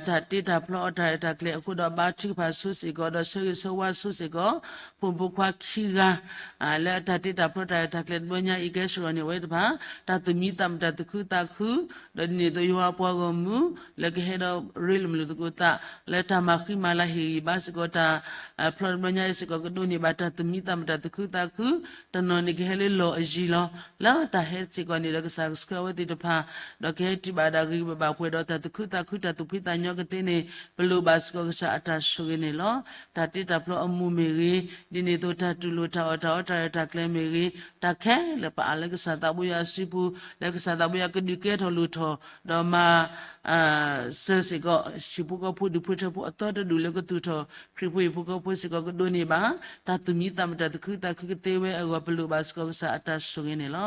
တၢ်တ့တၢ်ဖျီအတၢ်ရဲၣ်တၢ်ကျဲၤအဃိဒီး ဘါထုကဖၣ်ဆိစ့ၢ်ကီး ဒီးဆၢဂ့ၤဆၢဝါဆိစ့ၢ်ကီး ဖိမုၣ်ဖိခွါခံဂၤ လၢအတၢ်တ့တၢ်ဖျီတၢ်ရဲၣ်တၢ်ကျဲၤတဘျီညါအံၤ ကဲစ့ၢ်ကီးန့ၣ် အဝဲတဖၣ် တၢ်သူၣ်မံသးမုာ်တၢ်သူၣ်ခုသးခု ဒီးဒ်န့ၣ်အသိးယွၤအပှၤဂီၢ်မုၢ် လၢကဟဲဒီးရ့လိာ်မုာ်လိာ်သကိးသး လၢတၢ်မၤဃံမၤလၤဟ့ၣ်ဂံၢ်ဘါစ့ၢ်ကီးတၢ် ဖျီတဘျီညါအံၤစ့ၢ်ကီး ကဒိးန့ၢ်ဘၣ်တၢ်သူၣ်မံသးမုာ်တၢ်သူၣ်ခုသးခု တနီၤန့ၣ်ကဟဲလၢလီၢ်အယံၤလီၤ. လၢတၢ်ဟဲစ့ၢ်ကီးန့ၣ်ဒီး ကစၢ်ကဆှၢအဝဲသ့ၣ်တဖၣ် ဒီးကဟဲတုၤဘၣ်ဒၣ်ဂ့ၤဘၣ်ဘၣ်ပှဲၤဒီးတၢ်သူၣ်ခုသးခုတၢ်သူၣ်ဖှံသးညီကသ့န့ၣ် ပလိၣ်ဘၣ်စ့ၢ်ကီးကစၢ်အတၢ်ဆိၣ်ဂ့ၤန့ၣ်လီၤ. တၢ်တ့တၢ်ဖျီအမူးမ့ၢ်ဂ့ၤ, ဒ်န့ၣ်အသိးတၢ်တူၢ်လိာ်တၢ်အီၣ်တၢ်အီတၢ်ရဲၣ်တၢ်ကျဲၤမ့ၢ်ဂ့ၤ, တၢ်ခဲလၢာ်ပအါလၢကစၢ်သးဘိယွၤအစုပူၤ, လၢကစၢ်သးဘိယွၤကဒုးကဲထီၣ်လိၣ်ထီၣ်, ဒီးမၤ စၢၤစ့ၢ်ကီး ဟံၣ်ဖိဃီဖိဒူၣ်ဖိထၢဖိအသီတဒူၣ်လၢကသူၣ်ထီၣ် ခရံာ်ဖိဟံၣ်ဖိဃီဖိစ့ၢ်ကီးကဒိးန့ၢ်ဘၣ် တၢ်သူၣ်မံသးမုာ်တၢ်သူၣ်ခုသးခုကသ့ဝဲအဂီၢ် ပလိၣ်ဘၣ်စ့ၢ်ကီးကစၢ်အတၢ်ဆိၣ်ဂ့ၤန့ၣ်လီၤ.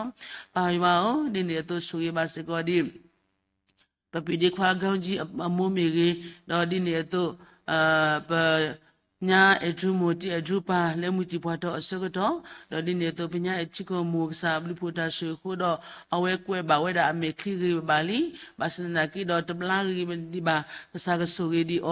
ပၢ်ယွၤဧၢ, ဒ်န့ၣ်အသိးဆိၣ်ဂ့ၤဘၣ်စ့ၢ်ကီးဒ် ပပုၢ်ဒ့ခွါ ကီကၠံ အမိၢ်မ့ၢ်ဂ့ၤ, ဒီးဒ်န့ၣ်အသိး ပ ညါအဲၣ်ထူမိၢ် တံၤအဲၣ်ထူပၢ် လၢမှံၤတံၢ်ပှၢ်တီၤအဆၢကတီၢ်, ဒီးဒ်န့ၣ်အသိး ပညါအဲၣ်ထံကီၢ်မိၢ် ကစၢ်အဘျုးဖှိၣ်တၢ်ဆိၣ်ဂ့ၤအဃိဒီး အဝဲကွဲးဘၣ်ဝဲဒၣ်အမဲာ်ချံဂ့ၤဘၣ်လံ, ဘၣ်ဆၣ်သနာ်က့ဒီး တဘျါဂ့ၤဒံးဘၣ်, ကစၢ်ကဆိၣ်ဂ့ၤဒံးအီၤဒီး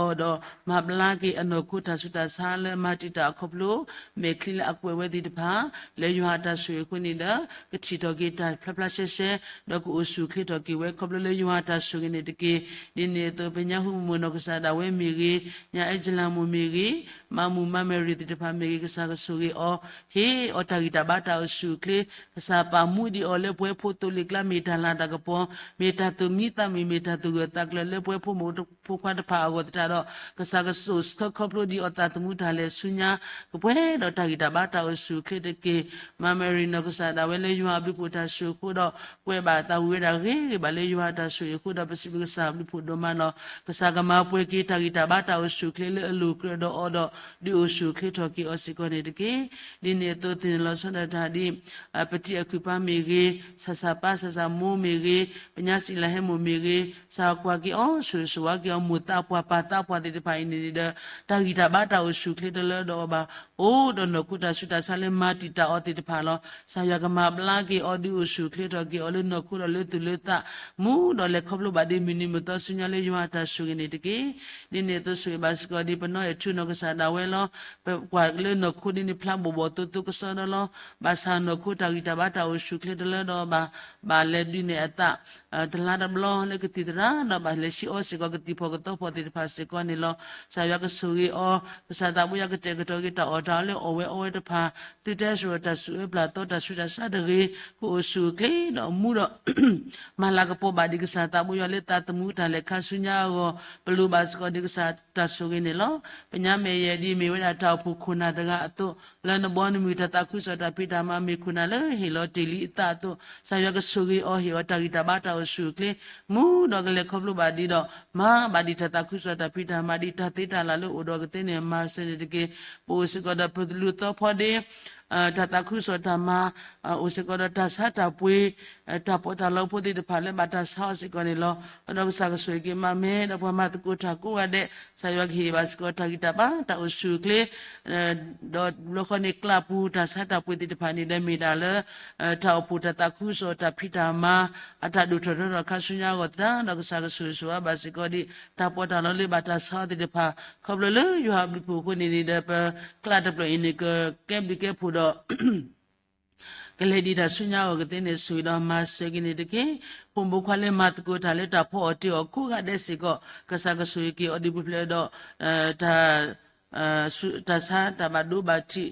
မၤဘျါက့ၤအနီၢ်ခိတၢ်ဆူးတၢ်ဆါလၢမၤတံာ်တာ်အခီဖျိ မဲာ်ချံလၢအကွဲးဝဲသ့ၣ်တဖၣ် လၢယွၤအတၢ်ဆိၣ်ဂ့ၤအဃိန့ၣ်ဒီး ကထံၣ်ထီၣ်က့ၤတၢ်ဖျါဖျါရှဲရှဲ ဒီးကအိၣ်ဆူၣ်အိၣ်ချ့ထီၣ်က့ၤဝဲ ခီဖျိလၢယွၤအတၢ်ဆိၣ်ဂ့ၤန့ၣ်တက့ၢ်. ဒ်န့ၣ်အသိး ပညါဟူမုၢ်မိၢ်နီၢ်ကစၢ်ဒၣ်ဝဲမ့ၢ်ဂ့ၤ, ညါအဲၣ်ကလၤမိၢ်မ့ၢ်ဂ့ၤ, မါမုၢ်မါမဲရံၤသ့ၣ်တဖၣ်မ့ၢ်ဂ့ၤ ကစၢ်ကဆိၣ်ဂ့ၤအီၤ, ဟ့ၣ်အီၤတၢ်ဂံၢ်တၢ်ဘါတၢ်အိၣ်ဆူၣ်အိၣ်ချ့, ကစၢ်ပာ်မူဒံးအီၤလၢပဝဲဖိသိလ့ၣ်ကျါမ့ၢ်တၢ်လၤတၢ်ကပီၤ, မ့ၢ်တၢ်သူၣ်မံသးမုာ် မ့ၢ်တၢ်သူၣ်ဂၢၢ်သးကျၢၤလၢပဝဲဖိမုၣ်ဖိခွါတဖၣ်အဂီၢ်သတးဒီး ကစၢ်ကစိာ်ဆှၢခီဖျိဒံးအီၤသးသမူတၢ်လဲၤဆူညါ ကပှဲၤဒီးတၢ်ဂံၢ်တၢ်ဘါတၢ်အိၣ်ဆူၣ်အိၣ်ချ့တက့ၢ်. မါမဲရံၤနီၢ်ကစၢ်ဒၣ်ဝဲလၢယွၤအဘျုးဖှိၣ်တၢ်ဆိၣ်ဂ့ၤအဃိဒီး ကွဲးဘၣ်သးဝံၤဝဲဒၣ်ဂ့ၤဂ့ၤဘၣ်လၢယွၤအတၢ်ဆိၣ်ဂ့ၤအဃိဒီး ပစံးဘျုးကစၢ်အဘျုးဖှိၣ်ဒိၣ်မးနီၤ, ကစၢ်ကမၤပှဲၤက့ၤတၢ်ဂံၢ်တၢ်ဘါတၢ်အိၣ်ဆူၣ်အိၣ်ချ့လၢအလိၤကြၢးဒီးအီၤဒီး ဒုးအိၣ်ဆူၣ်အိၣ်ချ့ထီၣ်က့ၤအီၤစ့ၢ်ကီးန့ၣ်တက့ၢ်. ဒ်န့ၣ်အသိးသ့ၣ်နီၣ်လီၤဆီဒၣ်တၢ်ဒ် ပတံၤအကုၢ်ပၢ်မ့ၢ်ဂ့ၤ, ဆၣ်ဆၣ်ပၢ် ဆၣ်ဆၣ်မိၢ်မ့ၢ်ဂ့ၤ, ပညါစံးလၢဟဲမိၢ်မ့ၢ်ဂ့ၤ, စၢ်ကွၢ်က့ၤအီၤ ဆိၣ်ဂ့ၤဆိၣ်ဝါက့ၤအီၤ မိၢ်သးပှၢ်ပၢ်သးပှၢ်သ့ၣ်တဖၣ်အံၤန့ၣ်ဒီး တၢ်ဂံၢ်တၢ်ဘါတၢ်အိၣ်ဆူၣ်အိၣ်ချ့တလၢဒီးအီၤဘၣ်, အိၣ်ဒီးနီၢ်ခိတၢ်ဆူးတၢ်ဆါလၢမၤတံာ်တာ်အီၤသ့ၣ်တဖၣ်လီၤ. ကစၢ်ယွၤကမၤဘျါက့ၤအီၤ ဒုးအိၣ်ဆူၣ်အိၣ်ချ့ထီၣ်က့ၤအီၤလၢနီၢ်ခိဒီးလၢသူၣ်လၢသး မူဒီးလဲၤခီဖျိဘၣ်ဒ်မုၢ်နံၤမုၢ်သီဆူညါလၢယွၤအတၢ်ဆိၣ်ဂ့ၤန့ၣ်တက့ၢ်. ဒ်န့ၣ်အသိးဆိၣ်ဂ့ၤဘၣ်စ့ၢ်ကီးဒ်ပနီၢ်အဲၣ်ထူနီၢ်ကစၢ်ဒၣ်ဝဲလီၤ. ပကွၢ်လၢနီၢ်ခိဒ်န့ၣ်ဖျါဘီၣ်ဘီၣ်သိသိကစီဒီလီၤ. ဘၣ်ဆၣ်နီၢ်ခိတၢ်ဂံၢ်တၢ်ဘါတၢ်အိၣ်ဆူၣ်အိၣ်ချ့တလၢဒီးအီၤဘၣ်, ဘၣ်လဲၤဒုးနဲၣ်အသး တလါတဘျီလၢကသံၣ်သရၣ်ဒီးဘၣ်လဲၤဆံးအီစ့ၢ်ကီးကသံၣ်ဖီၣ်ကသီဖီၣ်သ့ၣ်တဖၣ်စ့ၢ်ကီးန့ၣ်လီၤ. ကစၢ်ယွၤကဆိၣ်ဂ့ၤအီၤ, ကစၢ်သးဘိယွၤကတဲာ်ကတီၤက့ၤတၢ်အီၣ်တၢ်အီလၢအီၣ်ဝဲအီဝဲတဖၣ်, သုတဲစိၤတၢ်စူၣ်အၢပျၢ်သီတၢ်ဆူးတၢ်ဆါတဂ့ၤ, ကအိၣ်ဆူၣ်အိၣ်ချ့ဒီးမူဒီး မၤလၤကပီၤဘၣ်ဒံးကစၢ်သးဘိယွၤလၢသးသမူတၢ်လဲၤခါဆူညါအဂီၢ်, ပလိၣ်ဘၣ်စ့ၢ်ကီးဒံးကစၢ်တၢ်ဆိၣ်ဂ့ၤန့ၣ်လီၤ. ပညါမဲာ် ယဲဒ်မ့ၢ်ဝဲဒၣ်တၢ်အိၣ်ဖှိၣ်ခိၣ်နၢ်တဂၤအသိး, လၢနဘီနမုၢ်တၢ်သးခုကစီၣ်တၢ်ဖံးတၢ်မၤမ့ၢ်ခိၣ်နၢ်လၢဟ့ၣ်လီၤတ့ၢ်လံအသးအသိး, ကစၢ်ယွၤကဆိၣ်ဂ့ၤအီၤ ဟ့ၣ်အီၤတၢ်ဂံၢ်တၢ်ဘါတၢ်အိၣ်ဆူၣ်အိၣ်ချ့, မူဒီးကလဲၤခီဖျိဘၣ်ဒံးဒီး မၤဘၣ်ဒံးတၢ်သးခုကစီၣ်တၢ်ဖံးတၢ်မၤဒံး တၢ်သ့တၢ်လၢ်လၢအိၣ်ဒီးကသ့န့ၣ် မၤစၢၤန့ၣ်တက့ၢ်. ပအိၣ်စ့ၢ်ကီးဒီးပလူၤသီဖီဒ့ တၢ်သးခုကစီၣ်တၢ်မၤ, အိၣ်စ့ၢ်ကီးဒီးတၢ်ဆါတၢ်ပှ့ၤ, တၢ်ပီးတၢ်လီဖိသ့ၣ်တဖၣ်လၢဘၣ်တၢ်ဆါအီၤစ့ၢ်ကီးန့ၣ်လီၤ. ဒီးကစၢ်ကဆိၣ်ဂ့ၤက့ၤမၤမဲ ဒီးပှၤမၤသကိးတၢ်ကိးဂၤဒဲး, ကစၢ်ယွၤကဟ့ၣ်ဘၣ်စ့ၢ်ကီးတၢ်ဂံၢ်တၢ်ဘါတၢ်အိၣ်ဆူၣ်အိၣ်ချ့ ဒီးဘျီဃီန့ၣ်ကျးပူၤတၢ်ဆါတၢ်ပှ့ၤသ့ၣ်တဖၣ်န့ၣ်ဒီးမ့ၢ်ဒၣ်လၢ တၢ်အိၣ်ဖှိၣ်တၢ်သးခုကစီၣ်တၢ်ဖံးတၢ်မၤ အတၢ်ဒိၣ်ထီၣ်ထီထီၣ်ခါဆူညါအဂီၢ်သတး ဒီးကစၢ်ကဆိၣ်ဂ့ၤဆိၣ်ဝါဘၣ်စ့ၢ်ကီးဒံး တၢ်ပီးတၢ်လီလၢဘၣ်တၢ်ဆါအီၤသ့ၣ်တဖၣ် ခီဖျိလၢယွၤအဘျုးအဖှိၣ်အဃိန့ၣ်န့ၣ်ဒီး ပကျးတဖျၢၣ်အံၤန့ၣ် ကကဲဘျုးကဲဖှိၣ်ဒီး ကလဲၤဒံးတၢ်ဆူညါအဂီၢ်ကသ့န့ၣ် ဆိၣ်ဂ့ၤဒီးမၤစၢၤက့ၤန့ၣ်တက့ၢ်. ဖိမုၣ်ဖိခွါလၢမၤသကိးတၢ်လၢတၢ်ဖီအီၣ်တ့ၢ်အီၣ်ကိးဂၤဒဲးစ့ၢ်ကီး ကစၢ်ကဆိၣ်ဂ့ၤက့ၤအီၤဒ်ပူၤဖျဲးဒီး တၢ် တၢ်ဆါတၢ်ဘၣ်ဒိဘၣ်ထံး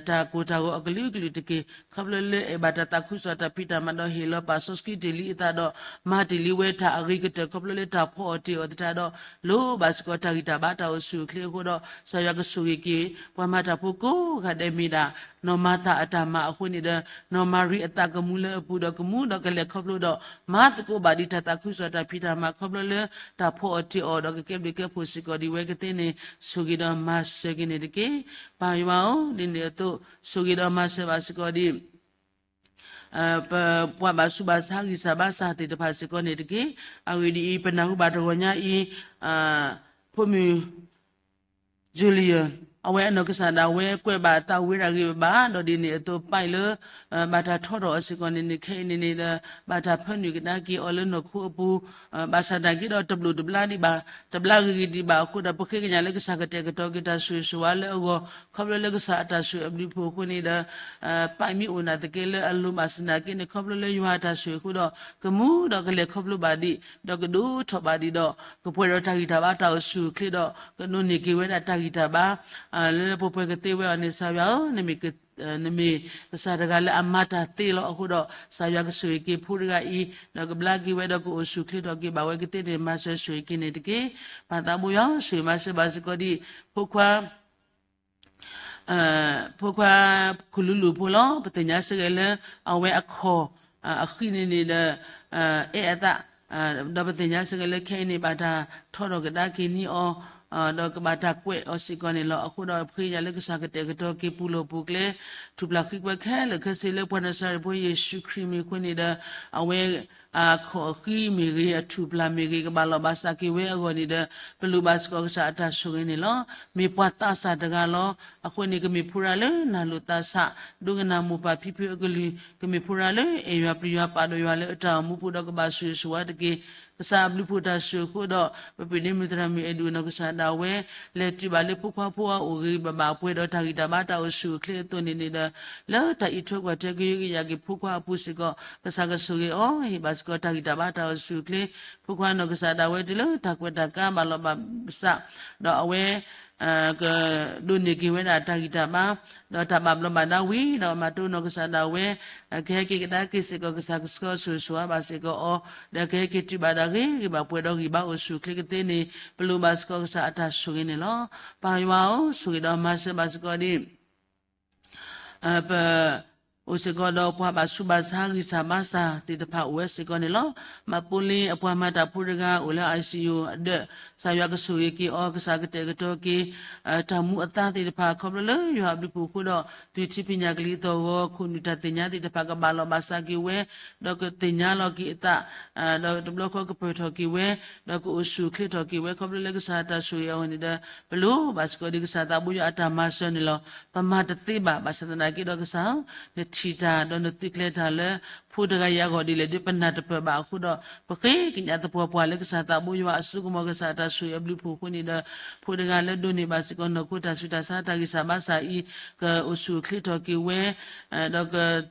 တၢ်ကိၢ်တၢ်ဂီၤအကလုာ်ကလုာ်တက့ၢ်. ခီဖျိလၢအဲၣ်ဘၣ်တၢ်သးခုကစီၣ်တၢ်ဖံးတၢ်မၤဒီးဟ့ၣ်လီၤပာ်စီဆှံတ့ၢ်လံအသးဒီး မၤတ့ၢ်လံဝဲတၢ်အဂ့ၤကတၢၢ် ခီဖျိလၢတၢ်ဖီအီၣ်တ့ၢ်အီၤသတးဒီး လိၣ်ဘၣ်စ့ၢ်ကီးတၢ်ဂံၢ်တၢ်ဘါတၢ်အိၣ်ဆူၣ်အိၣ်ချ့အဃိဒီး ကစၢ်ယွၤကဆိၣ်ဂ့ၤက့ၤ ပှၤမၤတၢ်ဖိကိးဂၤဒဲးမ့ၢ်ဒၣ် နီၢ်မၤသၤအတၢ်မၤအဃိန့ၣ်ဒီး နီၢ်မၤရံအသးကမူလၢအပူၤဒီးကမူဒီးကလဲၤခီဖျိဒီး မၤသကိးဘၣ်ဒံးတၢ်သးခုကစီၣ်တၢ်ဖံးတၢ်မၤခီဖျိလၢ တၢ်ဖီအီၣ်တ့ၢ်အီၣ်ဒီးကကဲဘျုးကဲဖှိၣ်စ့ၢ်ကီးဒံးဝဲကသ့န့ၣ် ဆိၣ်ဂ့ၤဒီးမၤစၢၤက့ၤန့ၣ်တက့ၢ်. ပၢ်ယွၤဧၢ, ဒ်န့ၣ်အသိး ဆိၣ်ဂ့ၤဒီးမၤစၢၤဘၣ်စ့ၢ်ကီးဒံး ပပှၤဘၣ်ဆူးဘၣ်ဆါဂံၢ်စၢ်ဘါစၢ်သ့ၣ်တဖၣ်စ့ၢ်ကီးန့ၣ်တက့ၢ်. အဂ့ၢ်ဒ်အံၤ, ပနၢ်ဟူဘၣ်တဂီၤညါအံၤ ဖိမုၣ် Julia အဝဲအနီၢ်ကစၢ်ဒၣ်ဝဲကွဲးဘၣ်အသးဝံၤဒၣ်ဂ့ၤဘၣ်ဘၣ်, ဒီးဒ်န့ၣ်အသိးပာ်လၢ ဘၣ်တၢ်ထီထီၣ်အီၤစ့ၢ်ကီးန့ၣ်န့ၣ် ခဲအံၤန့ၣ်န့ၣ်ဒီး ဘၣ်တၢ်ဖၢနုာ်ကဒါက့ၤအီၤလၢနီၢ်ခိအပူၤ ဘၣ်ဆၣ်သနာ်က့ဒီးတဘျိးတဘျါဒံးဘၣ်, တဘျါဂ့ၤဂ့ၤဒံးဘၣ်အဃိဒီး ပဃ့ကညးလၢကစၢ်ကတဲာ်ကတီၤက့ၤတၢ်ဆိၣ်ဂ့ၤဆိၣ်ဝါလၢအဂီၢ် ခီဖျိလၢကစၢ်အတၢ်ဆိၣ်ဂ့ၤအဘျုးအဖှိၣ်အဃိန့ၣ်ဒီး ပာ်မ့ၢ်အိၣ်နာ်သက့လၢအလိၤဘၣ်ဆၣ်သနာ်က့န့ၣ် ခီဖျိလၢယွၤအတၢ်ဆိၣ်ဂ့ၤအဃိဒီး ကမူဒီးကလဲၤခီဖျိဘၣ်ဒံး ဒီးကဒိၣ်ထီၣ်ဘၣ်ဒံးဒီး ကပှဲၤဒီးတၢ်ဂံၢ်တၢ်ဘါတၢ်အိၣ်ဆူၣ်အိၣ်ချ့ဒီး ကဒိးန့ၢ်က့ၤဝဲဒၣ်တၢ်ဂံၢ်တၢ်ဘါ လၢပှဲၤပှဲၤကသ့ဝဲအီၤန့ၣ် ကစၢ်ယွၤဧၢ, နမ့ၢ် နမ့ၢ်ကစၢ်တဂၤလၢအမၤတၢ်သ့လီၤအဃိဒီး ကစၢ်ယွၤကဆိၣ်ဂ့ၤက့ၤဖိတဂၤအံၤ ဒီးကဘျါက့ၤဝဲဒီးကအိၣ်ဆူၣ်အိၣ်ချ့ထီၣ်က့ၤဘၣ်ဝဲကသ့န့ၣ် မၤစၢၤဆိၣ်ဂ့ၤက့ၤန့ၣ်တက့ၢ်. ပၢ်သးဘိယွၤ ဆိၣ်ဂ့ၤမၤစၢၤဘၣ်စ့ၢ်ကီးဒံး ဖိခွါ ဖိခွါ ခူၣ်လူၤလူၤဖိလီၤ. ပသ့ၣ်ညါစ့ၢ်ကီးလၢ အဝဲအခီၣ် အဃံန့ၣ်န့ၣ်ဒီး အဲၣ်အသး ဒီးပသ့ၣ်ညါစ့ၢ်ကီးလၢခဲအံၤန့ၣ် ဘၣ်တၢ်ထီထီၣ်ကဒါက့ၤန့ၢ်အီၤ ဒီးကဘၣ်တၢ်ကွဲးအီၤစ့ၢ်ကီးန့ၣ်လီၤ. အဃိဒီးပဃ့ကညးလၢကစၢ်ကတဲာ်ကတီၤက့ၤပူၤလိာ်ပူၤကျဲ ထူၣ်ဖျါဃံကွၢ်ခဲလၢာ်ခဲဆ့လၢပှၤနၤစၤရ့းဖိယ့ၣ်ၡူးခရံာ်မံၤအဃိန့ၣ်ဒီး အဝဲ အခီၣ်အဃံမ့ၢ်ဂ့ၤ အထူၣ်ဖျါမ့ၢ်ဂ့ၤ ကဘၣ်လီၤဘၣ်စးက့ၤဝဲအဂီၢ်န့ၣ်ဒီး ပလိၣ်ဘၣ်စ့ၢ်ကီးကစၢ်အတၢ်ဆိၣ်ဂ့ၤန့ၣ်လီၤ. မ့ၢ်ပှၤသးစၢ်တဂၤလီၤ. အဃိန့ၣ် ကမ့ၢ်ဖိတဂၤလၢနၢ်လိာ်သးဆး ဒိကနၣ်မိၢ်ပၢ်ဖံဖုအကလုၢ်, ကမ့ၢ်ဖိတဂၤလၢအဲၣ်ယွၤပျံၤယွၤပာ်ဒိၣ်ယွၤလၢအတၢ်အိၣ်မူပူၤဒီးကဘၣ်ဆိၣ်ဂ့ၤဆိၣ်ဝါတက့ၢ်. ကစၢ်အဘျုးဖှိၣ်တၢ်ဆိၣ်ဂ့ၤအဃိဒီး ပပၢ်န့ၣ်မုၢ်သရၣ်မုၣ်အဲၣ်ဒိၣ်နီၢ်ကစၢ်ဒၣ်ဝဲ လဲၤတုၤဘၣ်လၢဖိခွါဖိအအိၣ်ဂ့ၤဂ့ၤဘၣ်ဘၣ် ပှဲၤဒီးတၢ်ဂံၢ်တၢ်ဘါတၢ်အိၣ်ဆူၣ်အိၣ်ချ့အသိးန့ၣ်န့ၣ်ဒီး လၢတၢ်အံးထွဲကွၢ်ထွဲကယုကယၤက့ၤဖိခွါအပူၤစ့ၢ်ကီး ကစၢ်ကဆိၣ်ဂ့ၤအီၤ ဟ့ၣ်ဘၣ်စ့ၢ်ကီးတၢ်ဂံၢ်တၢ်ဘါတၢ်အိၣ်ဆူၣ်အိၣ်ချ့ ဖိခွါနီၢ်ကစၢ်ဒၣ်ဝဲတုၤလၢတၢ်ကွဲးတၢ်ကါဘၣ်လီၤဘၣ်စး ဒီးအဝဲ ကဒိးန့ၢ်က့ၤဝဲဒၣ်တၢ်ဂံၢ်တၢ်ဘါ ဒီးတၢ်ဘၣ်ဘျီးဘၣ်ဒါဝံၤ ဒီးမၤတိၢ်နီၢ်ကစၢ်ဒၣ်ဝဲ ကဟဲက့ၤကဒါက့ၤစ့ၢ်ကီး ကစၢ်ကဆှီဆိၣ်ဂ့ၤဆိၣ်ဝါဘၣ်စ့ၢ်ကီးအီၤ ဒီးကဟဲက့ၤတုၤဘၣ်ဒီးဂ့ၤဂ့ၤဘၣ်ပှဲၤဒီးဂံၢ်ဘါအိၣ်ဆူၣ်အိၣ်ချ့ကသ့န့ၣ် ပလိၣ်ဘၣ်စ့ၢ်ကီးကစၢ်အတၢ်ဆိၣ်ဂ့ၤန့ၣ်လီၤ. ပၢ်ယွၤဧၢ, ဆိၣ်ဂ့ၤဒီးမၤစၢၤဘၣ်စ့ၢ်ကီးဒ် ပ အိၣ်စ့ၢ်ကီးဒီးပှၤဘၣ်ဆူးဘၣ်ဆါဂံၢ်စၢ်ဘါစၢ်သ့ၣ်တဖၣ်အိၣ်ဝဲစ့ၢ်ကီးန့ၣ်လီၤ. မၤပိလ့အပှၤမၤတၢ်ဖိတဂၤအိၣ်လၢ ICU အဒၢး ကစၢ်ယွၤကဆိၣ်ဂ့ၤက့ၤအီၤ ကစၢ်ကတဲာ်ကတီၤက့ၤ တၢ်မူအသါသ့ၣ်တဖၣ် ခီဖျိလၢယွၤအဘျုးအဖှိၣ်အဃိဒီး သုးထံပညၣ်ကလံၤသီၣ်ဂီၤ ခိၣ်နူာ်တၢ်သ့ၣ်ညါသ့ၣ်တဖၣ်ကဘၣ်လီၤဘၣ်စးက့ၤဝဲ ဒီးကသ့ၣ်ညါလီၤက့ၤအသး ဒီးတဘျီဃီကပၢၢ်ထီၣ်က့ၤဝဲ ဒီးကအိၣ်ဆူၣ်အိၣ်ချ့ထီၣ်က့ၤဝဲ ခီဖျိလၢကစၢ်အတၢ်ဆိၣ်ဂ့ၤအဂီၢ်န့ၣ်ဒီး ပလိၣ်ဘၣ်စ့ၢ်ကီးဒ်ကစၢ်သးဘိယွၤအတၢ်မၤစၢၤန့ၣ်လီၤ. ပမၤတသ့ဘၣ် ဘၣ်ဆၣ်သနာ်က့ဒီးကစၢ်ဧၢ, နထံၣ်တၢ်ဒီးနသုးကျဲၤတၢ်လၢ ဖိတဂၤအံၤအဂီၢ်ဒ်လဲၣ်ဒီး ပနၢ်တပၢၢ်ဘၣ်အဃိဒီး ပဃ့ကညးသပှၢ်ပှၢ်လၢကစၢ်သးဘိယွၤအစိကမီၤ ကစၢ်အတၢ်ဆိၣ်ဂ့ၤအဘျုးအဖှိၣ်အဃိန့ၣ်ဒီး ဖိတဂၤလၢဒိးန့ၢ်ဘၣ်စ့ၢ်ကီးနီၢ်ခိတၢ်ဆူးတၢ်ဆါတၢ်ဂံၢ်စၢ်ဘါစၢ်အံၤ ကအိၣ်ဆူၣ်အိၣ်ချ့ထီၣ်က့ၤဝဲ ဒီးက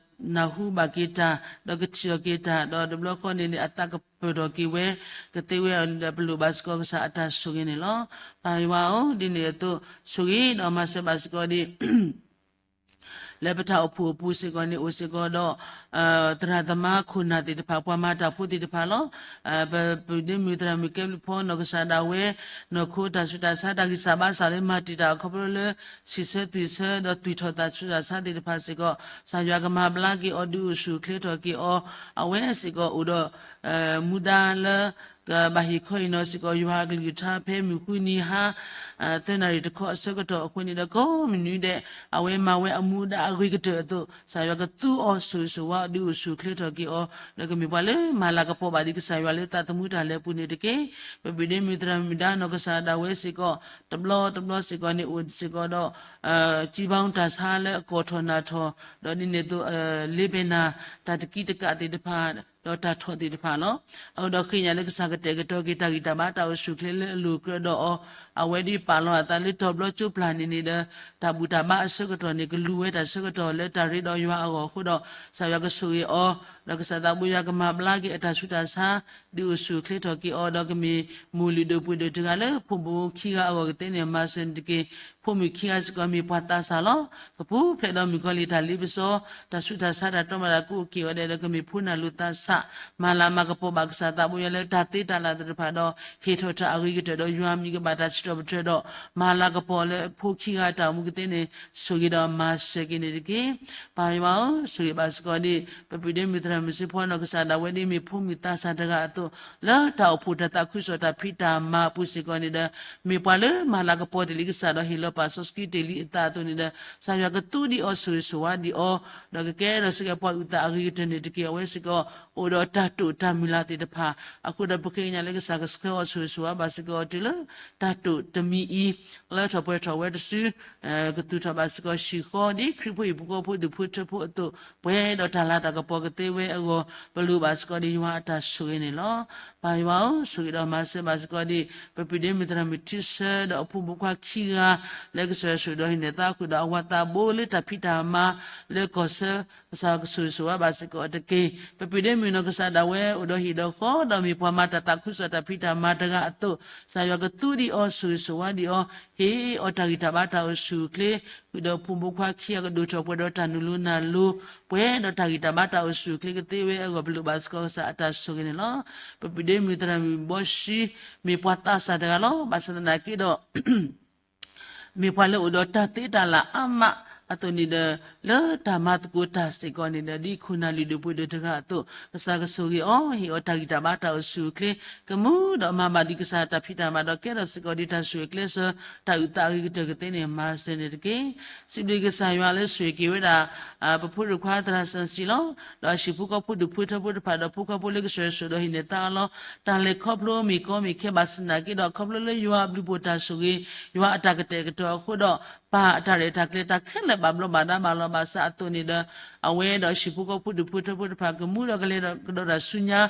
နၢ်ဟူဘၣ်က့ၤတၢ် ဒီးကထံၣ်ထီၣ်က့ၤတၢ် ဒီးတဘျီဃီန့ၣ်န့ၣ် အသးကပၢၢ်ထီၣ်က့ၤဝဲ ကသ့ဝဲအီၤန့ၣ်ဒီး ပလိၣ်ဘၣ်စ့ၢ်ကီးကစၢ်အတၢ်ဆိၣ်ဂ့ၤန့ၣ်လီၤ. ပၢ်ယွၤဧၢ, ဒ်န့ၣ်အသိး ဆိၣ်ဂ့ၤဒီးမၤစၢၤဘၣ်စ့ၢ်ကီးဒ် လၢပတၢ်အိၣ်ဖှိၣ်အပူၤစ့ၢ်ကီးန့ၣ် အိၣ်စ့ၢ်ကီးဒီး သရၣ်သမါခိၣ်နၢ်သ့ၣ်တဖၣ် ပှၤမၤတၢ်ဖိသ့ၣ်တဖၣ်လီၤ. ပပုၢ်ဒ့မုၣ်သရၣ်မုၣ်ကဲဘျုးဖီနီၢ်ကစၢ်ဒၣ်ဝဲ နီၢ်ခိတၢ်ဆူးတၢ်ဆါတၢ်ဂံၢ်စၢ်ဘါစၢ်လၢမၤတံာ်တာ်အခီဖျိလၢ စံးဆၢသွံၣ်ဆၢဒီးသွံၣ်ထီၣ်တၢ်ဆူးတၢ်ဆါသ့ၣ်တဖၣ်စ့ၢ်ကီး ကစၢ်ယွၤကမၤဘျါက့ၤအီၤ ဒုးအိၣ်ဆူၣ်အိၣ်ချ့ထီၣ်က့ၤအီၤ အဝဲစ့ၢ်ကီးအိၣ်ဒီး မူဒါလၢ ကဘၣ်ဟ့ၣ်ခီဟ့ၣ်နီၤစ့ၢ်ကီးယွၤအကလုၢ်ကထါဖဲမုၢ်ဃုနံၤဟါ သၢနၣ်ရံၣ်တခီအဆၢကတီၢ်အဃိန့ၣ်ဒီး ကိးမုၢ်နံၤဒဲး အဝဲမၤဝဲအမူဒါအဂ့ၤကတၢၢ်အသိး ကစၢ်ယွၤကသူအီၤဆိၣ်ဂ့ၤဆိၣ်ဝါ ဒုးအိၣ်ဆူၣ်အိၣ်ချ့ထီၣ်က့ၤအီၤ ဒီးကမ့ၢ်ပှၤလၢမၤလၤကပီၤဘၣ်ဒံးကစၢ်ယွၤလၢသးသမူတၢ်လဲၤအပူၤန့ၣ်တက့ၢ်. ပပုၢ်ဒ့မုၣ်သရၣ်မုၣ်ဒါနီၢ်ကစၢ်ဒၣ်ဝဲစ့ၢ်ကီး တဘျီတဘျီစ့ၢ်ကီးန့ၣ် အိၣ်စ့ၢ်ကီးဒီး ကံဘါတၢ်ဆါလၢအကီၢ်ထီၣ်နၢ်ထီၣ် ဒီးဒ်န့ၣ်အသိး လ့ပဲနၢ် တၢ်တကံတကးသ့ၣ်တဖၣ် ဒီးတၢ်ထီၣ်သ့ၣ်တဖၣ်လီၤ. အဃိဒီးဃ့ကညးလၢကစၢ်ကတဲာ်ကတီၤက့ၤတၢ်ဂံၢ်တၢ်ဘါတၢ်အိၣ်ဆူၣ်အိၣ်ချ့လၢအလိၤကြၢးဒီးအီၤ အဝဲဒ်ပာ်လီၤအသးလၢတီၤဘျီကၠိပျၢ်န့ၣ်န့ၣ်ဒီး တၢ်ဘူၣ်တၢ်ဘါအဆၢကတီၢ်န့ၣ် ကလူၤဝဲတၢ်ဆၢကတီၢ်လၢတၢ်ရ့ဒီးယွၤအဂီၢ်အဃိဒီး ကစၢ်ယွၤကဆိၣ်ဂ့ၤအီၤ ဒီးကစၢ်သးဘိယွၤကမၤဘျါက့ၤအတၢ်ဆူးတၢ်ဆါ ဒုးအိၣ်ဆူၣ်အိၣ်ချ့ထီၣ်က့ၤအီၤ ဒီးကမ့ၢ်မိၢ်လုၢ်ဒိၣ်ပှ့ၤဒိၣ်တဂၤလၢဖိမုၣ်ဖိခံဂၤအဂီၢ်ကသ့န့ၣ် မၤစၢၤန့ၣ်တက့ၢ်. ဖိမုၣ်ခံဂၤစ့ၢ်ကီးမ့ၢ်ပှၤသးစၢ်လီၤ. ကပူၤဖျဲးဒီးမုၣ်ကီၤလံၢ်တၢ်လ့ပစီ တၢ်ဆူးတၢ်ဆါတၢ်တီမၤတၢ်ကအိၣ်က့ၤအီၤဒဲးဒီး ကမ့ၢ်ဖိနၢ်လိၤသးဆး မၤလၤမၤကပီၤဘၣ်ကစၢ်သးဘိယွၤလၢတၢ်သ့တၢ်လၢ်သ့ၣ်တဖၣ်ဒီး ဟ့ၣ်ထီၣ်တၢ်အဂ့ၤကတၢၢ်ဒီးယွၤမံၤကဘၣ်တၢ်စံးထီၣ်ပတြၢၤဒီး မၤလၤကပီၤလၢဖိခံဂၤတၢ်အိၣ်မူကသ့န့ၣ် ဆိၣ်ဂ့ၤဒီးမၤစၢၤက့ၤန့ၣ်တက့ၢ်. ပၢ်ယွၤဧၢ, ဆိၣ်ဂ့ၤဘၣ်စ့ၢ်ကီးဒ် ပပုၢ်ဒ့မုၣ်သရၣ်မုၣ်စ့ဖီနီၢ်ကစၢ်ဒၣ်ဝဲဒ်မ့ၢ်ဖိမုၣ်သးစၢ်တဂၤအသိး လၢတၢ်အိၣ်ဖှိၣ်တၢ်သးခုကစီၣ်တၢ်ဖံးတၢ်မၤအပူၤစ့ၢ်ကီးန့ၣ်ဒီး မ့ၢ်ပှၤလၢမၤလၤကပီၤတ့ၢ်လံကစၢ်ဒီးဟ့ၣ်လီၤပာ်စီဆှံတ့ၢ်လံအသးအသိးန့ၣ်ဒီး ကစၢ်ယွၤကသူဒံးအီၤဆိၣ်ဂ့ၤဆိၣ်ဝါဒံးအီၤ ဒီးကကဲထီၣ်စ့ၢ်ကီးပှၤအုၣ်သးအဂ့ၤကတၢၢ်န့ၣ်တက့ၢ်. အဝဲစ့ၢ်ကီး အိၣ်ဒီးတၢ်တိာ်တၢ်မုၢ်လၢ်သ့ၣ်တဖၣ် အဃိဒီးပဃ့ကညးလၢကစၢ်ကဆှၢအီၤဆိၣ်ဂ့ၤဆိၣ်ဝါဘၣ်စ့ၢ်ကီးအီၤတုၤလၢ တၢ်တိာ်တမံၤအံၤ လၢထီၣ်ပှဲၤထီၣ်ဝဲတစု ကသူၣ်ထီၣ်ဘၣ်စ့ၢ်ကီးဟံၣ်ဃီ ဒ်ခရံာ်ဖိဟံၣ်ဖိဃီဖိဒူၣ်ဖိထၢဖိအသိး ပှဲၤဒီးတၢ်လၤတၢ်ကပီၤကသ့ဝဲအဂီၢ် ပလိၣ်ဘၣ်စ့ၢ်ကီးဒ်ယွၤအတၢ်ဆိၣ်ဂ့ၤန့ၣ်လီၤ. ပၢ်ယွၤဧၢ, ဆိၣ်ဂ့ၤဒီးမၤစၢၤဘၣ်စ့ၢ်ကီးဒ် ပပုၢ်ဒ့မုၣ်သရၣ်မုၣ်ထံဆၢဒီးအဖိမုၣ်ဖိခွါခံဂၤ လၢကစၢ်ယွၤဆိၣ်ဒီးဟံးန့ၢ်သးဃုာ်ဒီးအဝၤသးဘိလၢတၢ်ဖံးတၢ်မၤလၢကီၢ်ဆၢ ကစၢ်ယွၤကဆိၣ်ဂ့ၤဆိၣ်ဝါဘၣ်စ့ၢ်ကီးအီၤတက့ၢ်. ပပုၢ်ဒ့မုၣ်နီၢ်ကစၢ်ဒၣ်ဝဲအိၣ်ဒီးဟံၣ်ဒီးဃီ ဒီးမ့ၢ်ပှၤမၤတၢ်သးခုကစီၣ်တၢ်ဖံးတၢ်မၤတဂၤအသိး ကစၢ်ယွၤကသူဒံးအီၤဆိၣ်ဂ့ၤဆိၣ်ဝါဒံးအီၤ ဟ့ၣ်အီၤတၢ်ဂံၢ်တၢ်ဘါတၢ်အိၣ်ဆူၣ်အိၣ်ချ့ ဃုာ်ဒီးဖိမုၣ်ဖိခွါခံဂၤကဒိၣ်ထီၣ်ပှဲၤဒီးတၢ်နုာ်လီၤနၢ်လီၤ ပှဲၤဒီးတၢ်ဂံၢ်တၢ်ဘါတၢ်အိၣ်ဆူၣ်အိၣ်ချ့ကသ့ဝဲအဂီၢ် ပလိၣ်ဘၣ်စ့ၢ်ကီးကစၢ်အတၢ်ဆိၣ်ဂ့ၤန့ၣ်လီၤ. ပပုၢ်ဒ့မုၣ်သရၣ်မုၣ်ဘီရှံ မ့ၢ်ပှၤသးစၢ်တဂၤလီၤ. ဘၣ်ဆၣ်သနာ်က့ဒီး မ့ၢ်ပှၤလၢအိၣ်ဒီးတၢ်သ့တၢ်လၢ်အါမးအသိးန့ၣ်ဒီး လၢတၢ်မၤသကိးတၢ်စ့ၢ်ကီးန့ၣ်ဒီး ဒ်ခိၣ်နၢ်လုၢ်ဒိၣ်ပှ့ၤဒိၣ်တဂၤအသိး ကစၢ်ကဆိၣ်ဂ့ၤအီၤ ဟ့ၣ်အီၤတၢ်ဂံၢ်တၢ်ဘါတၢ်အိၣ်ဆူၣ်အိၣ်ချ့ ကမူဒီးမၤဘၣ်ဒံးကစၢ်တၢ်ဖံးတၢ်မၤဒီး ကဲထီၣ်စ့ၢ်ကီးဒ်တၢ်ဆိၣ်ဂ့ၤကျဲးစၢး တၢ်အုၣ်သးအဂ့ၤကတၢၢ်ကသ့န့ၣ် မၤစၢၤန့ၣ်တက့ၢ်. စံးဘျုးကစၢ်ယွၤလၢဆိၣ်ဂ့ၤက့ၤဝဲဒၣ် ပဖိဒိၣ်ခွါသရၣ်စီဆှံလီၤ. ဒီးအဟံၣ်ဖိဃီဖိဒူၣ်ဖိထၢဖိတဖၣ်ဒီးဖိခွါဖိလၢကစၢ်ယွၤဆိၣ်ဒီးဟံးန့ၢ်သါအီၤလီၤ. တၢ်လဲၤခီဖျိမ့ၢ်ကီမ့ၢ်ခဲဘၣ်ဆၣ်သနာ်က့ဒီး ခီဖျိလၢယွၤအဘျုးဖှိၣ်တၢ်ဆိၣ်ဂ့ၤ ယွၤအတၢ်ကတဲာ်ကတီၤအဃိဒီး ပၢ်အတၢ်ရဲၣ်တၢ်ကျဲၤတၢ်ခဲလၢာ်ဘၣ်ဘျီးဘၣ်ဒါဘၣ်လီၤဘၣ်စးအသိးန့ၣ်ဒီး အဝဲဒီးအဟံၣ်ဖိဃီဖိဒူၣ်ဖိထၢဖိတဖၣ်ကမူဒီးကလဲၤကဒီးတၢ်ဆူညါ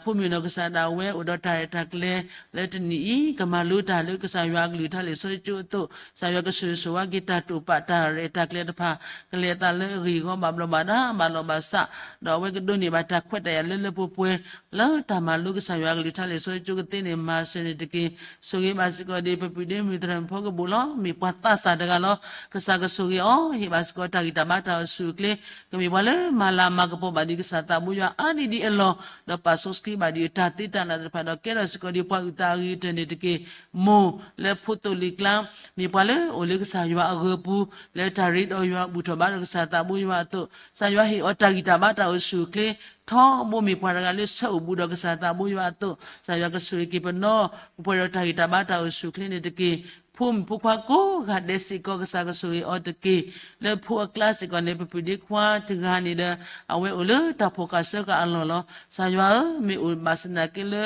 ဖိမုၣ်နီၢ်ကစၢ်ဒၣ်ဝဲအိၣ်ဒီးတၢ်ရဲၣ်တၢ်ကျဲၤလၢတနံၤအံၤ ကမၤလိတၢ်လၢကစၢ်ယွၤအကလုၢ်ကထါလံာ်စီဆှံကၠိအသိး ကစၢ်ယွၤကဆိၣ်ဂ့ၤဆိၣ်ဝါက့ၤတၢ်တိာ်ပာ်တၢ်ရဲၣ်တၢ်ကျဲၤတဖၣ် ကလဲၤအသးလၢအဂ့ၢ်အဂီၢ်ဘၣ်ဘျီးဘၣ်ဒါဘၣ်လီၤဘၣ်စး ဒီးအဝဲကဒိးန့ၢ်ဘၣ်တၢ်ခွဲးတၢ်ယာ်လၢလၢပှဲၤပှဲၤ လၢတၢ်မၤလိကစၢ်ယွၤအကလုၢ်ကထါလံာ်စီဆှံကၠိကသ့န့ၣ် မၤစၢၤန့ၣ်တက့ၢ်. ဆိၣ်ဂ့ၤဘၣ်စ့ၢ်ကီးဒ်ပပုၢ်ဒ့မုၣ်သရၣ်မုၣ်ဖီကဘိၣ်လီၤ. မ့ၢ်ပှၤသးစၢ်တဂၤလီၤ. ကစၢ်ကဆိၣ်ဂ့ၤအီၤ ဟ့ၣ်ဘၣ်စ့ၢ်ကီးတၢ်ဂံၢ်တၢ်ဘါတၢ်အိၣ်ဆူၣ်အိၣ်ချ့ ကမ့ၢ်ပှၤလၢမၤလၤမၤကပီၤဘၣ်ဒံးကစၢ်သးဘိယွၤအါဒ်ဒ်အလီၢ် ဒီးပာ်စီဆှံဘၣ်ဒံးအတၢ်သ့တၢ်လၢ်သ့ၣ်တဖၣ်ဒီး ကဲထီၣ်စ့ၢ်ကီးဒ်ပှၤအုၣ်သးအဂ့ၤကတၢၢ်န့ၣ်တက့ၢ်. မိၢ်လၢဖိသိၣ်လံၤကျါ မ့ၢ်ပှၤလၢအိၣ်လၢကစၢ်ယွၤအဂၢၤပူၤ လၢတၢ်ရ့ဒီးယွၤဘူၣ်ထီၣ်ဘါဒီးကစၢ်သးဘိယွၤအသိး ကစၢ်ယွၤဟ့ၣ်အီၤတၢ်ဂံၢ်တၢ်ဘါတၢ်အိၣ်ဆူၣ်အိၣ်ချ့ ထီဘိမ့ၢ်ပှၤတဂၤလၢဆၢအိၣ်ဘူးဒီးကစၢ်သးဘိယွၤအသိး ကစၢ်ယွၤကဆိၣ်ဂ့ၤက့ၤပနီၢ် ပှဲၤဒီးတၢ်ဂံၢ်တၢ်ဘါတၢ်အိၣ်ဆူၣ်အိၣ်ချ့န့ၣ်တက့ၢ်. ဖိမုၣ်ဖိခွါကိးဂၤဒဲးစ့ၢ်ကီး ကစၢ်ကဆိၣ်ဂ့ၤအီၤတက့ၢ်. လၢဖိအကျါစ့ၢ်ကီးန့ၣ် ပပုၢ်ဒ့ခွါတဂၤန့ၣ်ဒီး အဝဲအိၣ်လၢတၢ်ဖီၣ်ဃာ်စၢဃာ်အလီၢ်လီၤ. ကစၢ်ယွၤဧၢ, မ့ၢ်အိၣ်ဘၣ်ဆၣ်သနာ်က့လၢ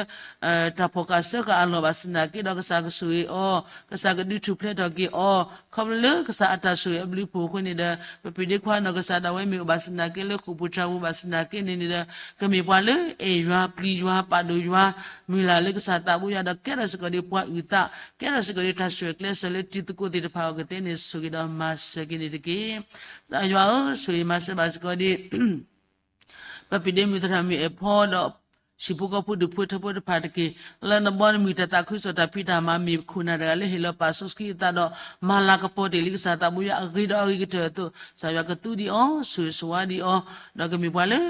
တၢ်ဖီၣ်ဃာ်စၢဃာ်အလီၢ်ဘၣ်ဆၣ်သနာ်က့ဒီး ကစၢ်ကဆိၣ်ဂ့ၤအီၤ, ကစၢ်ကဒုးထူၣ်ဖျဲးထီၣ်က့ၤအီၤ, ခီဖျိလၢကစၢ်အတၢ်ဆိၣ်ဂ့ၤအဘျုးအဖှိၣ်အဃိန့ၣ်ဒီး ပပုၢ်ဒ့ခွါနီၢ်ကစၢ်ဒၣ်ဝဲ မ့ၢ်အိၣ်ဘၣ်ဆၣ်သနာ်က့လၢဃိာ်ပူၤတြၤပူၤဘၣ်ဆၣ်သနာ်က့န့ၣ်န့ၣ်ဒီး ကမ့ၢ်ပှၤလၢအဲၣ်ယွၤပျံၤယွၤပာ်ဒိၣ်ယွၤ မုၢ်လၢ်လၢကစၢ်သးဘိယွၤဒီး ကဲထီၣ်စ့ၢ်ကီးဒ်ပှၤအုၣ်သး, ကဲထီၣ်စ့ၢ်ကီးဒ်တၢ်ဆိၣ်ဂ့ၤကျဲးစၢးလၢတံၤသကိးသ့ၣ်တဖၣ်အဂီၢ်ကသ့န့ၣ် ဆိၣ်ဂ့ၤဒီးမၤစၢၤက့ၤန့ၣ်တက့ၢ်. ကစၢ်ယွၤဧၢ, ဆိၣ်ဂ့ၤမၤစၢၤဘၣ်စ့ၢ်ကီးဒ် ပပုၢ်ဒ့မုၣ်သရၣ်မုၣ်အဲၣ်ဖီဒီး ဟံၣ်ဖိဃီဖိဒူၣ်ဖိထၢဖိတဖၣ်တက့ၢ်. လၢနဘီနမုၢ်တၢ်သးခုကစီၣ်တၢ်ဖံးတၢ်မၤမ့ၢ်ခိၣ်နၢ်တဂၤလၢဟ့ၣ်လီၤပာ်စီဆှံအသးဒီး မၤလၤကပီၤတ့ၢ်လံကစၢ်သးဘိယွၤအဂ့ၤဒီးအဂ့ၤကတၢၢ်အသိး ကစၢ်ယွၤကသူဒံးအီၤ ဆိၣ်ဂ့ၤဆိၣ်ဝါဒံးအီၤ ဒီးကမ့ၢ်ပှၤလၢ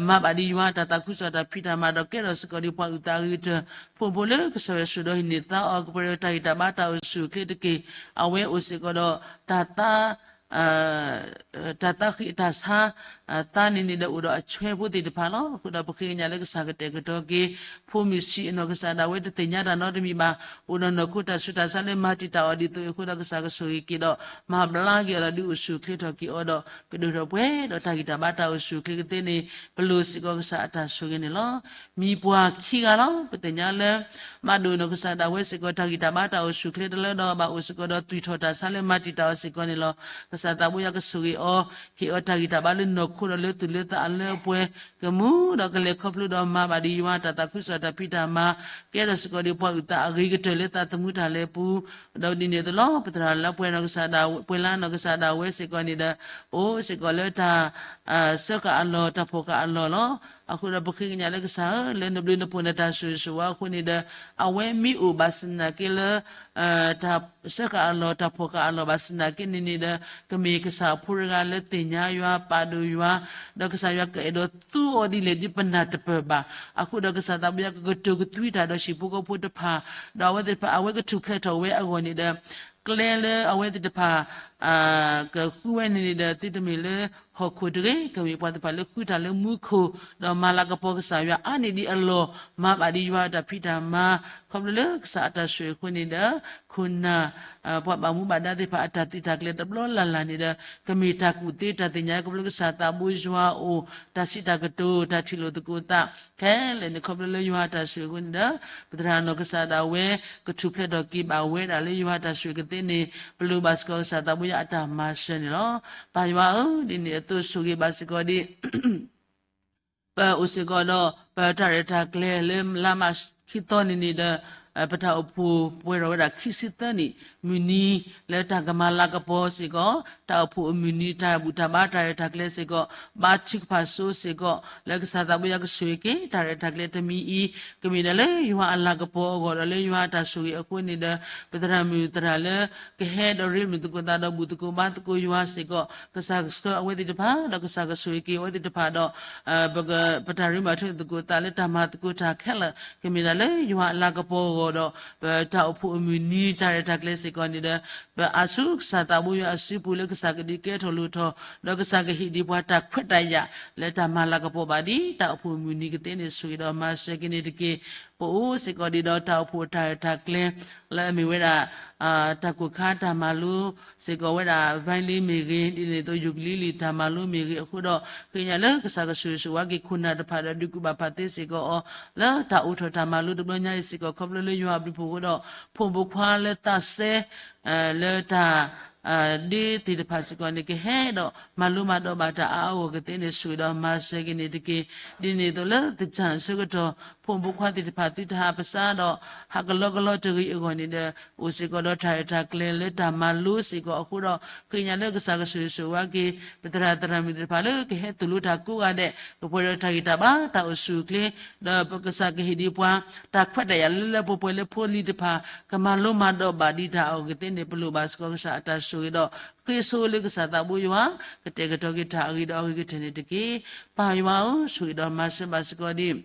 မၤဘၣ်ဒံးယွၤတၢ်သးခုကစီၣ်တၢ်ဖံးတၢ်မၤဒီးကဲထီၣ်စ့ၢ်ကီးဒံးပှၤအုၣ်သးအဂ့ၤကတၢၢ် ဖိဖိလၢကစၢ်ယွၤဆိၣ်ဒီးဟံးန့ၢ်သါအီၤ ကပှဲၤဒီးတၢ်ဂံၢ်တၢ်ဘါတၢ်အိၣ်ဆူၣ်အိၣ်ချ့တက့ၢ်. အဝဲအိၣ်စ့ၢ်ကီးဒီးတၢ်သါ တၢ်သါဃံးတၢ်ဆါ သါန့ၣ်န့ၣ်ဒီးအိၣ်ဒီးအဆွဲဖိသ့ၣ်တဖၣ်လီၤ. အဃိဒီးပဃ့ကညးလၢကစၢ်ကတဲာ်ကတီၤက့ၤ ဖိမုၣ်ဆံးအနီၢ်ကစၢ်ဒၣ်ဝဲတသ့ၣ်ညါတၢ်နီတမံၤဘၣ်. အိၣ်ဒီးနီၢ်ခိတၢ်ဆူးတၢ်ဆါလၢမၤတံာ်တာ်အီၤဒ်သိးအဃိဒီးကစၢ်ကဆိၣ်ဂ့ၤက့ၤဒီး မၤဘျါက့ၤအီၤဒီးဒုးအိၣ်ဆူၣ်အိၣ်ချ့ထီၣ်က့ၤအီၤဒီး ကဒိၣ်ထီၣ်ပှဲၤဒီးတၢ်ဂံၢ်တၢ်ဘါတၢ်အိၣ်ဆူၣ်အိၣ်ချ့ကသ့န့ၣ် ပလိၣ်စ့ၢ်ကီးကစၢ်အတၢ်ဆိၣ်ဂ့ၤန့ၣ်လီၤ. မံၤပှၢ်ခံဂၤလီၤ. ပသ့ၣ်ညါလၢ မၤဒိၣ်နီၢ်ကစၢ်ဒၣ်ဝဲစ့ၢ်ကီးတၢ်ဂံၢ်တၢ်ဘါတၢ်အိၣ်ဆူၣ်အိၣ်ချ့တလၢဒီးဘၣ် အိၣ်စ့ၢ်ကီးဒီးသွံၣ်ထီၣ်တၢ်ဆါလၢမၤတံာ်တာ်အီၤစ့ၢ်ကီးန့ၣ်လီၤ. ကစၢ်သးဘိယွၤကဆိၣ်ဂ့ၤအီၤ ဟ့ၣ်အီၤတၢ်ဂံၢ်တၢ်ဘါလၢနီၢ်ခိဒီးလၢသူၣ်လၢသးအလၢအပှဲၤ ကမူဒီးကလဲၤခီဖျိဒီးမၤဘၣ်ဒံးယွၤတၢ်သးခုကစီၣ်တၢ်ဖံးတၢ်မၤ ကဲထီၣ်စ့ၢ်ကီးဒံးပှၤအုၣ်သးအဂ့ၤကတၢၢ်လၢသးသမူတၢ်လဲၤပူၤ ဒီးဒ်န့ၣ်အသိးလီၤ. ပသရၣ်လၢပှဲၤနီၢ်ကစၢ်ဒၣ် ပှဲၤလၢနီၢ်ကစၢ်ဒၣ်ဝဲစ့ၢ်ကီးန့ၣ်ဒီး အိၣ်စ့ၢ်ကီးလၢတၢ် စၢဃာ်အလီၢ် တၢ်ဖီၣ်ဃာ်အလီၢ်လီၤ. အဃိဒီးပဃ့ကညးလၢကစၢ်ဧၢ လၢနဘျုးနဖှိၣ်နတၢ်ဆိၣ်ဂ့ၤဆိၣ်ဝါအဃိန့ၣ်ဒီး အဝဲမ့ၢ်အိၣ်ဘၣ်ဆၣ်သနာ်က့လၢ တၢ်စၢဃာ်အလီၢ် တၢ်ဖီၣ်ဃာ်အလီၢ်ဘၣ်ဆၣ်သနာ်က့န့ၣ်န့ၣ်ဒီး ကမ့ၢ်ကစၢ်အဖိတဂၤလၢသ့ၣ်ညါယွၤ ပာ်ဒိၣ်ယွၤ ဒီးကစၢ်ယွၤကအဲၣ်ဒိးသူအီၤဒ်လဲၣ်ဒ်ပနၢ်တပၢၢ်ဘၣ်. အဃိဒီးကစၢ်သးဘိယွၤကကတိၤကသွံတၢ်ဒီးဟံၣ်ဖိဃီဖိတဖၣ် ဒီးအဝဲသ့ၣ်တဖၣ် အဝဲကထူၣ်ဖျဲးထီၣ်ဝဲအဂီၢ်န့ၣ်ဒီး ကျဲလၢအဝဲသ့ၣ်တဖၣ် ကဃုဝဲန့ၣ်န့ၣ်ဒီး သုတမ့ၢ်လၢဟီၣ်ခိၣ်တဂ့ၤ, ကမ့ၢ်ပှၤသ့ၣ်တဖၣ်လၢဃုတၢ်လၢမူခိၣ်, ဒီးမၤလၤကပီၤကစၢ်ယွၤအါန့ၢ်ဒံးအလီၢ်, မၤဘၣ်ဒံးယွၤအတၢ်ဖံးတၢ်မၤ, ခီဖျိလၢကစၢ်အတၢ်ဆိၣ်ဂ့ၤအဃိန့ၣ်ဒီး ခိၣ်နၢ် ပှၤဘၣ်မူဘၣ်ဒါသ့ၣ်တဖၣ်အတၢ်သုးတၢ်ကျဲၤတဘျီလၢ်လၢ်န့ၣ်ဒီး ကမ့ၢ်တၢ်ကူၣ်သ့တၢ်သ့ၣ်ညါ ခီဖျိကစၢ်သးဘိယွၤအအိၣ်, တၢ်စံးတၢ်ကတိၤ, တၢ်ထံၣ်လိာ်သကိးသး ခဲလၢာ်န့ၣ် ခီဖျိလၢယွၤအတၢ်ဆိၣ်ဂ့ၤအဃိန့ၣ်ဒီး ပသရၣ်နီၢ်ကစၢ်ဒၣ်ဝဲ ကထူၣ်ဖျဲးထီၣ်က့ၤဘၣ်ဝဲဒၣ်လၢယွၤအတၢ်ဆိၣ်ဂ့ၤကသ့န့ၣ် ပလိၣ်ဘၣ်စ့ၢ်ကီးကစၢ်သးဘိယွၤအတၢ်မၤစၢၤန့ၣ်လီၤ. ပၢ်ယွၤဧၢ, ဒ်န့ၣ်အသိးဆိၣ်ဂ့ၤဘၣ်စ့ၢ်ကီးဒ် ပအိၣ်စ့ၢ်ကီးဒီး ပတၢ်ရဲၣ်တၢ်ကျဲၤလၢလါမးခံသီန့ၣ်န့ၣ်ဒီး ပတၢ်အိၣ်ဖှိၣ်ပှဲၤထီၣ်ဝဲဒၣ်ခံဆံသၢနံၣ် မုၢ်နံၤ လၢတၢ်ကမၤလၤကပီၤစ့ၢ်ကီး တၢ်အိၣ်ဖှိၣ်အမုၢ်နံၤ တၢ်ဘူၣ်တၢ်ဘါတၢ်ရဲၣ်တၢ်ကျဲၤစ့ၢ်ကီး ဘါထုကဖၣ်စိစ့ၢ်ကီး လၢကစၢ်သးဘိယွၤကဆိၣ်ဂ့ၤက့ၤ တၢ်ရဲၣ်တၢ်ကျဲၤတမံၤအံၤ ကမ့ၢ်ဒၣ်လၢယွၤအလၤကပီၤအဂီၢ်ဒီးလၢယွၤအတၢ်ဆိၣ်ဂ့ၤအဃိန့ၣ်ဒီး ပသရၣ်မုၣ်သရၣ်လၢ ကဟဲဒီးရ့လိာ်သကိးသးဒီးဘူၣ်သကိးဘါသကိးယွၤစ့ၢ်ကီး ကစၢ်ကဆှၢအဝဲသ့ၣ်တဖၣ် ဒီးကစၢ်ကဆိၣ်ဂ့ၤက့ၤအဝဲသ့ၣ်တဖၣ်ဒီး ပတၢ်ရ့လိာ်သကိးသးလၢတၢ်မၤသကိးတၢ်ခဲလၢာ် ကမ့ၢ်ဒၣ်လၢယွၤအလၤကပီၤအဂီၢ်ဒီး ပတၢ်အိၣ်ဖှိၣ်အမုၢ်နံၤ တၢ်ရဲၣ်တၢ်ကျဲၤစ့ၢ်ကီးန့ၣ်ဒီး ပအါဆူကစၢ်သးဘိယွၤအစုပူၤလၢကစၢ်ကဒုးကဲထီၣ်လိၣ်ထီၣ် ဒီးကစၢ်ကဟ့ၣ်ဒံးပှၤတၢ်ခွဲးတၢ်ယာ် လၢတၢ်မၤလၤကပီၤဘၣ်ဒံးတၢ်အိၣ်ဖှိၣ်အမုၢ်နံၤကသ့န့ၣ် ဆိၣ်ဂ့ၤဒီးမၤစၢၤက့ၤန့ၣ်တက့ၢ်. ပအိၣ်စ့ၢ်ကီးဒံးဒီးတၢ်အိၣ်ဖှိၣ်တၢ်ရဲၣ်တၢ်ကျဲၤ လၢအမ့ၢ်ဝဲဒၣ် တၢ်ကိၢ်ခါတၢ်မၤလိ စ့ၢ်ကီးဝဲဒၣ် violin မ့ၢ်ဂ့ၤ, ဒ်န့ၣ်အသိး ukulele တၢ်မၤလိမ့ၢ်ဂ့ၤအဃိဒီး ဃ့ကညးလၢကစၢ်ကဆိၣ်ဂ့ၤဆိၣ်ဝါက့ၤခိၣ်နၢ်တဖၣ်ဒီးဒုးကူၣ်ဘၣ်ဖးသ့စ့ၢ်ကီးအီၤ လၢတၢ်အိးထီၣ်တၢ်မၤလိတဘျီညါအံၤစ့ၢ်ကီး ခီဖျိလၢယွၤအဘျုးဖှိၣ်အဃိဒီး ဖိမုၣ်ဖိခွါလၢသးစဲ လၢတၢ် ဒ့သ့ၣ်တဖၣ်စ့ၢ်ကီးန့ၣ် ကဟဲဒီးမၤလိမၤဒိးဘၣ်တၢ်အါအါဂီၢ်ဂီၢ်ကသ့န့ၣ် ဆိၣ်ဂ့ၤဒီးမၤစၢၤက့ၤန့ၣ်တက့ၢ်. ဒ်န့ၣ်အသိးလၢသၢၣ်တၢၣ်အဆၢကတီၢ် ဖိမုၣ်ဖိခွါသ့ၣ်တဖၣ်သုတဟးပစါဒီး ဟးကလီကလီတဂ့ၤအဂီၢ်န့ၣ်ဒီး အိၣ်စ့ၢ်ကီးဒီးတၢ်ရဲၣ်တၢ်ကျဲၤလၢတၢ်မၤလိစ့ၢ်ကီးအဃိဒီး ဃ့ကညးလၢကစၢ်ကဆိၣ်ဂ့ၤဆိၣ်ဝါက့ၤ ပသရၣ်သရၣ်မုၣ်သ့ၣ်တဖၣ်လၢကဟဲသိၣ်လိတၢ်ကိးဂၤဒဲး ကပှဲၤဒီးတၢ်ဂံၢ်တၢ်ဘါတၢ်အိၣ်ဆူၣ်အိၣ်ချ့ ဒီးပကစၢ်ကဟ့ၣ်ဒံးပှၤ တၢ်ခွဲးတၢ်ယာ်လၢလၢပှဲၤပှဲၤလၢဖိလံၤတဖၣ် ကမၤလိမၤဒိးဘၣ်ဒံးတၢ်အဂီၢ်ကသ့န့ၣ် ပလိၣ်ဘၣ်စ့ၢ်ကီးကစၢ်အတၢ်ဆိၣ်ဂ့ၤဒီး ဃ့ဆိလၢကစၢ်သးဘိယွၤ ကတဲာ်ကတီၤက့ၤတၢ်အဂ့ၤဒီးအဂ့ၤကတၢၢ်န့ၣ်တက့ၢ်. ပၢ်ယွၤဧၢ, ဆိၣ်ဂ့ၤဒီးမၤစၢၤဘၣ်စ့ၢ်ကီးဒံး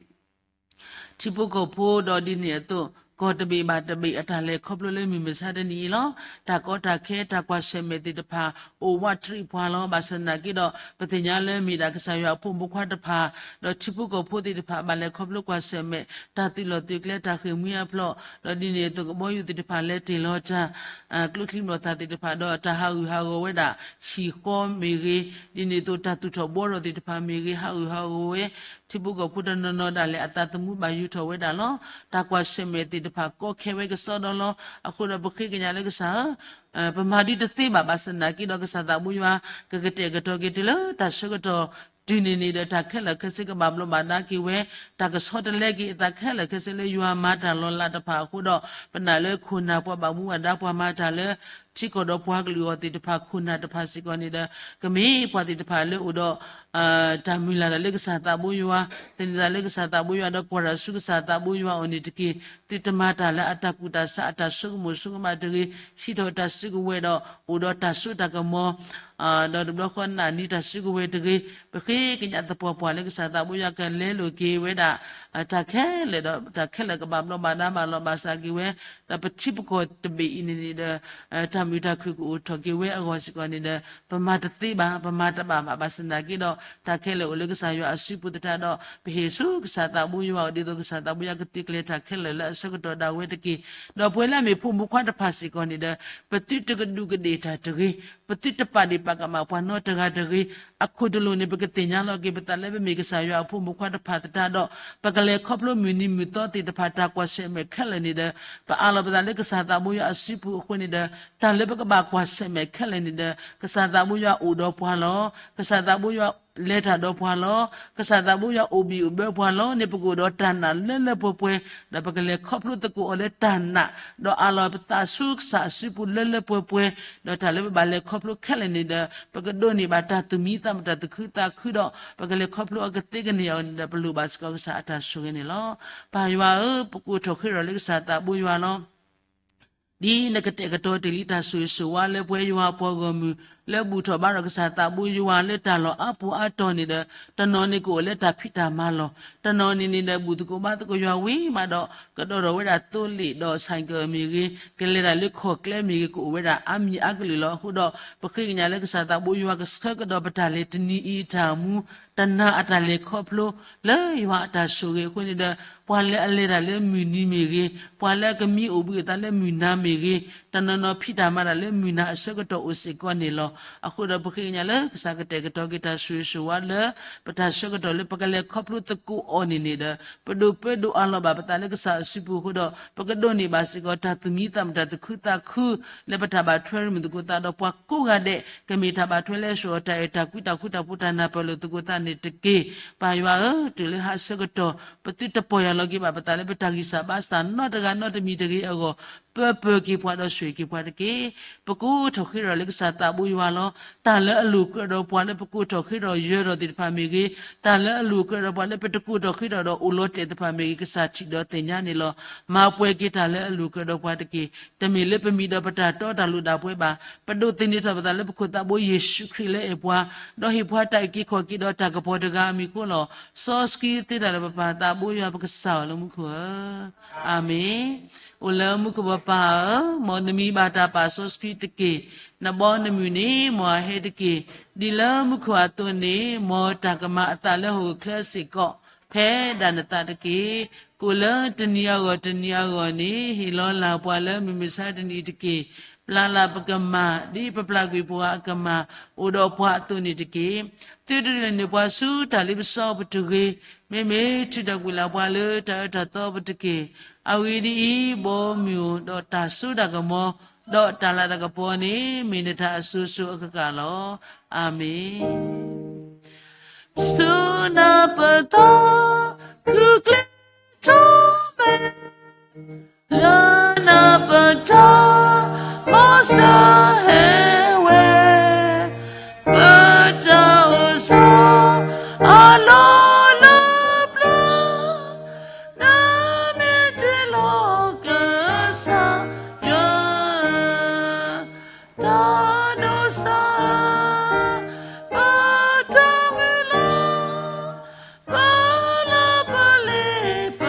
ထံဖိကီၢ်ဖိဒီးဒ်န့ၣ်အသိး ကီၢ်တဘ့ၣ်ဘၣ်တဘ့ၣ်အတၢ်လဲၤခီဖျိလၢမုၢ်မဆါတနံၤအံၤလီၤ. တၢ်ကီတၢ်ခဲတၢ်ကွၢ်ဆၢၣ်မဲာ်သ့ၣ်တဖၣ် အိၣ်ဝးတရံးပှၤလီၤ. ဘၣ်ဆၣ်သနာ်က့ဒီး ပသ့ၣ်ညါလၢမ့ၢ်ဒၣ်ကစၢ်ယွၤအဖိမုၣ်ဖိခွါတဖၣ် ဒီးထံဖိကီၢ်ဖိသ့ၣ်တဖၣ် ဘၣ်လဲၤခီဖျိကွၢ်ဆၢၣ်မဲာ် တၢ်သုးလီၢ်သုးကျဲတၢ်ဃ့ၢ်မှံဟးဖျိး ဒီးဒ်န့ၣ်အသိးကဘီယူၤသ့ၣ်တဖၣ် လဲၤတ့ၢ်လီၤတၢ် ကျိချံမျိာ်သၣ်သ့ၣ်တဖၣ် ဒီးတၢ်ဟးဂူာ်ဟးဂီၤဝဲဒၣ် ဟံၣ်ဃီမ့ၢ်ဂ့ၤ, ဒ်န့ၣ်အသိးတၢ်သူၣ်ထီၣ်ဘှီထီၣ်သ့ၣ်တဖၣ်မ့ၢ်ဂ့ၤ ဟးဂူာ်ဟးဂီၤဝဲ ထံဖိကီၢ်ဖိတနီၤနီၤဒၣ်လဲာ်အသးသမူဘၣ်ယူၤထီၣ်ဝဲဒၣ်လီၤ. တၢ်ကွၢ်ဆၢၣ်မဲာ်သ့ၣ်တဖၣ်ကီခဲဝဲကစီဒီလီၤ. အဃိဒီးပဃ့ကညးလၢကစၢ်ဧၢ, ပမၤဒ်တသ့ဘၣ် ဘၣ်ဆၣ်သနာ်က့ဒီးကစၢ်သးဘိယွၤ ကကတဲာ်ကတီၤက့ၤတုၤလၢတၢ်ဆၢကတီၢ် တုၤန့ၣ်န့ၣ်ဒီးတၢ်ခဲလၢာ်ခဲဆ့ကဘၣ်ဘျီးဘၣ်ဒါက့ၤဝဲ, တၢ်ကဆီတလဲက့ၤအသးခဲလၢာ်ခဲဆ့လၢယွၤမၤတၢ်လီၤလးတဖၣ်အဃိဒီး ပနာ်လၢခိၣ်နၢ်ပှၤဘၣ်မူဘၣ်ဒါပှၤမၤတၢ်လၢ ထံကီၢ်ဒီးပှၤကလုာ်အဂီၢ်သ့ၣ်တဖၣ် ခိၣ်နၢ်တဖၣ်စ့ၢ်ကီးန့ၣ်ဒီး ကမ့ၢ်ပှၤသ့ၣ်တဖၣ်လၢအိၣ်ဒီး တၢ်မုၢ်လၢ်တၢ်လၢကစၢ်သးဘိယွၤ, သန့ၤသးလၢကစၢ်သးဘိယွၤဒီးကွၢ်တၢ်ဆူကစၢ်သးဘိယွၤအအိၣ်န့ၣ်တက့ၢ်. သုတမၤတၢ်လၢအတၢ်ကူၣ်တၢ်ဆး အတၢ်ဆိကမိၣ်ဆိကမးတဂ့ၤ, ဟံးထီၣ်တၢ်စုကဝဲၤဒီး အိၣ်ဒီးတၢ်စိတၢ်ကမီၤ ဒီးတဘျီဃီနးနံၤတၢ်စုကဝဲၤတဂ့ၤ, ပဃ့ကညးသပှၢ်ပှၢ်လၢကစၢ်သးဘိယွၤကလဲလိာ်က့ၤဝဲဒၣ် တၢ်ခဲလၢာ်ဒီး တၢ်ခဲလၢာ်ကဘၣ်ဘျီးဘၣ်ဒါဘၣ်လီၤဘၣ်စးက့ၤဝဲ, ဒီးပထံပကီၢ်တဘ့ၣ်အံၤန့ၣ်န့ၣ်ဒီး တၢ်မုာ်တၢ်ခုၣ်ကအိၣ်ထီၣ်က့ၤဝဲအဂီၢ်စ့ၢ်ကီးန့ၣ်ဒီး ပမၤတသ့ဘၣ်, ပမၤတဘၣ်ဘၣ်, ဘၣ်ဆၣ်သနာ်က့ဒီး တၢ်ခဲလၢာ်အိၣ်လၢကစၢ်ယွၤအစုပူၤသတးဒီး ပဟ့ၣ်ဆူကစၢ်သးဘိယွၤအအိၣ် ဒ်သိးကစၢ်သးဘိယွၤကသုးကျဲၤတၢ်ခဲလၢာ်လၢအဆၢကတီၢ်ဒၣ်ဝဲတက့ၢ်. ဒီးပဝဲလၢအမ့ၢ်ဖိမုၣ်ခွါတဖၣ်စ့ၢ်ကီးန့ၣ်ဒီး ပသုတကဒူးကဒ့ၣ်တၢ်တဂ့ၤ, ပသုတပာ်ဒ့ၣ်ပာ်ကမၣ်ပှၤနီတဂၤတဂ့ၤ, အခိၣ်တလိာ်န့ၣ် ပကသ့ၣ်ညါလီၤက့ၤပသးလၢပမ့ၢ်ကစၢ်ယွၤအဖိမုၣ်ခွါတဖၣ်သတးဒီး ပကလဲၤခီဖျိမုၢ်နံၤမုၢ်သီသ့ၣ်တဖၣ်တၢ်ကွၢ်ဆၢၣ်မဲာ်ခဲလၢာ်န့ၣ်ဒီး ပအးလီၤပသးလၢကစၢ်သးဘိယွၤအစုပူၤအဃိန့ၣ်ဒီး တၢ်လၢပကဘၣ်ကွၢ်ဆၢၣ်မဲာ်ခဲလၢာ်န့ၣ်ဒီး ကစၢ်သးဘိယွၤအိၣ်ဒီးပှၤလီၤ. ကစၢ်သးဘိယွၤလဲၤတၢ်ဒီးပှၤလီၤ. ကစၢ်သးဘိယွၤအိၣ်ဘံၣ်အိၣ်ဘၢပှၤလီၤန့ၣ် ပကအိၣ်ဒီးတၢ်နာ်လၢလၢပှဲၤပှဲၤ, ဒီးပကလဲၤခီဖျိသကိးအီၤလၢတၢ်နာ်, ဒီးအးလီၤပသးဆူကစၢ်အစုပူၤလၢလၢပှဲၤပှဲၤ, ဒီးတၢ်လၢပဘၣ်လဲၤခီဖျိခဲလၢာ်န့ၣ်ဒီး ပကဒိးန့ၢ်ဘၣ်တၢ်သူၣ်မံသးမုာ်တၢ်သူၣ်ခုသးခုဒီး ပကလဲၤခီဖျိအီၤကသ့ကန့ၢ်အီၤန့ၣ်ဒီး ပလိၣ်ဘၣ်စ့ၢ်ကီးကစၢ်အတၢ်ဆိၣ်ဂ့ၤန့ၣ်လီၤ. ပၢ်ယွၤဧၢ, ပကိးထီၣ်ဃ့ထီၣ်လၢကစၢ်သးဘိယွၤလီၤ. ဒ်နကတဲာ်ကတီၤတ့ၢ်လံတၢ်ဆိၣ်ဂ့ၤဆိၣ်ဝါလၢပဝဲယွၤအပှၤဂီၢ်မုၢ် လၢဘူၣ်ထီၣ်ဘါထီၣ်ကစၢ်သးဘိယွၤလၢတၢ်လီၢ်အါပူၤအါတီၤန့ၣ်ဒီး တနီၤန့ၣ်ကအိၣ်လၢတၢ်ဖံးတၢ်မၤလီၢ်, တနီၤန့ၣ်န့ၣ်ဒီး ဘူၣ်သကိးဘါသကိးယွၤဝံၤမးဒီး ကဒီးထီၣ်ဝဲဒၣ်သိလ့ၣ်ဒီး ဆိုင်ကယ် မ့ၢ်ဂ့ၤ, ကလဲၤတၢ်လၢခီၣ်ကျဲမ့ၢ်ဂ့ၤ ကအိၣ်ဝဲဒၣ်အါမံၤအါကလုာ်လီၤ. အဃိဒီး ပဃ့ကညးလၢကစၢ်သးဘိယွၤကဆၢကဒီးပတၢ်လဲၤတနံၤအံၤအတၢ်မူ တနၤအတၢ်လဲၤခီဖျိ လၢယွၤအတၢ်ဆိၣ်ဂ့ၤအဃိန့ၣ်ဒီး ပှၤလၢအလဲၤတၢ်လၢမုၢ်နံၤမ့ၢ်ဂ့ၤ, ပှၤလၢအကမံအိၣ်ဘှံးအသးလၢမုၢ်နၤမ့ၢ်ဂ့ၤ, တနီၤနီၤဖံးတၢ်မၤတၢ်လၢမုၢ်နၤအဆၢကတီၢ်အိၣ်စ့ၢ်ကီးန့ၣ်လီၤ. အဃိဒီးပဃ့ကညးလၢကစၢ်ကတဲာ်ကတီၤက့ၤတၢ်ဆိၣ်ဂ့ၤဆိၣ်ဝါလၢ ပတၢ်ဆၢကတီၢ်လၢပကလဲၤခီဖျိသကိးအီၤန့ၣ်န့ၣ်ဒီး ပဒိးပၢဒိးအးလီၤဘၣ်ပသးလၢကစၢ်အစုပူၤအဃိဒီး ပကဒိးန့ၢ်ဘၣ်စ့ၢ်ကီးတၢ်သူၣ်မံသးမုာ်တၢ်သူၣ်ခုသးခု လၢပတၢ်ဘၣ်ထွဲရမုာ်သကိးသးဒီးပှၤကိးဂၤဒဲး ကမ့ၢ်တၢ်ဘၣ်ထွဲလၢအဆှၢအီၤတၢ်အဲၣ်တၢ်ကွံ တၢ်ဃူတၢ်ဖိးတၢ်နၢ်ပၢၢ်လိာ်သကိးသးန့ၣ်တက့ၢ်. ပၢ်ယွၤဧၢ, တုၤလၢဟါဆၢကတီၢ် ပသုတပီၢ်ယၢ်လီၤက့ၤဘၣ်ပသးလၢပတၢ်ဂံၢ်စၢ်ဘါစၢ်နီတဂၤနီတမံၤတဂ့ၤအဂီၢ်, ပၢပၢၤက့ၤပှၤဒီးဆိၣ်ဂ့ၤက့ၤပှၤတက့ၢ်. ပကိးထီၣ်ဃ့ထီၣ်လၢကစၢ်သးဘိယွၤလီၤ. တၢ်လၢအလိၤကြၢးဒီးပှၤလၢပကိးထီၣ်ဃ့ထီၣ်ယၢၤထီၣ်သ့ၣ်တဖၣ်မ့ၢ်ဂ့ၤ, တၢ်လၢအလိၤကြၢးဒီးပှၤလၢပတကိးထီၣ်ဃ့ထီၣ်ဒီးအိၣ်လီၤတဲာ်သ့ၣ်တဖၣ်မ့ၢ်ဂ့ၤ, ကစၢ်ထံၣ်ဒီးသ့ၣ်ညါန့ၣ်လီၤ. မၤပှဲၤက့ၤတၢ်လၢအလိၤကြၢးဒီးပှၤတက့ၢ်. တမ့ၢ်လၢပမံၤဒီးပတၢ်တီတၢ်လိၤဒၣ်ပှဲၤဘၣ်. ပဒိးသန့ၤထီၣ်ပသးလၢပခိၣ်သးဘိယ့ၣ်ၡူးခရံာ်လၢအဲၣ်ပှၤ, ဒီးဟ့ၣ်ပှၤတၢ်အုၣ်က့ၤခီၣ်က့ၤဒီးတၢ်ကပီၤတဂၤအမံၤအဃိလီၤ. စီဆှံသ့တၢ်လၢပပၢ်သးဘိယွၤပကစၢ်အီၤလၢမူခိၣ်ဧၢ, အၤမ့ၣ်. အိၣ်လၢမူခိၣ်ပပၢ်ဧၢ, မ်နမံၤဘၣ်တၢ်ပာ်စီဆှံတက့ၢ်. နဘီနမုၢ်န့ၣ် မ်အဟဲတက့ၢ်. ဒ်လၢမူခိၣ်အသိးန့ၣ် မ်တၢ်ကမၤအသးလၢဟီၣ်ခိၣ်ချၢစ့ၢ်ကီး ဖဲဒၣ်နသးတက့ၢ်. ကိးလၢတနံၤအဂီၢ်တနံၤအဂီၢ်န့ၣ် ဟ့ၣ်လီၤလၢ်ပှၤလၢမုၢ်မဆါတနံၤအံၤတက့ၢ်. ပျၢ်လၢ်ပကမၤ ဒ်ပပျၢ်ကွံာ်ပှၤအကမၤ အိၣ်ဒီးပှၤအသိးန့ၣ်တက့ၢ်. သုတဒုးလဲၤနုာ်ပှၤဆူတၢ်လ့ပစီပူၤတဂ့ၤ. မ့မ့ၢ်ထုးထီၣ်ကွံာ်လၢ်ပှၤလၢတၢ်အၢတၢ်သီပူၤတက့ၢ်. အဂ့ၢ်ဒ်အံၤ, ဘီမုၢ်အိၣ်ဒီးတၢ်စိတၢ်ကမီၤ ဒီးတၢ်လၤတၢ်ကပီၤန့ၣ် မ့ၢ်နတၢ်အစိၤစိၤအကကးလီၤ. အၤမ့ၣ်. ဆူနပတီၢ် ခုကျဲထီၣ်မဲာ် လၢနပတီၢ် မ်စၢဟဲဝဲ ပတၢ်အိၣ်ဆီ အလီၢ်လၢပျၢၤ နမ့ၢ်တ့လီၤကစၢ်ယွၤ တၢ်ဒိၣ်စၢ် ပတၢ်မုၢ်လၢ် ပလၢပလ့ပ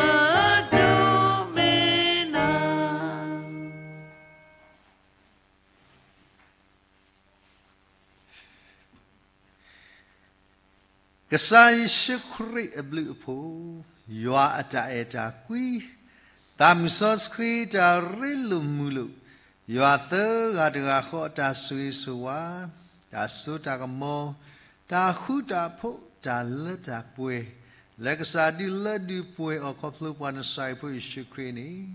ဒိၣ်မ့ၢ်နၤ ကစၢ်ယ့ၣ်ၡူးခရံာ်အဘျုးအဖှိၣ်, ယွၤအတၢ်အဲၣ်တၢ်ကွံ, သးမုၢ်စီဆှံတၢ်ရ့လိာ်မုာ်လိာ်, ယွၤသၢဂၤတဂၤဃီအတၢ်ဆိၣ်ဂ့ၤဆိၣ်ဝါ, တၢ်စိတၢ်ကမီၤ, တၢ်ဃူတၢ်ဖိး, တၢ်လၢတၢ်ပှဲၤ, လၢကစၢ်ဒုးလၢဒုးပှဲၤအီၤခီဖျိပှၤနစၤအံၤဖိယ့ၣ်ၡူးခရံာ်န့ၣ်,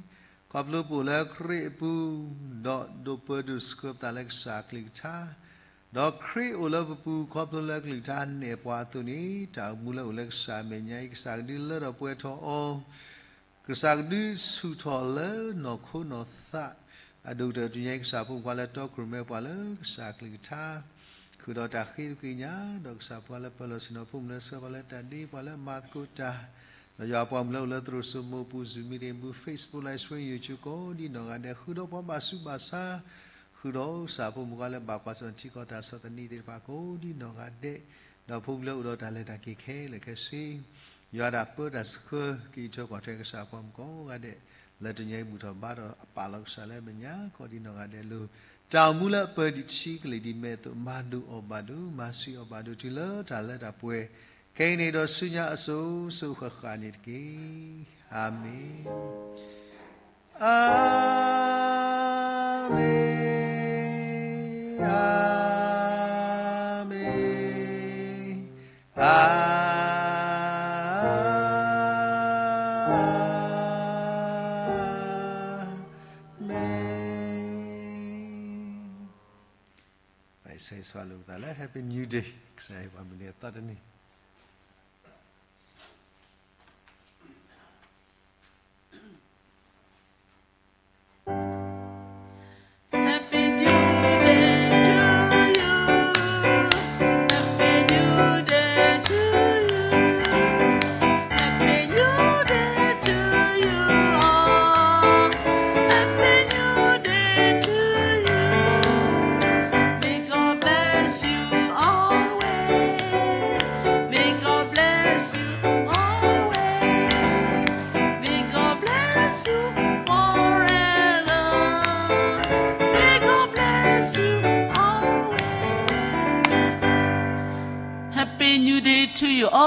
ခီဖျိပအိၣ်လၢခရံာ်အပူၤ, ဒီးဒိးပၢဒိးဆှၢပသးလၢကစၢ်အကလုၢ်ကထါ ဒီးခရံာ်အိၣ်လၢပပူၤ ခီဖျိလၢအကလုၢ်ကထါနဲၣ်ပှၤအသိးန့ၣ်, တၢ်အိၣ်မူလၢအိၣ်လၢကစၢ်အမဲာ်ညါအံၤ ကစၢ်ကဒုးလၢထီၣ်ပှဲၤထီၣ်အီၤ, ကစၢ်ကဒုးဆူၣ်ထီၣ်လၢနီၢ်ခိနီၢ်သး, အဒိၣ်ကတၢၢ်တနံၤအံၤ ကစၢ်ဖိမုၣ်ခွါလၢတီခိၣ်ရိၣ်မဲပှၤလၢကစၢ်ကလုၢ်ကထါ ဃုာ်ဒီးတၢ်ဃ့သကွံာ်ညါ, ဒီးကစၢ်ပှၤလၢပၢၤလီၢ်ဆ့ၣ်နီၤဖိမုၣ်လၢဆှၢပှၤလၢတၢ်ဒ့ ပှၤလၢမၤသကိးတၢ်, ဒီးယွၤပှၤမုၣ်လၢအိၣ်လၢသရိာ်စိမိၢ်ပူၤ Zoom meeting ပူၤ Facebook Live Stream YouTube ကိးဒ်နီၢ်ဂၤဒဲး ဃုာ်ဒီးပှၤဘၣ်ဆူးဘၣ်ဆါ, ဃုာ်ဒီးကစၢ်ဖိမုၣ်ခွါလၢဘၣ်ကွၢ်ဆၢၣ်ထံကီၢ်တၢ်ဆီၣ်သနံးသ့ၣ်တဖၣ် ကိးဒ်နီၢ်ဂၤဒဲး, ဒီးဖိမုၣ်လၢအိၣ်ဒီးတၢ်လဲၤတၢ်က့ၤခဲလၢာ်ခဲဆ့ ယွၤတၢ်ပၢတၢ်ဆှၢ က့ၤထီၣ်ကွၢ်ထွဲကစၢ်ပှၤမုၣ်ကိးဂၤဒဲး, လၢတနံၤအံၤဘူၣ်ထီၣ်ဘါထီၣ်အပာ်လီၤကစၢ်လၢမဲာ်ညါ ကိးဒ်နီၢ်ဂၤဒဲးလိၤ, တၢ်အိၣ်မူလၢအပၢၤဒံးဆံးကလံၤဒံးမဲာ်အသိး မၤဒိၣ်အီၣ်ဘၣ်ဒိၣ် မၤဆှံအီၣ်ဘၣ်ဒိၣ် တုၤလၢတၢ်လၢတၢ်ပှဲၤ, ခဲအံၤန့ၣ်ဒီးဆူညါအစိၤစိၤဃၣ်ဃၣ်န့ၣ်တက့ၢ်. အၤမ့ၣ်, အၤမ့ၣ်, အၤမ့ၣ်. တၢ်အံၤဆၢဂ့ၤဆၢဝါလိာ်ပသးလၢ Happy New Day ကစၢ်ယွၤပှၤမုၢ်နံၤအသီတနံၤ. Happy New Day to you. Happy New Day to you. Happy New Day to you all. Happy New Day to you. May God bless you always. May God bless you always. May God bless you forever. May God bless you always. Happy New Day to you all.